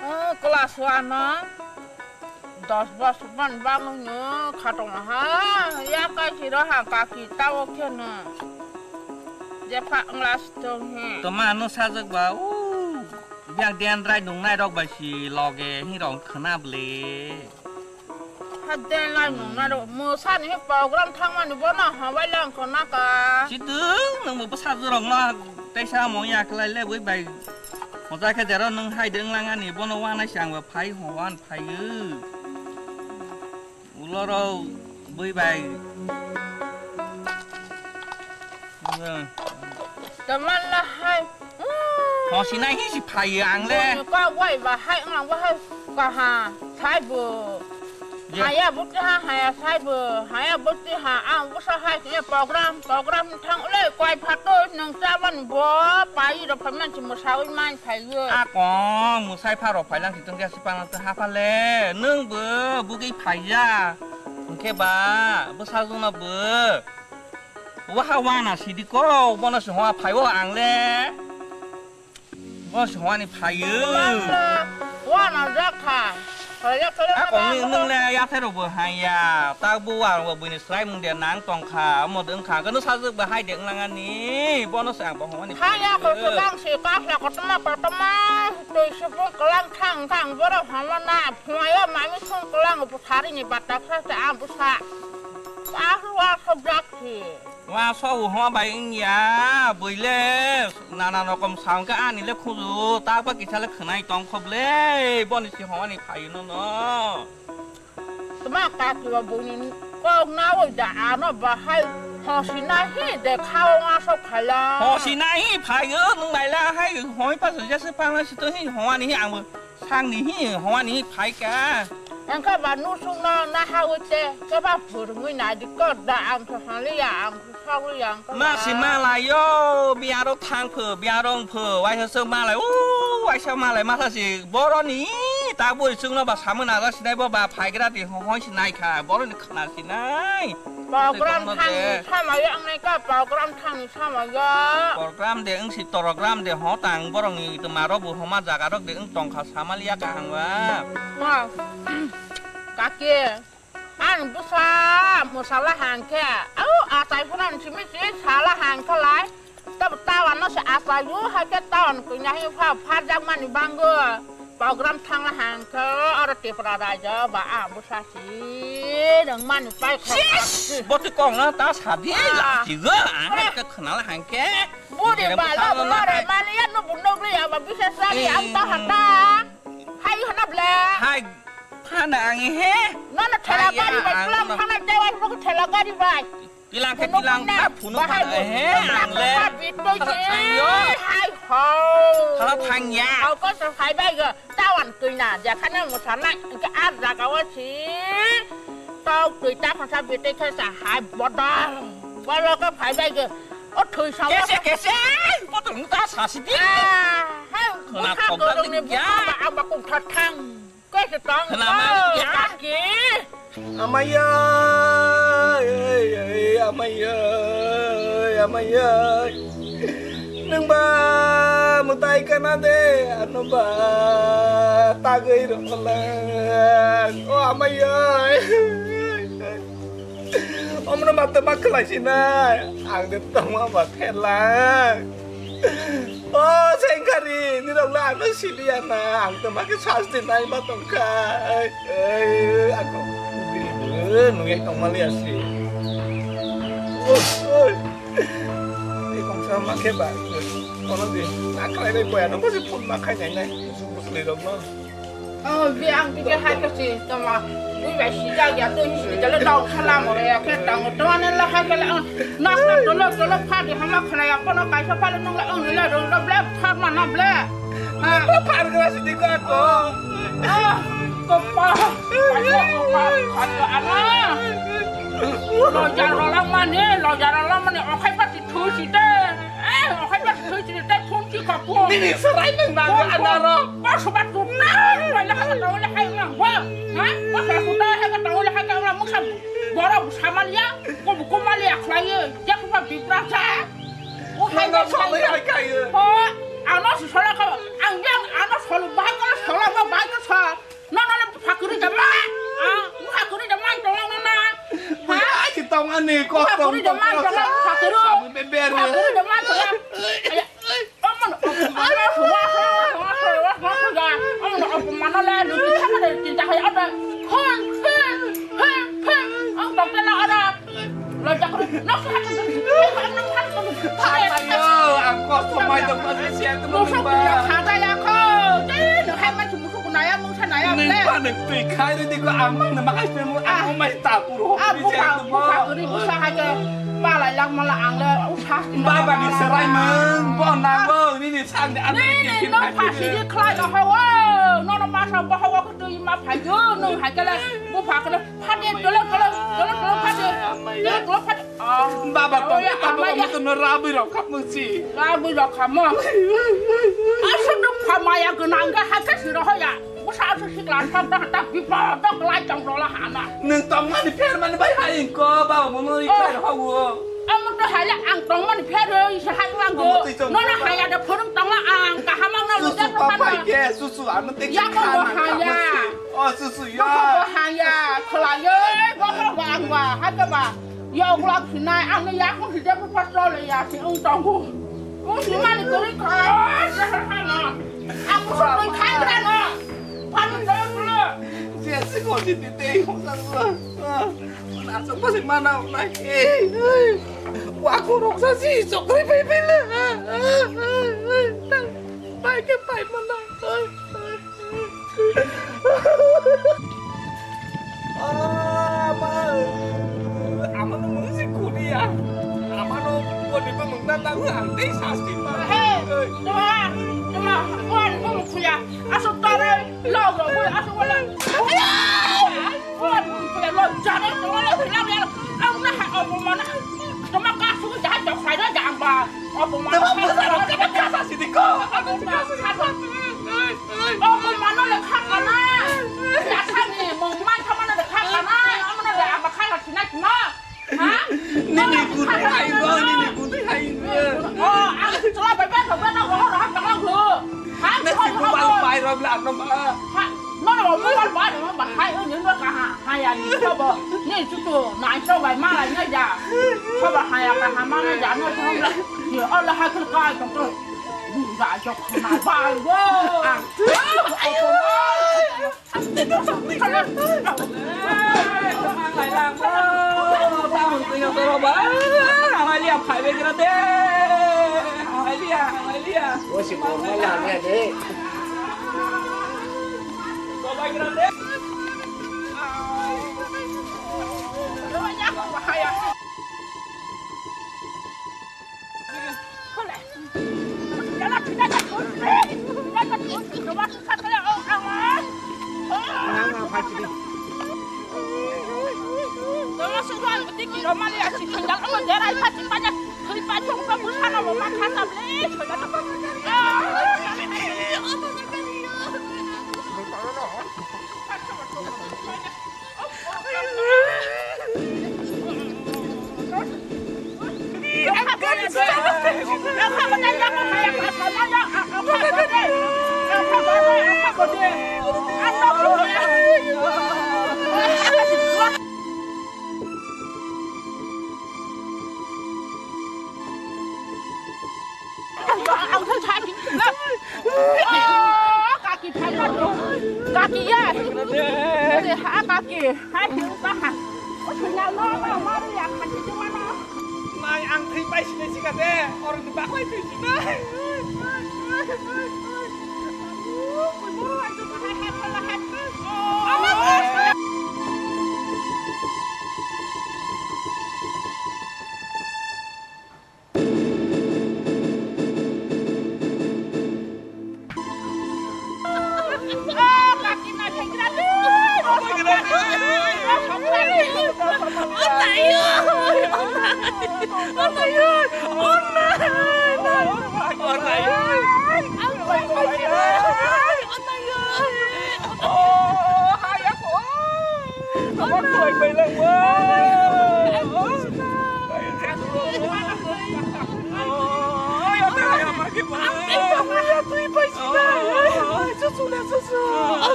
Oh, class one na. Dos bosor man bangno khatong ha, ya kai siro ha kaki tao kheno. Jepha wngla sitong he. Toma no sajak ba, u, biang den rai nung nai rok bai si loge hi rong khna ble. Ha den lai nung nai rok, mo sani he program thangmani bono ha bai lang khna ka. Sidung nung bo sajak rok no teisa mo ya klai le bui bai. Mo ja khe jero nung hai de wnglang ani bono wanai si ang bo phai ho wan. Phaio. Uloro bui bai. Taman la hai. Hosinai hi si phaio ang le. Ka wai ba hai ang ba hai. Ka ha. Sai bo. Haya buti ha, haya sai bo. Haya buti ha, ang busa hai. Program, program thang le koi phato nung chaban bo. Pai ro phaman si musawi man. Phaiyo. A kong, mwsai pharo phailang si tongkhe sipang tong hapha le. Nwng bo bugwi phaiya. Hwnkhe ba, bwsajwkno bo. Waha wana sidi ko, bono se hoa phaiyo ang le. Bono se hoani phaiyo. Wana jakha. Phaiya phaiya. A kong nwng le yathai rok bo haiya. Tak bo wa rok bo buini Swraimung de nang tongkha, omo de wngkha, hwnkhe no sajwk bo hai de wnglang ani, bono se ang bo hwnmani. Haya khe kwbang se, kahla kotorma kotorma, twi supung kwlang thang thang, borok hwnmana, phunaio mami sung kwlang, bwsari ni bata kha se ang bwsa. Kahla wa sobjak se. Wa so homa bai wngya, bwile nana rokom sa hwnkhe ani le khuju, ta ba kisa le khwnai tong kho ble, boni si homa ni phaio no no. Tma kaki ba buini kok na oi da ano bahai hosi na hi de khao nga so khala. Hosi na hi phaio, nwng naila hai hoi pa so jese pa na si to hi homa ni hi ang bo. Sangni hi, howani hi phaikha. Engkha ba nusukno nahawi te, keba phwrwngwi naidi kok da, ang khe haliya, ang khe sawi, ang khe Ma si ba. Malayo, biyaro thang pho, biyaro wng pho, waisa se malai, o, waisa malai, masa si boroni, ta bui chwngno ba samwi naja sinai bo ba phaigra di, ho, hoi sinai kha, boroni khna sinai. Program thangni samayo, ang nai ka program thangni samayo. Program de wng si torogram de, ho tang borokni tma rok bo homa jaga rok de wng tongkha. Samalia kaham ba? Ma, kaki, ang bwsa mwsala hangkhe, au achai phano simi si sala hangkhe lai, tab tawan no se achai u, hakhe tawan kunya hi pha pharjak mani bango, program thangla hangkhe, oro Tripura rajyo ba ang bwsa si rwng mani pai kha. Boti kong no ta sadi la chigo, ang khe khwnala hangkhe. Buri bala bala mani ya no bundo bri ya ba bisa sari ang ta hata. Hai hana ble. Hai, phana ang he. Nono thela gari bai, tulang phana dewa pok thela gari bai. Tilang khe tilang kha phunu phana he ang le. Hai ho. Thala thangya. Au ko sa phai bai go. Tawan tuina, jekhane mwsana, hingke a jaga o si tok twi ta khasa bete khe sa hai bodol. Bolo ko phai bai go. O thui sa. Kese, kese, bodol ta sa si di. Hai, khna bukha kok gorong ni ya. Bukha ba ang ba kung thot thang. Kese tong. Khna ma ya. Kaki. Amaya, amaya, amaya. Nwng ba mwtai kana de, ano ba tagwi rwkhalang. O amaya. Omono ma tama khlai sinai. Ang de tongma ba pherlang. O sengkari, nirok le ano siliya na. Ang tama khe sasti nai ma tongkha. Ei, ei, ako. Nungya tongma liya si. Oi, oi. Ei kongsa ma khe ba. Kono di. Na khlai bai boya no bosi phone ma khai nai nai. Bwsli rok no. Oh, bi ang tike hai kasi tama. Bui bai sijak ya, tui sijak le dau khala mo ya, khe tang tama ne la hai kala. Na sa tolo tolo pha di hama khala ya, kono kaisa pha le nung la ang le rong do ble pha ma na ble. Ha. Pha gra si di ko ko. Ah, ko pa. Ko pa, ko pa, ko pa, ana. Lo jar lo la mani, lo jar lo la mani, okhai pa ti thu si de. Eh, okhai pa ti thu si de, thum si ko pu. Nini serai nang nang ana ro. Ko so ba tu na, ba la ka tau le hai nang ba. Ha? Ko so tu da hai ka tau le hai ka nang muksa. Boro bu samal ya, ko bu ko mal ya khlai ye. Ya ko pa bipra sa. O hai ba sa ya kai ye. Ho, ano su sala ka. Ang yang ano solo ba ka solo ba ba ka sa. No, no, no, phakuri da ma. Ah, phakuri da ma tong na na. Bui ai ki tong ani ko tong. Phakuri da ma tong, phakuri. Sabu be be re. Phakuri da ma tong. Ay, ay, aman, aman, aman, aman, aman, aman, aman, aman, aman, le, lu, sama de, cinta hai ada. Hon, hon, hon, hon. Ang tong na ada. Lo jak ro, no, hon, hon, hon, hon. Ayo, ang kosto mai dong ma siya tu. Musuh punya kata ya ko. Deh, no hai man musuh ku naya, musuh naya. Neng pa neng tui khai re di ko ang mang na makai pe mu ang mai ta puro. Ah, buka, buka guri busa haja. Palai lang mala ang le usa. Baba ni serai meng, bo nang bo, ni ni sang de ang ni ni ni no pasi di khlai no hawo. No no masa bo hawo ko tui ma phai do, no hai kala bu pha kala. Phade, tolong, tolong, tolong, tolong, phade. Tolong, tolong, phade. Ah. Baba, tong, ya, tong, amai, ya. Tong, rabui rok kap mung si. Rabui rok kap mung. Asal dong pha maya gwnang ga hake siro hoya. Busa asal sikla sam ta ta bipa dok lai tong rola hana. Nung tong mani pher mani bai hai ko, baba, mo no ikai ho wo. Amo to haya ang tong mani pher oi se hai mang go. Amo to i tong. No no haya de phurung tong la ang kaham ang no. Susu papa ke, susu ano te. Ya ko haya. Oh, susu ya. Bokhorok haya, khwlaiwi bokhorok ba ang ba, hai khe ba. Yoklak sinai, ang ni yakung si jephru pastor le ya si wng tongo. Wng si mani kwrwi kha, ang musuktwi khai gra no. Phano tong bwle. Jesi ko Chini tei hojak la. Mana asok masih mana nai. Waku roksa si chokri pai pai la. Pai ke pai mana. Ama, ama no mung si kuliya. Ama no boni bumung na tangu ang tei sasti ma. He, tuma, tuma, kuan bumung kuya. Asuk tare, lo lo, asuk wala. Kuan bumung kuya, lo jare, tuma lo hilang ya. Ang na ha, opo mana. Tuma kasu jahai jok sai jang ba. Opo mana. Tuma mana kata kasa sini ko. Opo mana. Obo mano le kha kana. Yathani mong mai thamano le kha kana. Amano le aba kha kana thina thina. Ha? Nini kudu hai go, nini kudu hai go. Oh, ang chula bai bai bai na ho ha ha ha. Ha? Nasi kubal pai rom la no ba. Ha? No no mo ba ba no ba hai o ni no ka ha. Ha ya ni ko bo. Ni chu tu nai so bai ma lai na ya. Ko ba ha ya ka ha ma na ya no so la. Ye Allah ha kul kai tong to. Buda jok na bai wo. Ayo. Ang thai thai. Oh, kaki thai thai. Kaki ya. Ore ha kaki. Hai thai pa ha. O thai na no no ma ya khan ti ma no. Nai ang thai pai sinai sika de. Or ni ba koi thai sinai.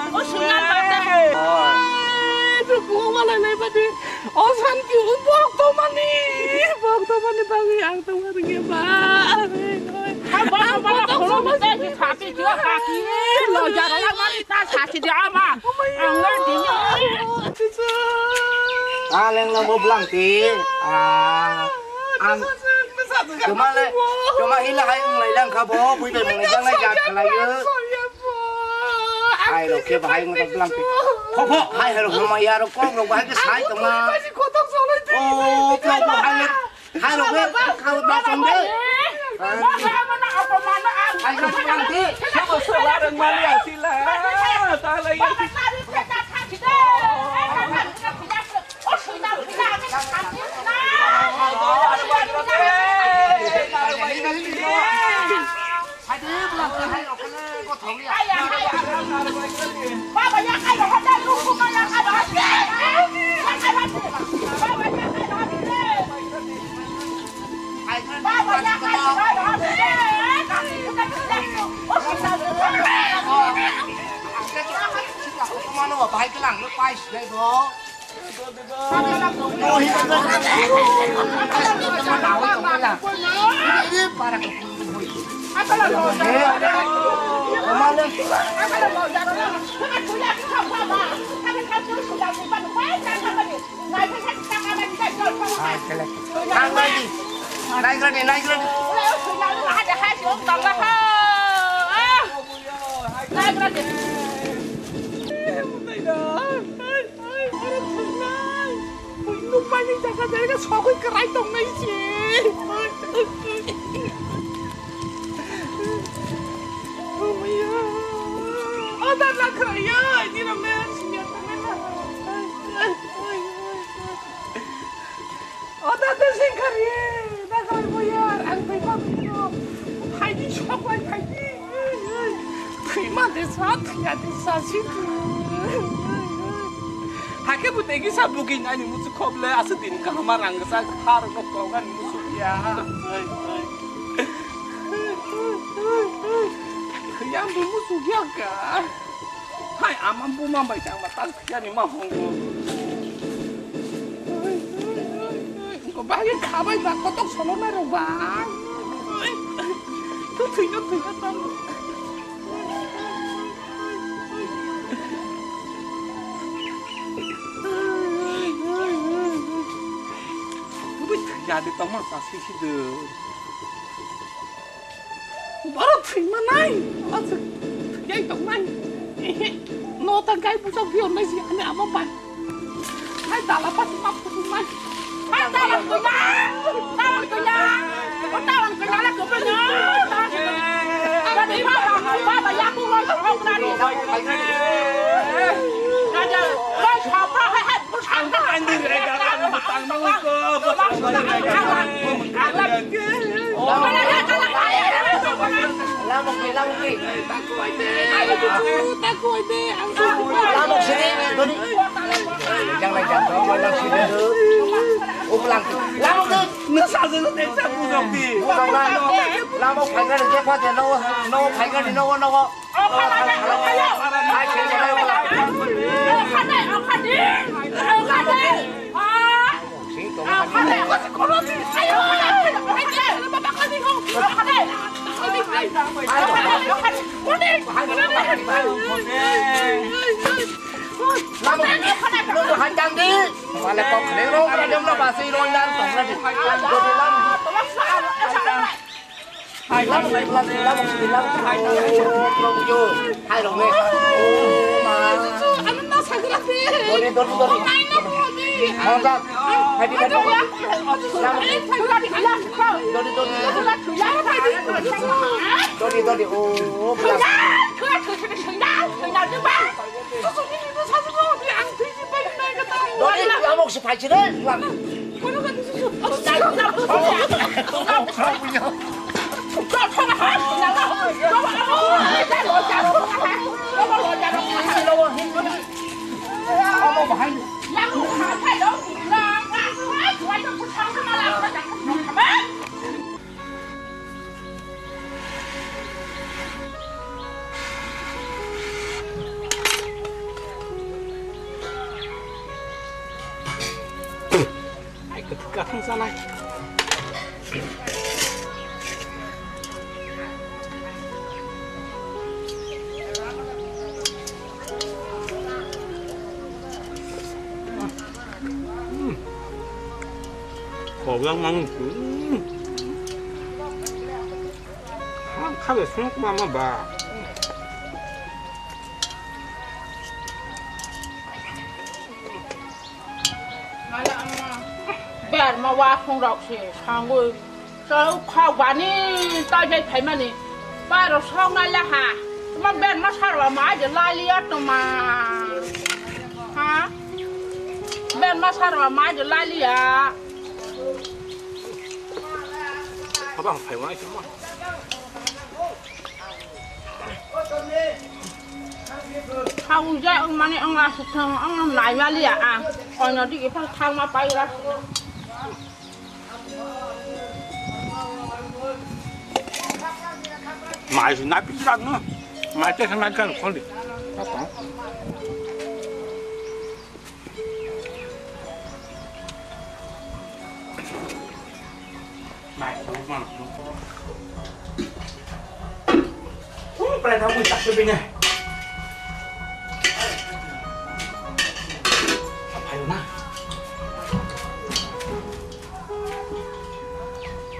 O swnam bata. Ai, duku wala nai badi. O santi o bok to mani. Bok to mani bangwi ang to mani ba. Hai, bok to mani khulum te si sati jua kaki. Lo jara la mani ta sati dia ama. Ang le dini. Ah, leng no mo blang ti. Ah. Ang. Cuma le, cuma hila hai ngai lang kha bo, bui bai ngai lang ngai jak khalai yo. Hai rok khe bahai wng tong tlang. Pho pho hai hai rok no maya rok kok rok bahai khe sai tong na. O pho pho hai le hai rok khe kha ba tong de. Hai na tlang de. Sabo sabo rang mali asila. Ta lai ya. Bahai khe lang pai sinai bo. Nukmani jaga jaga sogwi kwrai tongnai se. Oda na khaya, ni ram na siya ta na. Oda ta sing khari, na khari boyar, ang bai pa ko. Phaidi sok bai phaidi. Thwima de sa, thwiya de sa si. Hakhe bo tegi sa bugin ani musu khoble, asa din kahama rang sa thar no kok ani musu ya. Yang bo musu ya ka. Hai, ama buma bai chang ma tal khiyani ma hongo. Ko bahai khabai ba kotok solo na ro ba. Tu thwino thwino tam. Bui thwiya de tamo sa si si de. Borok thwima nai. Aswk thwiyai tong nai. Ehe. No ta gai busa biyo nai si ani amo bai. Hai dala pati ma phutu nai. Hai dala kuya. Dala kuya. O dala kuya la kuya. Dala kuya. Dala kuya. Baba, baba, ya ku wai sa hok na ni. Raja, wai sa pra hai hai. Ang ta ang di re ga ang ta ang mo ko. Lamok ni, lamok ni. Lamok sini, doni. Yang lain jam, lamok sini. Uplang. Lamok ni. Nasa sini, nasa pusok di. Pusok na. Lamok phaikar je pha je, no, no phaikar di, no, no. Lamok, lamok, lamok, hai jang di. Wala kok kene ro, ro, ro, ro, basi ro, ro, ro, ro, ro, ro. Hai, lamok, lamok, lamok, lamok, lamok, lamok, yo. Hai, rong, eh. Oh, ma. Ano na sagra pe. Dori, dori, dori. Ai, na mo ni. Monjak. Hai, di, hai, di. Lamok. Dori, dori, dori. Dori, dori, oh, oh, dori, lamok se phai se re. Ai, kwthwk kathang sanai. Kok yang mang. Khabe sung kuma ma ba. Berma wa phung rok se sangwi. Chau khok bani tai jai phaimani. Pai rok sok nai la ha. Tuma berma sarwa ma je lai liya tuma. Ha? Berma sarwa ma je lai liya. Apa phai wa ma? Khau ja ang mani ang la suk thang ang lai ma liya ang. Kono di ipang thang ma pai ra. Mai si na pi sa no. Mai te sa na kan khon di. Apa? Mai, mai, mai. Prai thang bui tak se bini. Phaio na.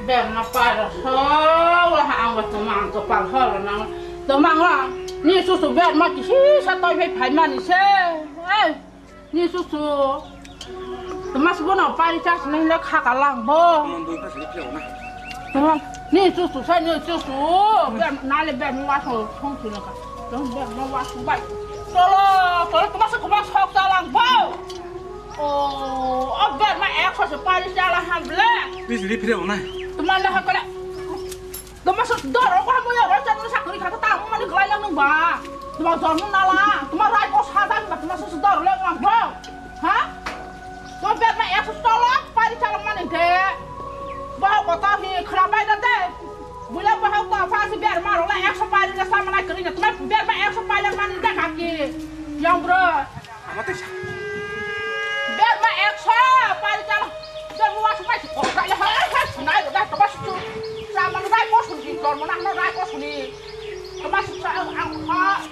Berma para so, wah, ang wah, toma ang kepal hor nang. Toma ang wah, ni susu berma kisi sa toi phai phai mani se. Eh, ni susu. Toma si bono pari chas nang le kha ka lang bo. Toma, ni susu sa, ni susu. Ber, nale ber ma so, song si na ka. Toma ber ma wa su bai. Tolo, tolo, toma si kuma sok ta lang bo. O, o berma ekso se pari chala ham ble. Please, leave him alone. Tuma le hakale. Tuma so dor ko hamu ya, roi chan sa kri kha ta mani klai lang nung ba. Tuma jor mun nala, tuma rai ko sa dan ba, tuma so dor le ma ba. Ha? Tuma berma ekso tolo pari chala mani de. Ba ko ta hi khra bai da de. Bula ba ha ta fa si berma ro la ekso pari ka sa mana kri na, tuma berma ekso pari mani de ka ki. Yang bro. Ama tei sa. Berma ekso, pari chalo. Berma wasu pai si kok kaya, ha, ha, sunai, da, da, ba, su, su. Sa, ma, rai ko suni, kor, ma, na, rai ko suni. Ba, su, sa, ang, ha.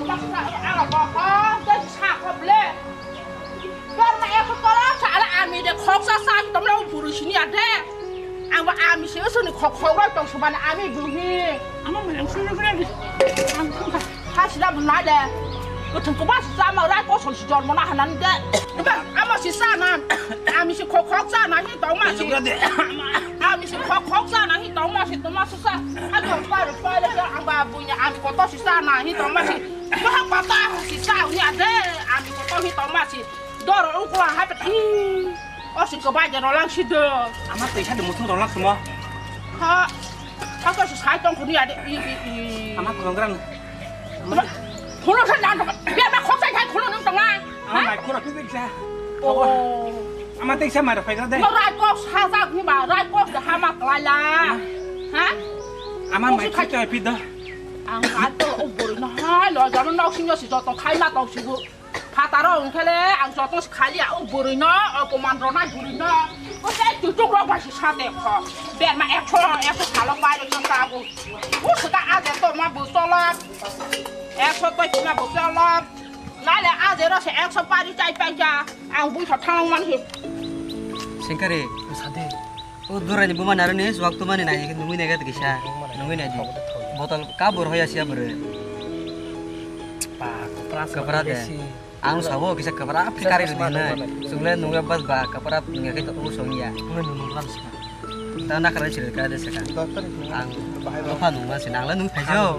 Ba, su, sa, ang, ha, ha, da, sa, ko, ble. Berma ekso, kor, sa, ala, ami de, kok, sa, sa, tomlo, buru, sini, ade. Ang ba ami se usuni khok khok rok tong subani ami buhi. Ama mane usuni usuni. Ha sida bunai de. Kutung kuba si sama rai kosol si jormo na hanan de. Ama si sana. Ami si khok khok sana hi tong ma si. Ami si khok khok sana hi tong ma si tong ma susa. Ano pa pa le ang ba bunya ami koto si sana hi tong ma si. Ba pa pa si sa ni ade. Ami koto hi tong ma si. Doro ungkula hai pati. O si ko bai jano lang si do. Ama tei sa de muthung rok lang sumo. Ha. Ha ko si sai tong khuni ade. I i i. Ama ko ngrang. Kholo sa jan to. Bia ba khok sai khai kholo nang tong lang. Ama mai khoro tu sa. O. Ama tei sa mai ro phai de. Mo rai ko sa sa ni ba rai ko da hama klai la. Ha? Ama mai khai khai pi da. Ang ato o bori no hai lo jano nok sing si joto khai ma tong si bu. Phataro wngkhe le ang joto se khali a, o bwrwi no, o koman rwnai bwrwi no. O se tuituk rok bai se sa de kho. Berma ekso, ekso salok bai rok sa tabuk. O se ta aje to ma bu tolap. Ekso toi tima bu tolap. Nale aje ro se ekso pari chai pai ja. Ang bui sa thang man hi. Sengkare. Sa de. O durai ni buma narwk ni swk tumani nai nungwi nai kisa. Nungwi nai di. Botol kabur hoya sia bwrwi. Ba, kwpra se Kwpra de. Besi. Ang sabo kisa kwpra phikari Kwpra rwdi hinwi. Songmani. Chwng le nungya bas ba kwpra nungya khe to songya. Nungya nung nung lam sika. Ta na kara chiri kara de sika. Doctor ni Ang bahai ba. Dopha nungma se nang le nung phaijo.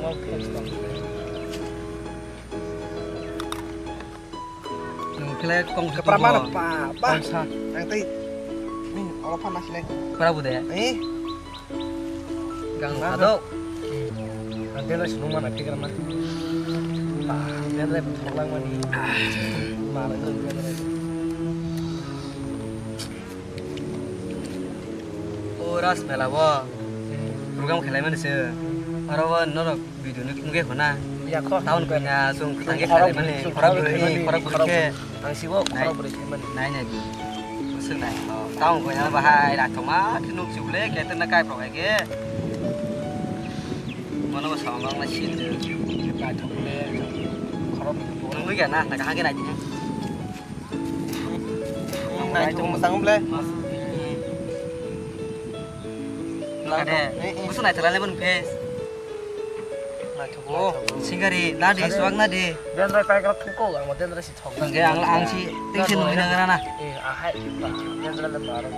Nung khle kong Kwpra khe mano bo. Pa, ba. Kongsa. Ang tei. Min, oro phan nasinai. Kwpra bu de. Eh. Gang Nang kado. Ang tei nasinung mana phikra ma. Pa, ang tei thok lang mani. Mara nung tei. O Ras Mela bo program khelai mani se. Aro bo norok video nuk nuge khona. Ya kho. Town koi na sung khotang khe Khorok khelai mani. Bwrwi, Khorok khorok bwrwi, bwrwi, khorok khorok bwrwi. Ang sibo Nai. Khorok bwrwi khe mani. Nai nai bi. Sung nai. Town koi na bahai rathoma nuk chukle khe tena kai pro hai khe. Mono bo samang na sin. Rathoma le khorok bwrwi. Nuk nuge na na kahage nai di. Naitok mwchang ble. Nokha de. Eh, eh. Kusu naithok lailai mani face. Naithok, oh, naithok. Singari, na di, suak na di. Dendra kai kala thuko, ang dendra si thok. Hingke ang, ang si, ting si nungwi nang rana. Eh, ahai. Dendra le baro.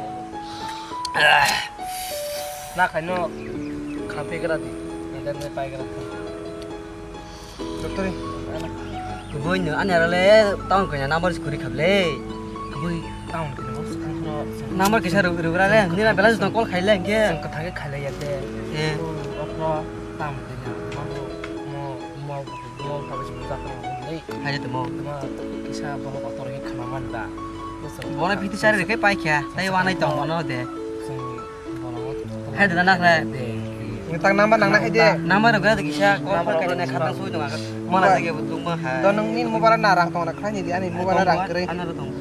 Na khaino khampe gra di. Dendra pai gra. Doctor. Kubui no ani arale town kanya number kuri khable. Kubui town kanya number kisa ru ru rale nina bela jitong call khaile hingke. Song kathage khaile yate. Eh. Okro town kanya mo mo mo mo khabe jibun jakra mo nei. Haje temo. Temo kisa bono kotor he khana man da. Bono piti sari rekhe pai kya. Tai wanai tong bono de. Song Hai da na khlai. Nang number nang na hai de. Number rok gada kisa call pa kari na khatang sui tong. Mala jage bu tung ma hai. Do nang ni mobile na rang tong na khlai ni di ani mobile rang kre. Ana ro tong.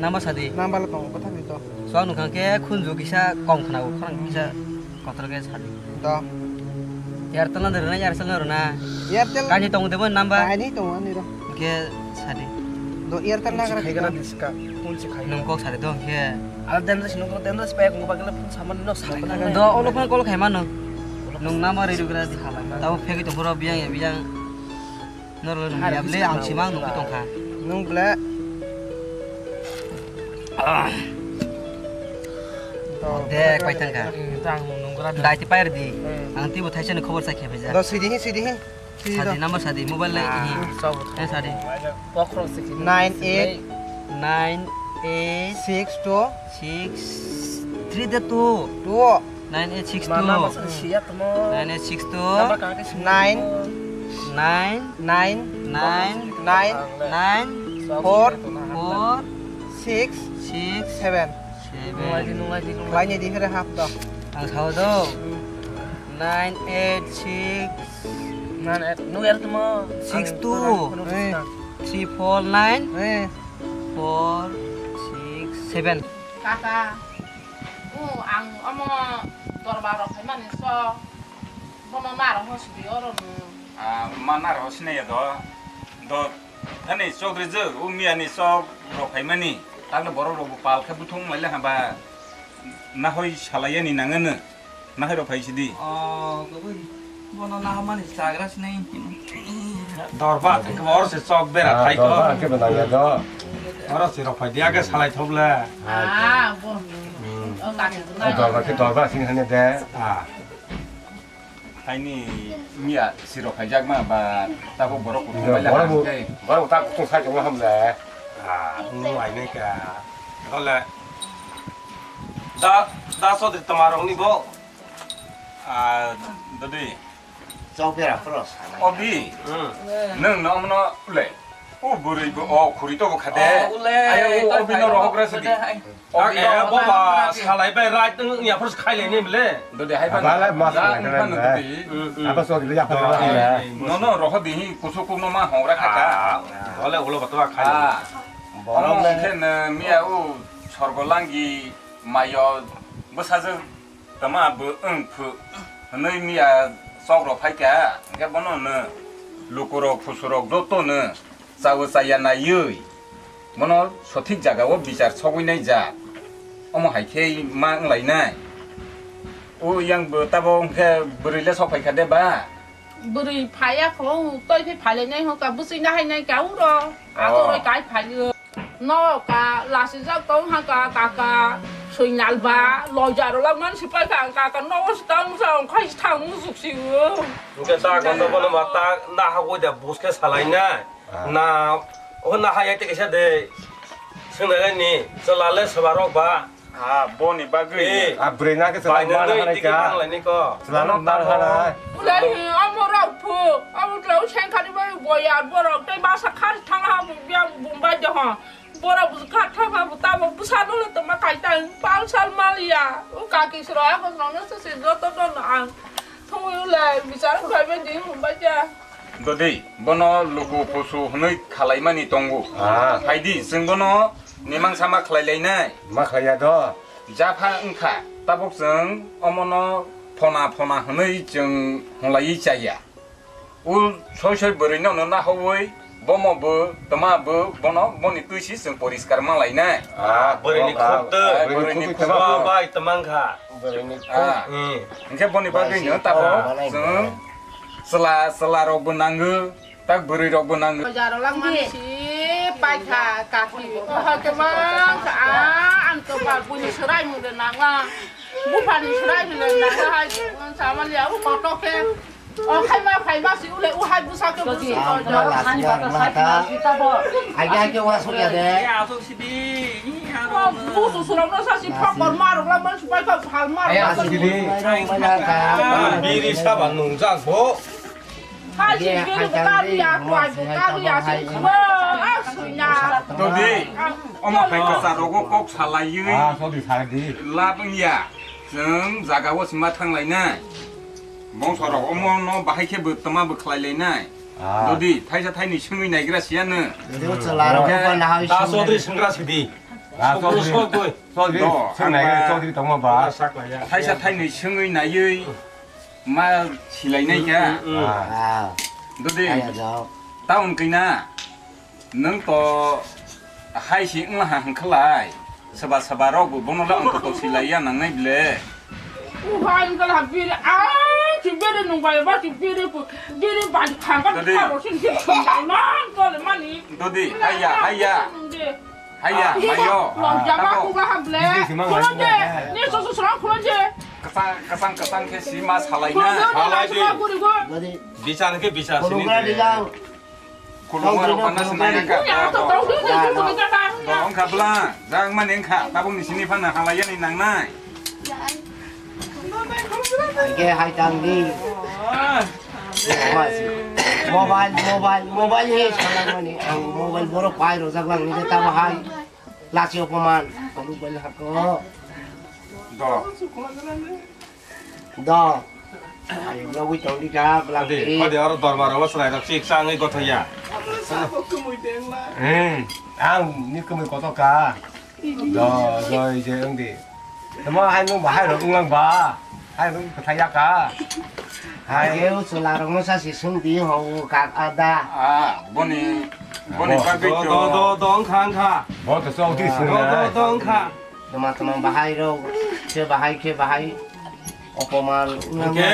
Number sadi. Number tong kotha ni to. So nung khang ke khunju kisa kong khna u khang kisa kotor ke sadi. Do. Airtel no rwna, Aircel no rwna. Airtel. Kaini tongo debo number? Kaini tongo ani ro. Hwnkhe sadi. Do Airtel na gara. Khaigana diska. Phone se khai. Nwng kok sadi do hwnkhe. Ala dendra sino ko dendra se pek mo bagla phone saman no sa. Do olo phone call khai mano. Nwng number ready gra di. Tabo phegwi tong phoro biyang ya biyang. Norok nung ya ble ang simang nungwi tongkha. Nung ble. De, pai thangkha. Dai ti pair di. Ang tibo thaisa ni khobor sa khe phaija. Do sidi hi, sidi hi. Sadi number sadi mobile le hi. Eh sadi. Nine eight. Nine eight. Six two. Six three de two. Two. Nine eight six two. Nine eight six two. Nine. Nine. Nine. Nine. Nine. Four. Four. Six. Six. Seven. Seven. Laini di hore hap to. Ang sao do. Nine eight six. Nine eight. Nung er tumo. Six two. Three four nine. Four six seven. Kaka. O, ang omo dorbar rok phaimani so, bono naro hosidi oro no. Ah, ma naro hosinai ya do. Do, thani chokri je, o miya ni sok rok phaimani. Takle borok rok bo pal khe buthung maile haba. Nahoi salai yani nangano. Nahoi rok phai sidi. Oh, gabui. Bono nahamani chagra sinai. Dorba, ke bor se sok bera thai ko. Dorba, ke bela ya do. Oro se rok phai dia ke salai thoble. Ah, bo. Hmm. Oh, kaki. Dorba ke dorba sing hane de. Ah. Haini miya siro khaijak ma ba tabo borok kutung bai la borok, borok ta kutung sai jong ham le. Ah, nu ai ne ka. Dole. Da, da so de tamarong ni bo. Ah, dodi. Chok bera phoro sanai. Obi. Hmm. Nung no amno le. O bwrwi bo, o khuri to bo khade. O, ule, ayo, o, o bino rohok re sidi. O, e, bo ba, salai bai rai tong ya phos khai le ni mle. Dode hai ba. Ba le mas khai le. Apa so di ya phos khai le. No, no, roho di hi kusu ku no ma hongra kha ka. Ole ulo ba to khai le. Borok le khen miya o sorgo langi mayo bwsajwk. Tama bo wng phu hwnwi miya chok rok phai kha, hwnkhe bono hwno lukurok phusurok joto no chawi chaya naiwi bono sothik jaga o bichar sogwi nai jak. Omo hai khe ma wng lai nai. O yang bo tabo hwnkhe bwrwi le sok phai kha de ba? Bwrwi phai ya kho, toi phi phai lai nai hwnkha, bwswi na hai nai kha uro. Achuk roi kai phai o. No ka lasi jak tong ha ka kaka soinal ba loja ro lak man sipai ka kaka no stang sa ong khai stang musuk si o. Hwnkhe ta kondo bono ma ta na ha goi da bus khe salai na. Ah. Na o na ha ya te kisa de. Swngnai ni chala le saba rok ba. Ah, boni bagwi. Eh. Ah, bwrwi na khe chwla bai nang mana nai hanai tiki ka. Nang lai ni ko. Chwla nang mana hanai. Ulai hi, amo rok phu, amo tla u seng khani bai boya borok tei masa khar thang ha bu bia bu bumbai de ho. Borok bu kha thang ha bu ta bo bwsa no le tongma kai ta pal sal mal ya. U kaki sro a ko no no se se joto no no ang. Thongwi ulai bichar khai bai di bumbai ja. Dodi, bono luku pusu hwnwi khalaimani tongo. Ah. Haidi, chwng bono Nimang sama khlai lainai. Ma khlai ya do. Japha wngkha, tabuk chwng omono phona phona hwnwi chwng hwnlaiwi chaya. O soi soi bwrwino no nahaui bomo bo tma bo bono boni twisi chwng poriskar ma lainai. Ah, bwrwini khuk twi. Bwrwini khuk twi tma bai tma wngkha. Bwrwini khuk. Ah. Hmm. Hwnkhe boni bagwino tabuk chwng chwla chwla rokbo nango. Tak bwrwi rok bo nang. Bajaro langmani si paikha kaki. Oho khe mang kha, ah, ang to ba buni serai mung de nangla. Buphani serai mung de nangla hai. Samaliya u koto khe. O khai ma phai ma si ule u hai busa khe busi. Ang ma lasi ang ma ta. Agi agi wa sukya de. Ya asuk sidi. Busu surok no sa si phakor marok langmani si paikha phal marok. Aya sidi. Biri saba nungjak bo. Todi, omo hai kwchar rogo kok salaiwi. Ah, sorry, sorry. Lab wngya. Chwng jaga o sima thanglainai. Bongso rok omo no bahai khe bo tma bo khlailainai. Ah. Dodi, thaisa thaini swngwi naigra siyano. Dodi, chwla rok bo nahai. Da sodri swngra sidi. Ah, sodri. Sodri, swngnai, sodri tongma ba. Thaisa thaini swngwi naiwi. Ma silainai kha. Mm, mm, mm. Ah. Ah. Dodi. Aya jao. Taun kina. Nwng to hai si wng ha hwnkhalai. Soba soba rok bo bono le ang to silaiya nangnai ble. Uha wngkhala biri, ah, si biri nungbai ba si biri pu, biri ba khamba. Dodi. Kharo sin si khamba na tole mani. Dodi, haya, haya. Haya, ah, mayo. Log jaba. Tabo. Kuga hable. Bisi si mang khulon je. Hai. Ni so so srang khulon je. Kasang, kasang, kasang khe si ma salai na. Khulon je, salai je. Khulon je. Dodi. Bichar khe bichar sini. Khulon je. Khulungo rok panna sinai kha. Khulungo rok panna sinai kha. Dong kha bla, jang mani kha, tabuk ni sini phana halai yani nangnai. Ke hai tang di. Mobile, mobile, mobile he salang mani, ang mobile borok pai rojak lang ni tabo hai. Lasi opoman, khuluk bai hako. Do. Do. Ayo, nogwi tong di ka, bwlak. Adi, di. Adi, oro dorbar o swlai rok sik sa wngwi gotho ya. Hmm, ang ni kwmwi kotor ka. Do, do, ije wng di. Tamo hai nwng bahai rok wng lang ba. Hai nwng kwthai ya ka. Hai. Ayo, chwla rok no sa si sung di ho ka, ada. Ah, boni, boni. Bo. Bagwi do, to. Do, do, do, wng kha, wng kha. Bo to chok di. Do, do, do, wng kha. Tama tama bahai rok, khe bahai, khe bahai. Opoman. Hwnkhe.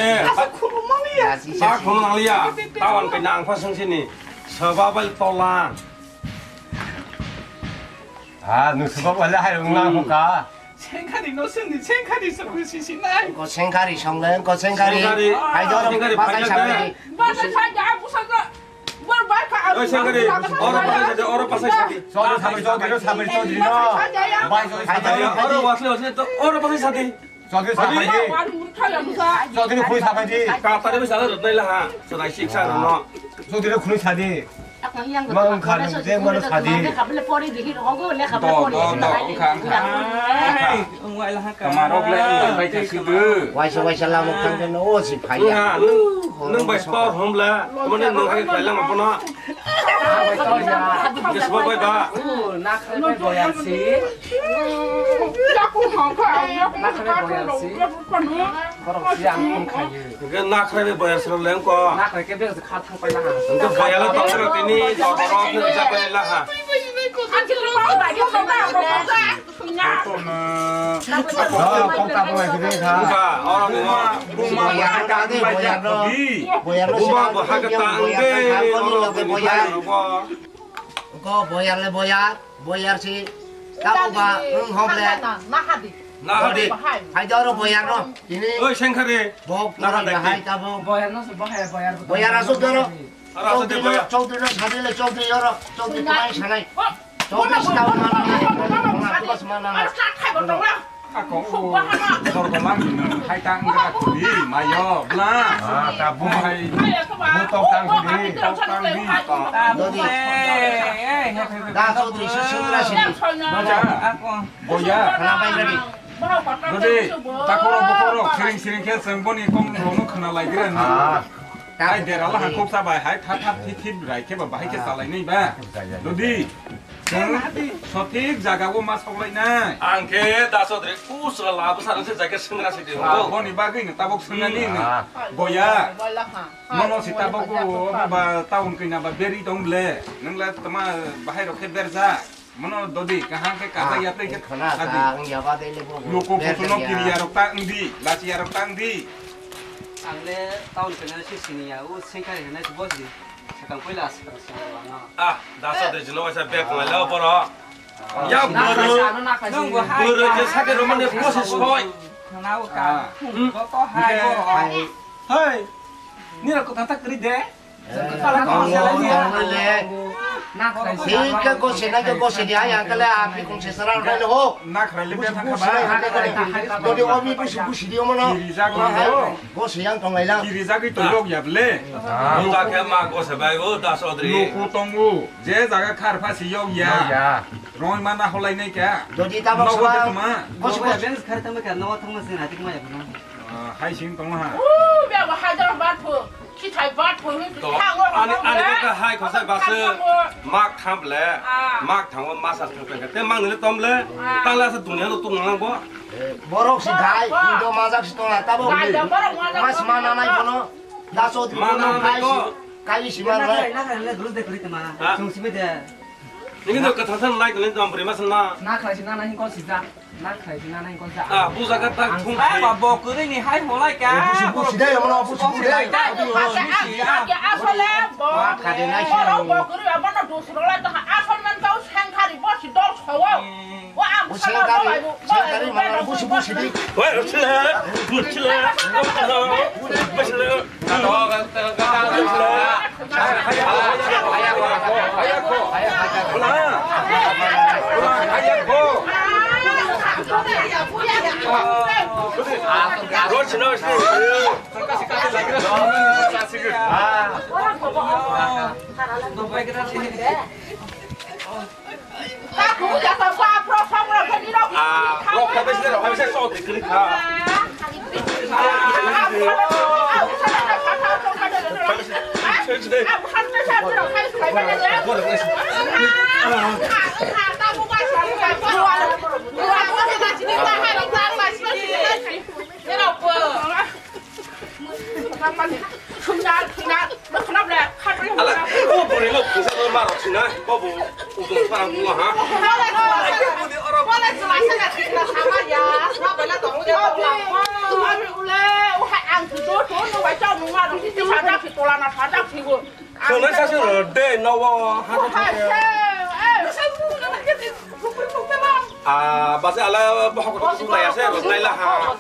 Ya, si, si, si. Ba khulum nang liya. Tawan khe nang pha sung sini. Soba bai tola. Ah, nwng soba bai le hai rung nang kha. Sengkhari no sengdi, sengkhari song si si nai. Ko sengkhari song le, ko sengkhari. Sengkhari. Hai doro, sengkhari ba kai phai sa nang. Bai di. Ba kai sa ja, bu sa ja. Oi, sengkhari, oro pasai sadi, oro pasai sadi. Chaudhary sabai, Chaudhary no sabai, Chaudhary no. Bai, Chaudhary sabai. Oro wasle, wasle, oro pasai sadi. Chaudhary sabai di. Chaudhary khunui sabai di. Katari bisa rot nai laha. Sodai siksa no. Chaudhary khunui sadi. Mang kha nung je mano sadi. Do, do, do, wngkha, wngkha. Ai, wngwai laha ka. Kamarok le wngbai kha sidu. Waisa, waisa lama thang khe no si phaiya. Wngkha, nung, nung bai tor hom le. Mane nung hai khlai lang bono. Jesbo bai ba. Nakhre bai boyar si. Nakhre bai boyar si. Borok si ang phone khayo. Hwnkhe nakhre bai boyar si lengko. Nakhre khe beng kha thang pai laha. Hwnkhe boyar le tong rok tini, tong rok ni ja pai laha. Koto na. Kok ta bo ai khe kha. Buba, oro buba. Buba bo ha khe ta ang de. Buba bo ha khe ta ang de. Oro buba. Ko boyar le boyar, boyar si. Tamo ba, wng hok le. Nahadi. Nahadi. Hai doro boyar no. Ini. Oi, sengkhari. Bok nahadi. Hai tamo. Boyar no se bahai boyar. Boyar asuk doro. Ara asuk de boyar. Chaudhary no sadi le, Chaudhary oro. Chaudhary kumai sanai. Chaudhary sita mana na. Mana kubas mana na. Ako o, borgo lang ni nung hai tang gra kuli, mayo, bla. Ah, ta bu hai, bu tok tang kuli. Tok tang di, tok. Dodi. Da Chaudhary si sung ra sini. Boja. Boya. Khana bai ready. Dodi, takoro bokoro, siring siring khe seng boni kong rono khana lai gra ni. Ah. Hai dera la hangkok sa bai, hai thap thap thip thip rai khe ba bahai khe salai nai ba. Dodi. Chwng sothik jaga o ma sok lai nai. Ang khe da Chaudhary u chwla labo sa rwngse jaga swngra se de. Ah, boni bagwi no tabok swngnani no. Ah. Boya. Mono si tabok o ba town kina ba beri tong ble. Nung le tama bahai rok khe berja. Mono dodi kaham khe kata ya tei khe khana sadi. Ang ya ba de le bo. Loko photo no kiriya rok ta wngdi, lachiya rok ta wngdi. Ang le town kina si sini ya, u sengkhari hwnwi si bosdi. Sakang puila aswk aswk wano. Ah, da Chaudhary jino waisa bag ngai lo boro. Ya boro. Nung bo hai. Boro je sake romani bosi soi. Nau ka. Hmm. Bo to hai boro. Hai. Hei. Nira ko tata kri de. Sika gose na gose di hai angkale api kung se sara ngai lo ho. Nakhrai le bethang kha ba. Todi omi busi busi di omono. Kirijak lang bo. Gose yang tong lai lang. Kirijagwi to yok ya ble. Ang ta khe ma gose bai o da Chaudhary. Luku tongo. Je jaga khar pha si yok ya. Yok ya. Roi mana holai nai kya. Dodi tabok sama. Gose gose. Bench khar tamo kya no thang ma sin atik ma ya bana. Ah, hai sing tong ha. U be ba hajar bat pho. Ki thai bat pho. Ani ani ka hai khosa base. Mak tham le, ah, mak thango masa thang thang te mang nile tom le, ah, tala sa dunia no tung nang bo. Borok si dai, ah, indo majak si tong la tabo. Dai da borok majak mas tong ma la. Nanai bono, da so di ma bono nanai kai ko. Si, kai si ma na. Na khlai, na khlai, na khlai, guru de kuri tama. Ha? Sung si be de. Nini do katha san lai kali dom pri mas na. Na khlai si na na hin ko si ja. Na khlai si na na hin ko ja. Ah, bu jaga tak thung. Ang ba bo kuri ni hai holai ka. Busi, busi dai, bono busi, busi dai. Asole bo. Ma khade nai si. Borok bo kuri abono dusro lai to asol man to sengkhari bo si dol sowo. Wa ang sala bo lai bo. Sengkhari ma busi, busi di. Wah, sila, sila, sila. Ah, rok kha besi, rok kha besi, sok de klik kha. Ala, o bwrwi no kisa no ma rok sina, bo bo udung parang bunga ha. Sonai sasi ro de no wo ha. Ah, basi ala bohok ko tu nai ase, nai la ha.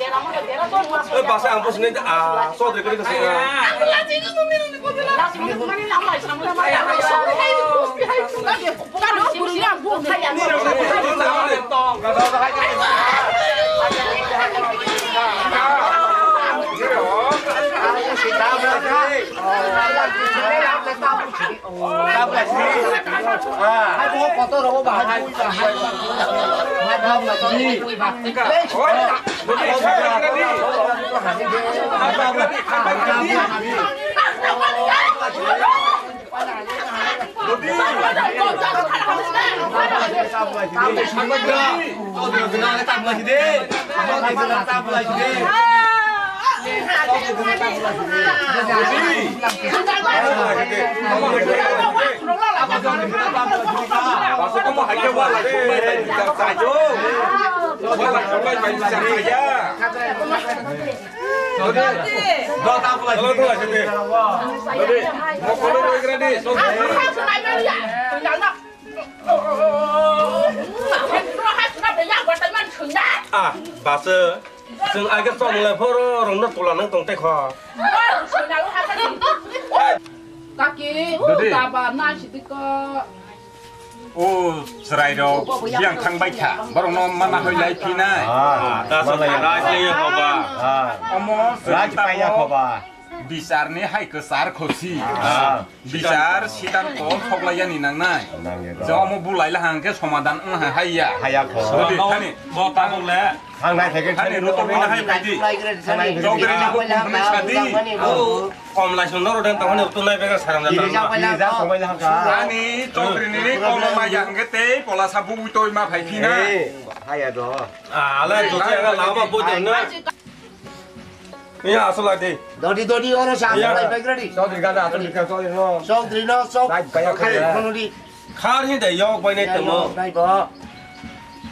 Eh, basi ang bos ni, ah, so de kali kasi. Ah, basa. Chwng age chwng le phoro rwngno tula nang tong tei kho. Kaki, o Dodi. Taba na sidi ko. O chwrai rok biyang thang bai kha. Borok no mana hoi lai phi nai. Ah, da sa malai. Raj le ya khoba. Ah. Omo raj pai ya khoba. Bichar ni hai kwchar khosi. Ah. Bichar siddhanto thoklaiyani nangnai. Nangya. Jomo bulaila hangke somadan wng hai ya. Haya kho. Sodi thani. Bo tabuk le. Thangnai theke thani rotor ni hai phaidi. Thangnai. Chowdhury ni hukum hwnwi sadi. Komlai sundor den tongani utunai bega saram jatang. Ani Chowdhury ni kono maya hangke tei pola sabu utoi ma phai phina. Eh, haya do. Ale jote aga lama bo jana. Iya, asal lagi. Dodi, dodi, oro sa, iya. Asal lagi, ready. Sok di gada, asal di gada, sok di no. Sok di no, sok. Lai, kaya, kaya. Kono di. Khar hi de yok bai nai tamo. Nai bo.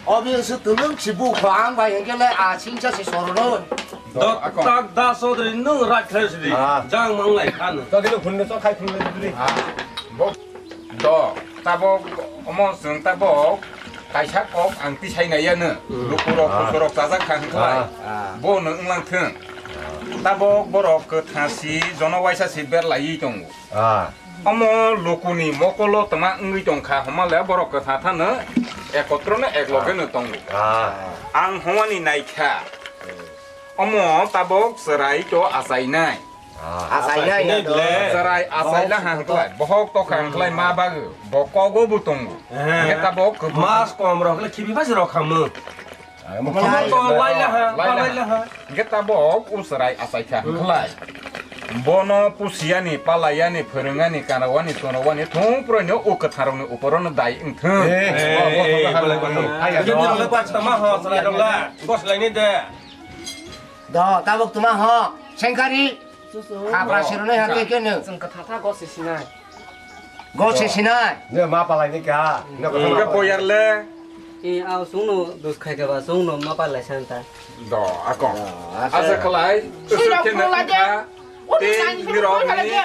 Obi su tulung si bu khang bai hengke le a sing sa si soro no. Do, tak da so de nung rak khai si di. Ah. Jang mang lai khan. Sok di no khun no sok khai khun no di. Ah. Bo. Do, tabok omo chwng tabok kaisa kok ang tisai nai yano. Hmm. Lukurok, ah, kusurok chajak kha hwnkhe lai. Ah. Bo no wnglang thung. Tabok borok kwthang si jono waisa si berlaiwi tongo. Ah. Omo lukuni mokolo twma wngwi tongkha, homa le borok kwthang thano ekotro no ekloge no tongo. Ah. Ang homani naikha. Omo tabok chwrai to achainai. Ah, achainai achainai ya do. Chwrai achaila hang khlai, bohok tokha hang khlai ma bagwi, bo kogo bo tongo. Eh. Hingke tabok kwbang. Mas kom rok le khibi basi rok khamu. Ah, mo khamu to lai la ha, lai la ha. Hingke tabok o chwrai achaikha hang khlai. Bono pusiyani, palayani, phwrwngani, kanawani, chonawani, thung puraino o kwtharokni uporono dai wngthung. Eh, eh, eh, eh, bolai, bolai. Hai, hai, hai. Tama ho, chwrai rok la, gos laini de. Do, tabuk tuma ho, sengkari. Susu. Khapra sirwnai ha ke keno. Chwng kwtha tha gos se sinai. Gos se sinai. Ne ma palai ni ka. Ne ko. Hingke boyar le. E, aw, chwngno dos khai khe ba, chwngno ma palai san ta. Do, ako. Ah, asa. Asa khlai, sino asa khe na khlai de. Kha, uni tei nani nirok khlai ni, de.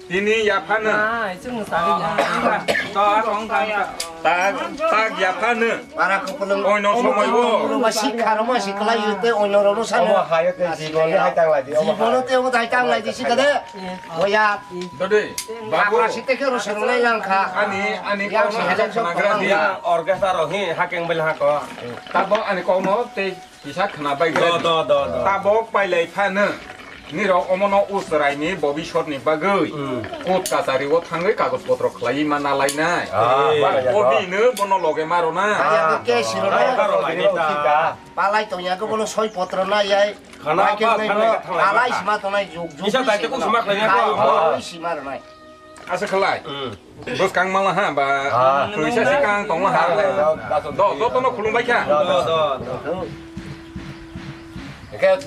Tini yaphano. Ah, chwng sa ya. Do, ako wng kha. Ta, ta yaphano. Para ko pulung. Oino somoi bo. Pulung ba sikha ro ma siklai yute oino ro ro sa. Omo hayo te jibon le hai tang lai di, omo hayo. Jibon te omo hai tang lai di sikade. Oya. Dode, babu. Apa sih teh kero serulai langka. Ani, ani yang kono sih hajak sok nagra di. Ya, orkestra rohi hakeng bel hako. Tabok ani kono te kisa khna bai. Do, do, do, do. Tabok pailai phano. Nirok omono usrai ni bobisot ni bagwi. Hmm. Kot kachari o thangwi kagoj potro khlai ma nalai nai. Ah, eh. Ba, ya, ya, obi no bono loge maro na. Ah, ya, ke siro. Ah, ya, ya, ya, ya. Palai tongya ko bono soi potro na yai. Khana ba, khana ba, khana ba. Alai sima tongnai juk juk. Isa dai te kusuma khlai ya ko. Dai sima rwnai. Asa khlai. Hmm. Bwskang mala ha ba. Ah. Tuisa sikang tongma ha. Do, do, do, no khulum bai kha. Do, do, do. Ke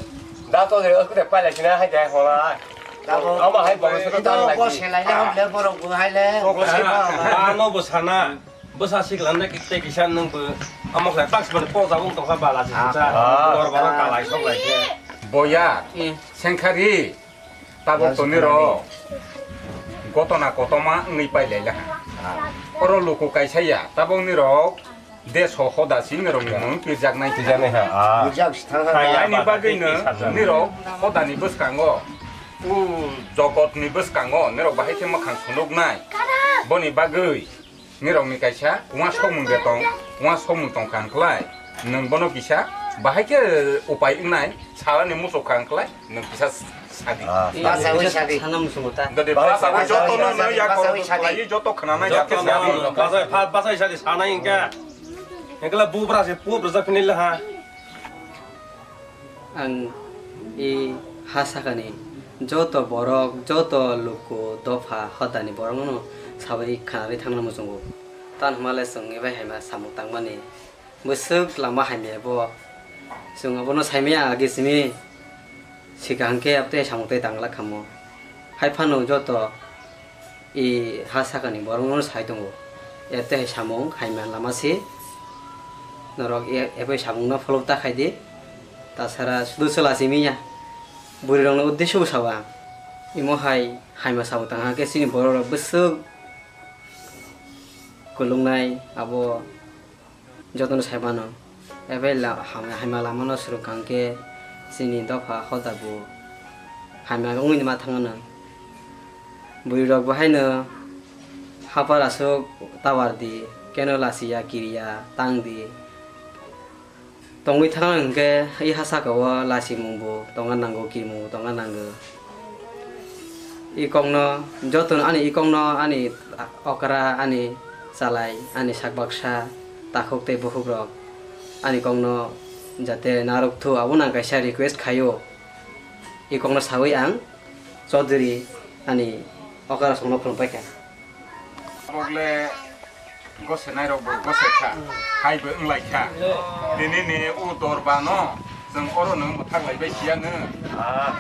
da to de ko de pai la sina hai dai hola. Ama hai ba ko ta lai. Ko se lai ya le borok bu hai le. Ah, no bo sana. Bwsa sikla nai tei kisa nwng bo omo khlai tax mani posa wng tongkha bala se. Ah. Dor bala kalai sok lai khe. Boya, hmm. Sengkhari, tabok to nirok gotona kotoma wngwi pailai laha. Ah. Oro luku kaisa ya, tabok nirok deso hoda si nirok ni mung pirjaknai. Pirjaknai ha. Ah. Pirjak si thang ha. Ani bagwi no nirok hodani bwskango, u jogotni bwskango nirok bahai khe mwkhang phunuknai. Boni bagwi nirokni kaisa uansukmung de tong, uansukmung tong kha hwnkhlai, nwng bono kisa bahai khe upai wngnai, salani muchuk kha hwnkhlai, nwng kisa sadi. Ah. Bachawi sadi. Sana muchungo ta. Dadi bachawi joto no, no, ya bachawi sadi. Joto khwnanai ya khe sadi. Bachawi, bachawi sadi sanai hwnkhe. Hwnkhe bubra se pup rwjak phini le ha. Ang i ha sakani joto borok, joto luku, dopha, hodani borokno sabai khanarwi thangna muchungo. Tamo hwnmale chwng bai haima samung tangmani bwswk lama hamya bo. Chwng abono saimaya age simi, sikha hwnkhe abtwi samung tei tangla khamo. Hai phano joto I ha sakani borokno sai tongo. Ete hai samung hai man lama se. Norok e-, ebo samungno follow ta khai di. Tasara sudu chwla simi ya. Bwrwi rokno uddesyo bo sao ang. Imo hai haima sabo tang khe chini borok rok bwswk kwlwngnai abo. Jotono sai mano. Ebe la-, ham-, hamya lama no swrwng kha hwnkhe chini dopha hoda bo hamya wngwi ma thangmano. Bwrwi rok bo haino hapar aswk tower di, keno lachiya, kiriya, tang di. Tongwi thangna hwnkhe i ha saka o lachimung bo tongna nango, kirimung bo tongna nango. I kokno jotono ani i kokno ani okra, ani chalai, ani sak baksa, takhuk tei bukhukrok ani kokno jate narwkthu, abono ang kaisa request khaio. I kokno sawi ang Chaudhary ani okra songno phunuk paikha. Ogle Gosenairok bo gosekha, hai bo wnglaikha. Tini ni o dorba no chwng oro no mwthak laibai siya no. Ah,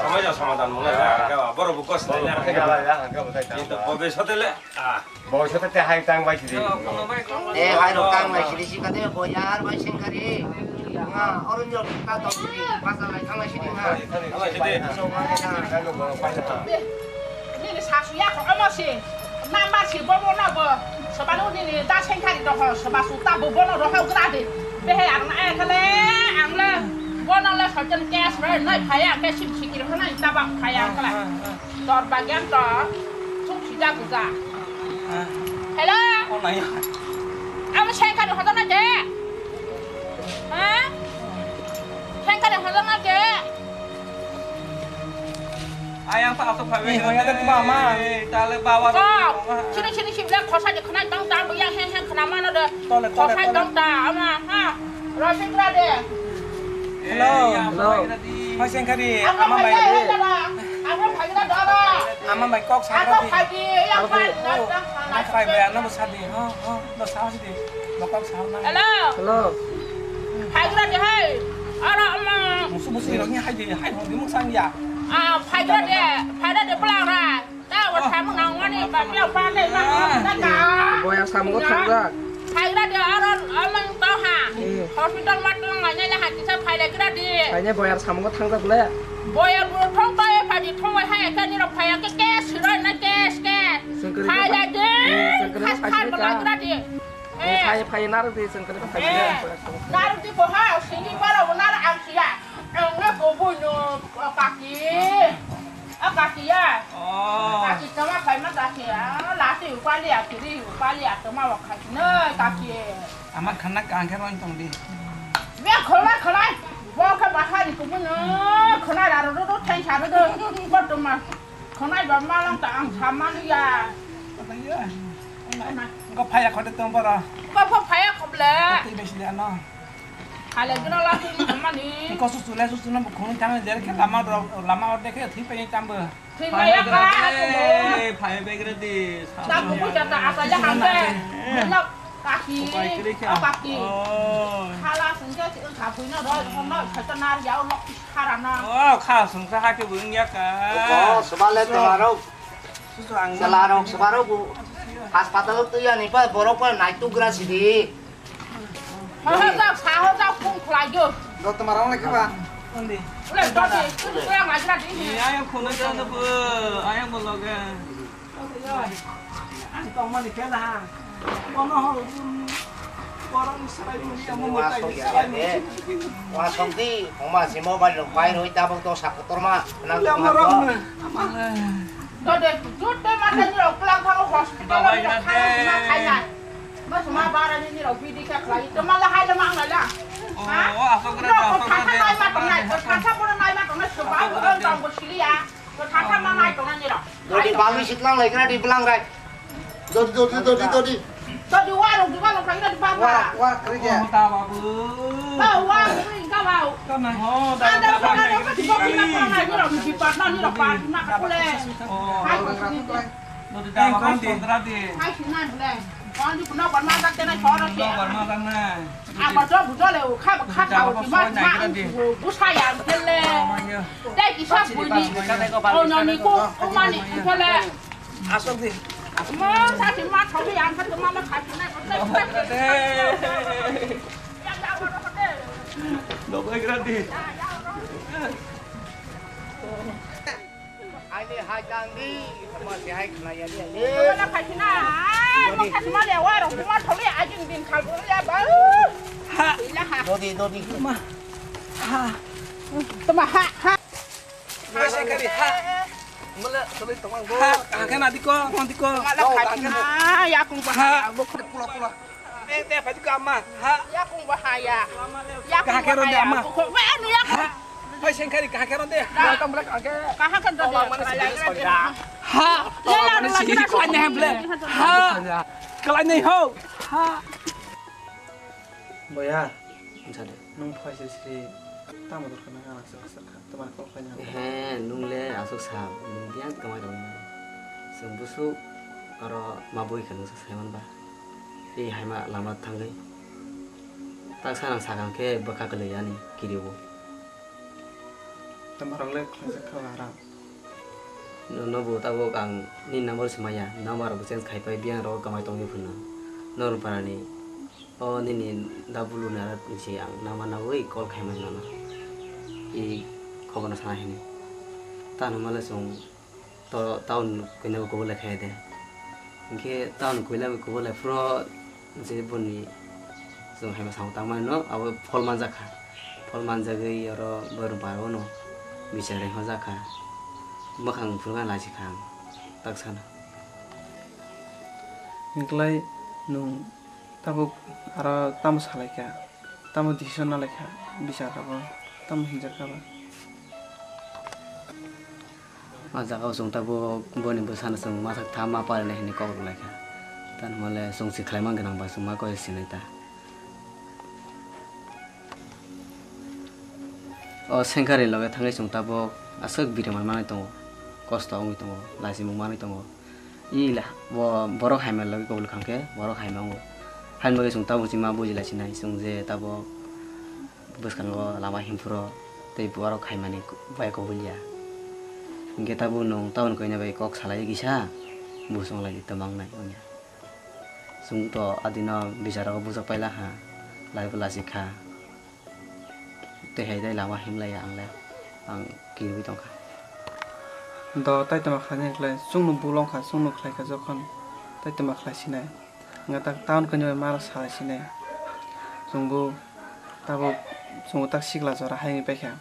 somaja somadan mwnai ba, hwnkhe ba, borok bo gosenai le, hwnkhe ba. Kintu bobiswte le, ah. Bobiswte te hai tang bai sidi. Te hai rok tang bai sidi si kade boyar bai sengkari. Nga, oro ni rok ta tong sidi, basa lai tang lai sidi nga. Tang lai sidi. Nini sasu ya ko omo si. Number si bobo no bo. Soba no nini da sengkari doho, soba su ta bo bono roho gra de. Behe ang na ekale, ang le, bono le sochen cash re, nai phaya, ke sim sikir hana ta ba phaya kala. Dor bagian to, suk sida guga. Hello? Oh, nai. Amo sengkari hodo na de? Ha? Sengkari hodo na de? Ayang pa asok phai. Eh, hoya de ba ma. Eh, tale bawa. Ko, sini sini sini le khosa de khna dong ta, yang heng heng khna mano de. Tole, tole, khosa tole. Dong ta, ama, ha. Rosik ra de. Hello. Hello. Hoi sengkari, ama bai. Ama bai kok sakra di. Hello. Nak bai bai ano bo sadi. Ho, ho, do sa sidi. Bo kok sa na. Hello. Hello. Phaigra di hai. Aro ama. Musu musu rok ni hai di, hai hong di muk sang ya. Ah, phaigra di. Phaigra di pulang ra. Ta wa samung nang mani ba pia pa le na na ka. Boya samung ko thang ja. Phaigra di aro amang to ha. Hmm. Hospital ma tong ngai le ha kisa phaigra di. Phai ne boya samung ko thang ja le. Boya bu thong pa e pa di thong wai ha ka ni ro phai ke ke siro na ke ke. Sengkari phaigra di. Hmm, sengkari khas phai khas ka. Phaigra di. Eh, phai phai nar di sengkari phai. Eh, nar di bo ha sini para bo nar ang sia. Ang na ko bu no kaki. A kaki ya. Oh. Kaki tama khai ma kaki ya. Lati upali a kiri upali a tama wa khai ne kaki. Ama khana kangkhe rong tong di. Be kholai kholai. Bo khe bahari kumu no kholai ra ro ro thai sa ro do. Bo tama kholai ba ma long ta ang sa ma ya. Ko phaya khode tong boro. Ko pho phaya khoble. Tei besi de ano. Hale gino la tini thamani. Ko susu le susu no bukhung tang jer khe lama rok lama orde khe thwi pai tam bo. Thwi pai ya ka. Phai begre di. Ta ko ko jata apa ya hambe. Nok kaki. Upai kiri kha. Kaki. Oh. Khala sengke si ka phui no roi no sa ta nar ya nok khara na. Oh, kha sung sa ha ke bung ya ka. Ko sebale to aro. Susu ang. Selarok sebarok bu. Hospital tu ya ni pa borok pa nai tu gra sidi. Saho jak, saho jak, kung khlai jo. Dot marang lagi ba. Undi. Ule dot di, tu tu yang aja di. Iya, yang khuna jana bu. Ayang bologa. Ang tong mani kela ha. Kono ho. Borok ni sarai ni amo mo tai sarai ni. Wa songti, oma si mobile rok pai roi tabok to sakotor ma. Nang ule amo rok na. Dode, dode mata ni rok pulang thango hospital ni rok khana sina khaina. Mas ma bara ni rok bidi kha khlai. To mala hai le mang la. Ha? Oh, asok gra, asok gra. Thasa nai ma tongnai, thasa pura nai ma tongnai, soba ko tong bo siliya. To thasa ma nai tongnai ni rok. Dodi bangwi sitlang lai kena di belang rai. Dodi, dodi, dodi, dodi. Dodi warung di warung kena di baba. War, war kri ya. Oh, ta babu. Ba war kri ka ba. Ka na ho da. Ada da da da di baba na na ni ro di pa na ni ro pa na ka kule. Oh. Hai ko ni. Dodi da ba ko di. Hai sina bule. Kon di puna ban ma da tena chora ke. Ban ma da na. Aba jo bujo le o kha kha ka o ma ma bu sa ya kele. Dai kisa buini. O no ni ko o ma ni kele. Asok di. Ma sa ti ma thau ya kha ma ma kha na ko. Dobai gradi. Ani hai tangdi, tamo si hai khna ya ni. Wala khai khna, mo khai khna le waro, mo thole ajin din khal bo ya ba. Ha. Ila ha. Dodi, dodi. Ma. Ha. Tama ha, ha. Wala kari ha. Mala thole tamang bo. Ha, kangkhe na diko, mo diko. Mala khai khna, ya kung ba ha. Bo pula pula. Te, te, phaji ko ama. Ha. Yakung bahaya. Yakung bahaya. Kahake ronde ama. Ko, we, anu yakung. Ha. Phai sengkhari kahake ronde. Welcome back again. Kahake ronde. Ha. Ya, ya, ya, ya, ya, ya. Ha. Kalai nai ho. Ha. Boya. Nung phai sri sri. Tamo dorkar na anak saksa. He, nung le aswk sa, nung biyang kamai rok mano. Chwng bwswk oro ma bui khe nungsa saiman ba. Tei haima lama thangwi. Taksa nang sakang khe bwkha kwlwi ani kiriwo. Tei borok le khlaijak kha ba ram. No, no bo tabuk ang ni number se maya, number rok change khai pai biyang rok kamai tongwi phano. Norung parani. O nini da bulu nara se ang nama nabwi call khaimani nono. I khobor no sana hini. Tano male chwng to town koina bo kubulai khai de. Hinkhe town koila bo kubulai phuru je boni chwng haima samung tangmani no abo phol manjak kha. Phol manjagwi oro borok bara no bichar ring hojak kha. Mwkhang phuru lachi kha ang tak sana. Hinkhlai nwng Tabuk aro tamo salai kha, tamo decision nalai kha, bichar rok o tamo hinjak kha ba. O jaga o chwng tabuk boni bwsano chwng ma sak tha ma pari nai hinwi kok rw lai kha. Tamo le chwng se khlai man gwnang ba chwng ma koi se sinai ta. O sengkari loge thangwi chwng tabuk aswk biriman manwi tongo, kosto wngwi tongo, lachimung manwi tongo. I la-, bo borok haima logi kobol kha khe borok haima wngo. Haini bagwi chwng tabuk chima buji lai sinai chwng je tabuk bwskango lama himphuro tei borok haimani bai kobol ya. Hinkhe tabuk nwng tabukni koina bai kok salai kisa buchung lai tongma wngnai wngya. Chwng to adino bicharo bujak paila ha, lai bo lachik kha. Tei hai tei lama himlai ang le, ang kirwi tongkha. Do tei tongma khlai nai khlai, chwngno bul wngkha, chwngno khlai kha jokhon, tei tongma khlai sinai. Wngkha tak town khe nini maro salai sinai. Chwngbo tabuk, chwngbo tak sikla jora hai wngwi paikha.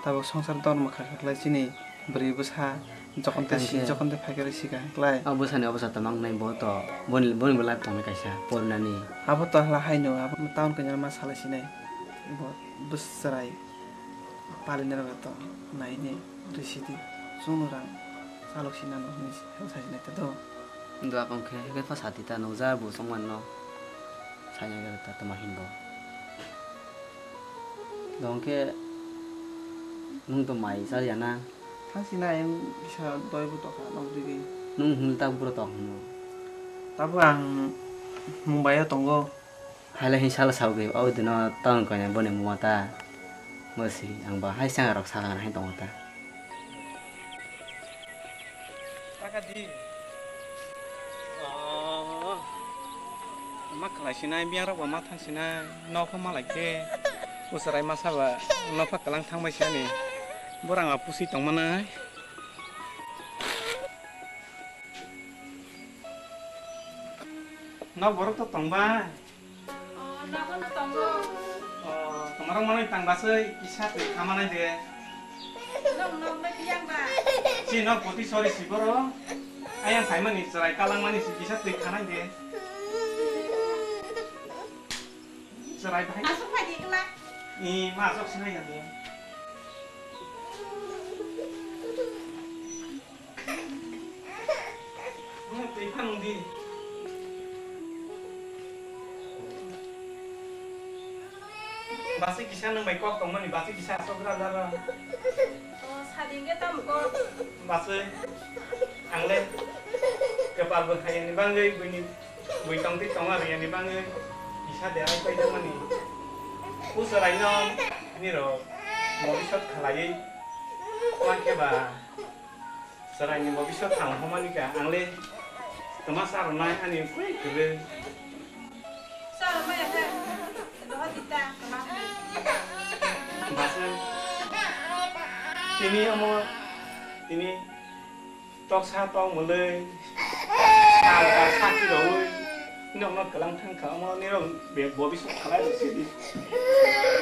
Tabuk songsar dor mwkha khe khlai chini bwrwi bwsa. Jokhon tei si, jokhon tei phaikhe si kaham klai. A bwsani obosta tongma wngnai bo to, boni, boni bo life tongnai kaisa, porinani. Abo to hla haino, abo town kanya ma salai sinai. Bo bwswrai palinai rok to naini risi di. Chwngno rang salok sinano hinwi sa sinai ta do. Dua kong khe, hwnkhe pha sati ta nukja bo chwngmanno. Saya gari ta tama himbo. Dong khe, nung to mai chaliya na? Thang sina em bisa doi bu tokha nok digi. Nung hwnwi tak buro tong hwnwi. Tabo ang Mumbai o tongo. Haile hin sala sao gwi, o dino town koina boni muma ta. Mwsi ang ba hai sanga rok sakha hai tongo ta. Taka di. Oh. Ma khlai sinai, biyang rok ba ma thang sinai, nok pha ma lai khe. Usarai masa ba nok pha kwlang thang bai sani. Borang a pusi tong manai. Nok borok to tong ba. Oh, nogo no tongo. Oh, tomarok manwi tang baswi kisa twi khamanai de. Nong nong bai tiyang ba. Chino poti sori siboro. Ayang phaimani chwrai kalangmani si kisa twi khanai de. Chwrai bahai. Asuk phai di kla. I ma asuk sinai ya de. Twi phanung di. Basi kisa nang bai kok tongmani, basi kisa asok ra dara. Oh, sading ge tam kok. Basi ang le kepal bo hayani bangwi buini bui tong twi tong ari yani bangwi kisa de ai pai mani. Usarai no niro bobisot khalai ma khe ba. Chwraini bo bisa thang homani ka, ang le twma cha rwnai ani koi kwrwi. Cha rwnai khe, dohor di ta, twma khe. Basa. Tini omo, tini toksa tong mwlwi, sal ka sakhi rwi, nokno kwlang thang kha, omo nirok be-, bo bisa khalai rw sidi.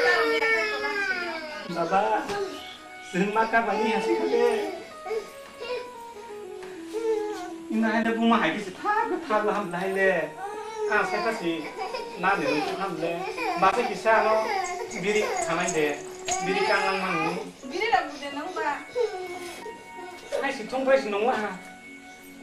Cha rwnai khe, twma khe. Baba. Chwng ma kabani hasi kha de. Ina hai de buma hai kisi thak thak la ham lai le. A sai kasi na ni ru ham le. Ba se kisa no biri khanai de. Biri kang lang mani. Biri la bude nang ba. Hai si thung bai si nong wa ha.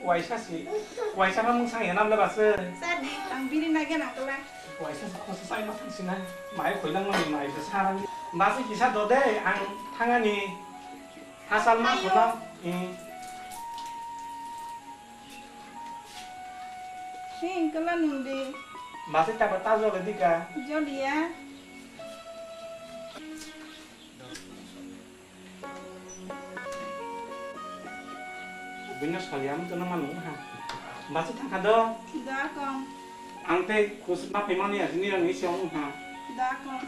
Waisa si, waisa ma mung sang yanam le basa. Sadi, ang biri na gena kala. Waisa si khosa sai ma thang sina. Mai khoilang mani mai sa sarang. Basa kisa do de, ang thangani. Hasal ma khola. Hmm. Hing kala nung de. Basa ta ba ta jo le dika. Joliya. Buino saliam to nama nung ha. Basi thangkha do. Da kong. Ang tei khus ma pemani asini rang isi ong ha. Da kong.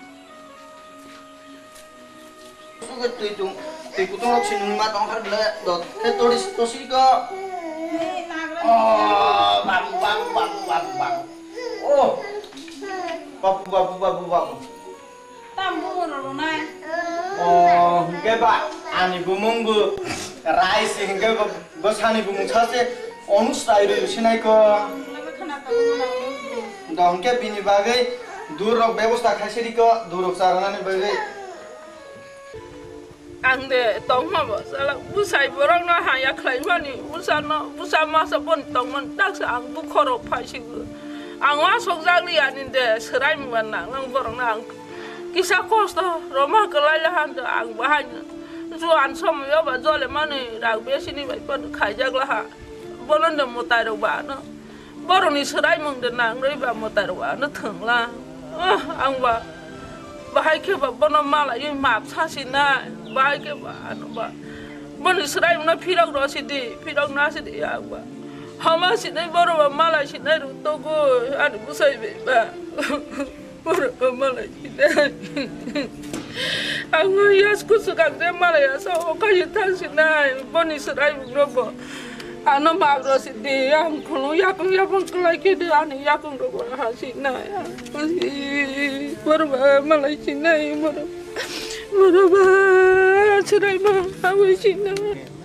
Suka tui tung, tui kutung rok sinung ma tong har bela dot. Te toris tosi ko. Hei, nagra. Oh, babu, babu, babu, babu, babu. Oh. Babu, babu, babu, babu. Tam bumung rok rwnai. O, hwnkhe ba, ani bumung bo Rai se hwnkhe bo, bo sani bumung sa se Onus Rai rw sinai ko. Nokle khna tongo mwnang nukgo. Do hwnkhe bini bagwi dur rok bebosta khai sidi ko, dur rok cha rwnani bagwi. Ang de tongma bo sala bwsai borok no haya khlai mani, bwsa no, bwsa masa bon tongmani, taksa ang bukho rok phai sigo. Ang wasok jak li ani de, swrai mungba nang, nang borok no ang Kisa kosto roma kwlai laha ang bahai juan somoyo ba jole mani rang besini bai pon khaijak laha. Bono de mwtai rok ba ano. Borokni swraimung de nangrwi ba mwtai rok ba ano thwngla. Ah, ang ba bahai khe ba bono malaiwi map sasinai. Bahai khe ba ano ba. Boni swraimung no phirok rw sidi, phirok na sidi ang ba. Hama sinai borok ba malai sinai rw togo ani bwsai bai ba. Borok malai sinai. Ang yas kusu kang de malai asa o khaye thang sinai. Boni swraimung rok bo. Ano mak rw sidi ang khulung yakung yakung kwlai khe de ani yakung rok bo ha sinai. Borok ba malai sinai borok. Borok ba swraimung ha bai sinai.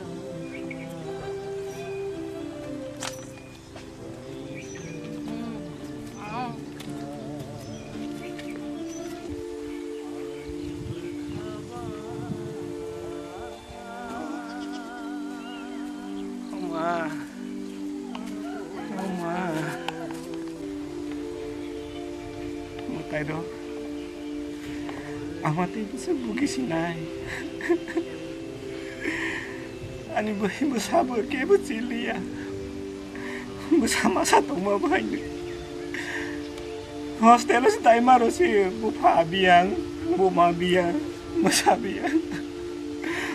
Oma. Oma. Mwtai rok. Ama tei bwswk bugi sinai. Ani bwrwi bwsa bo kebo chiliya. Bwsa masa tongma bo haino. Hostel o se daima rw se bupha biyang, buma biyang, bwsa biyang.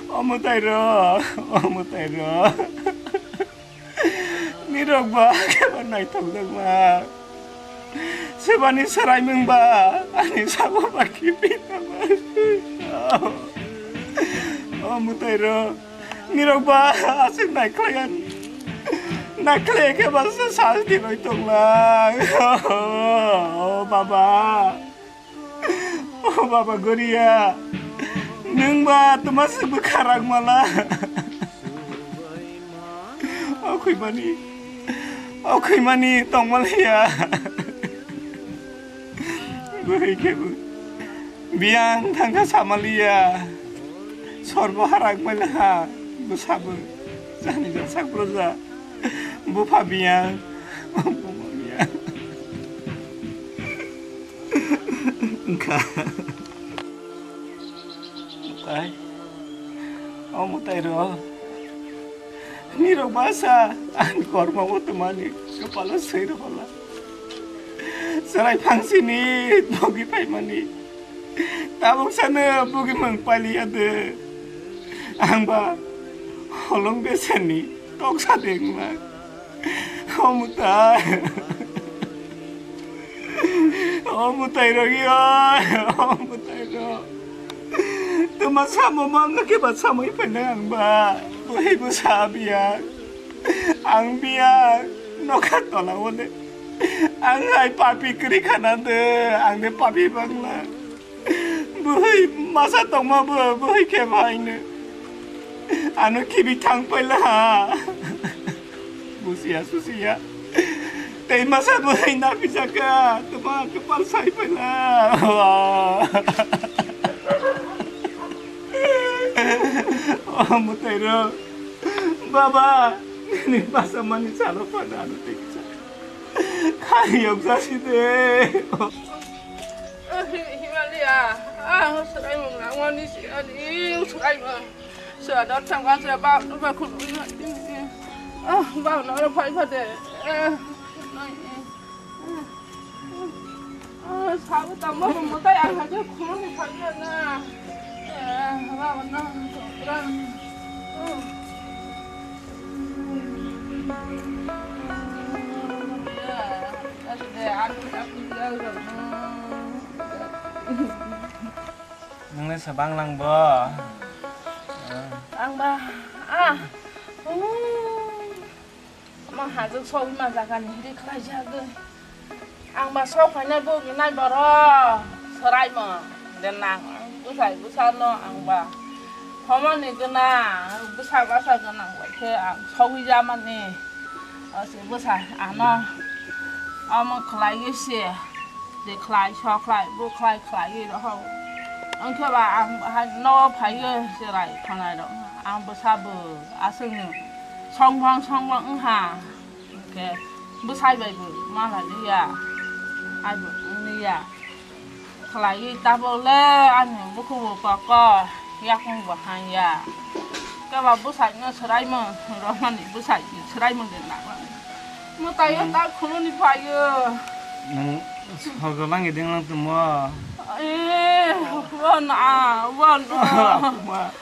O mwtai rok, o mwtai rok. Nirok ba khe ba naithok jak ma. Sebani swraimung ba ani sabo ba kipi tama. O mwtai rok, nirok ba aswk naikhlaiya. Naikhlaiya khe ba sasti roi tonglang. O baba. O baba Goria, nwng ba twma se bwkha rang mala. O khwi mani, o khwi mani tong maliya. Bwrwi khe bo biyang thang kha sa maliya. Sorbo harang mali ha, bwsa bo jani jak sak bwrwja. Bupha biyang, buma biyang. Wngkha. Mwtai. O mwtai rok. Nirok masa ani kormo o twmani kwpalo swi rwla. Chwrai phangsini bogwi phaimani. Tabuk sano bogwi mung pailiya de. Ang ba holong beseni toksa dengma. O mwtai. O mwtai rok yo. O mwtai rok. Tuma samo mang khe ba samui phaina ang ba. Bwhi bwsa biya. Ang biya. Nokha tola one. Ang hai papi kwrwi khana de. Ang de papi bangla. Bwhwi masa tongma bo bwhwi khe bahaino. Ano khibi thang paila ha. Busiya susiya. Tei masa bwhwi naphi jaka. Tuma kwpal sai paila. O mwtai rok. Baba, nini masa mani salo pada ano tei kisa. Khari yok jasi de. Hi-, Himalia, ah, swraimung nangmani si ani, swraimung. Swa dot thang kan swa ba, ba khun. Ah, ba na ro phai phade. Ah, nai. Ah, sabu tamo mo tai ang haje khun ni phai na. Ah, ba na. Nungni sebang lang bo. Ang ba, ah, uh, ma hajak sogwi ma jaga ni hiri khlai jagwi. Ang ba sok phainai bugwi nai boro, swraimo, de nang, bwsai bwsa no ang ba. Homoni gwnang, bwsa basa gwnang bai khe ang sogwi jamani. O se bwsa ano, omo khlaiwi se, de khlai, so khlai, bo khlai, khlaiwi rohor. Wngkhe ba ang hai no phaiwi cherai thangnairok. Ang bwsa bo aswkno songphang songphang wngha. Hwnkhe bwsai bai bo ma lai liya, ai bo wng liya. Khlaiwi tabuk le ani bukhubo koko yakung bo hangya. Keba bwsai no swraimung romani bwsai swraimung de nang. Mwtai o ta khuluni phaio. Nang sogo langi ding lang tumo. Eh, wan a, wan. Ma.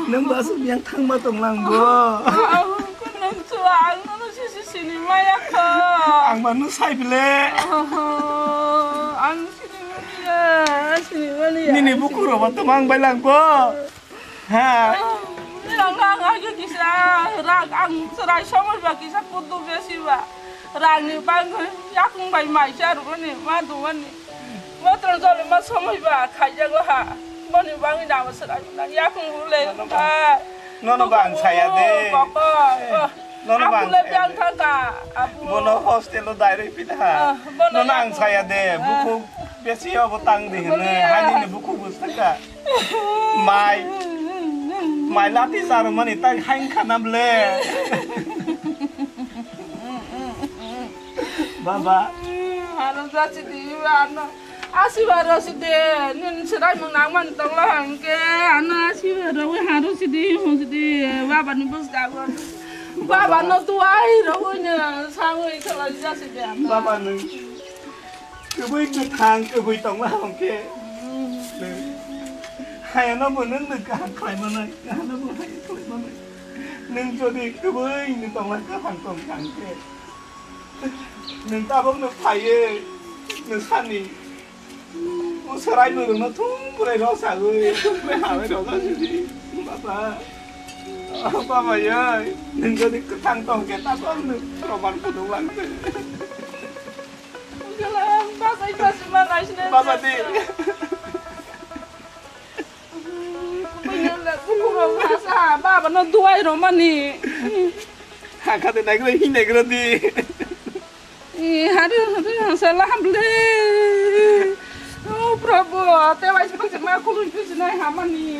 Nang ba aswk yang thangma tong lang bo. Ang kunang chua, ang nono sisi sini maya kha. Ang ba nu sai bile. Ang sini maya, sini maya. Nini buku ro ba tong ang bai lang bo. Ha. Nang ang agi kisa rak ang serai somoi ba kisa kudu besi ba. Rangni bagwi yakung bai maisa rwmani ma dumani. Motro jole ma somoi ba khaijago ha. Boni bagwi nabo swrai nang yakung bule. Nono ba. Ha. Nono ba ang saya de. Papa. Eh, nono ba ang saya de. Abu le biang thangka. Abu. Bono hostel o dairoi pida ha. Ah, bono yakung. Nono ang saya de. Ah. Buku besi obo tang de hene. Boni ya. Hani ni buku bus thangka. Mai. Mai lati saro mani tang hain khanam le. Baba. Ano jasi di ano. Asiba rosi de, nin sirai mung nang man tong la hangke, ano asiba rowi haro si di, hung si di, baba ni bus da gon. Baba no tuai rowi ne, sangwi khala jasi de ano. Baba nung. Kwbwi kwthang kwbwi tongma hwnkhe. Hayano bo nwng nwng kaham khlai manai, kahano bo hai khlai manai. Nwng jodi kwbwi ni tongma kwthang tong kha hwnkhe, nwng tabuk no phaiwi nwng sani. O swrai mwrwkno thung bwrwi rok sagwi, thung bwrwi hamwi rok asidi. Baba, baba yai, nwng jodi kwthang tong khe tabuk nwng roman phunuk lang thung. Baba di. Baba no duai romani. Hakha de naigra hi naigra di. Hari hari hasa lahamle. Oh Prabhu, te wai sima sima khulun pisi nai hamani.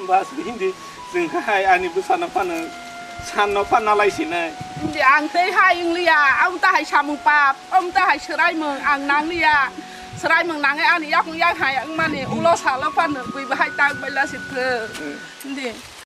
Bas hindi chwng kha hai ani bwsano phano sanno pha nalai sinai. Hindi ang tei hai wngliya, ang ta hai samung pap, ang ta hai swraimung ang nangliya. Swraimung nangwi ani yakung yak hai wngmani ulo salo phano bui bahai tak baila si thwk. Hmm. Hindi.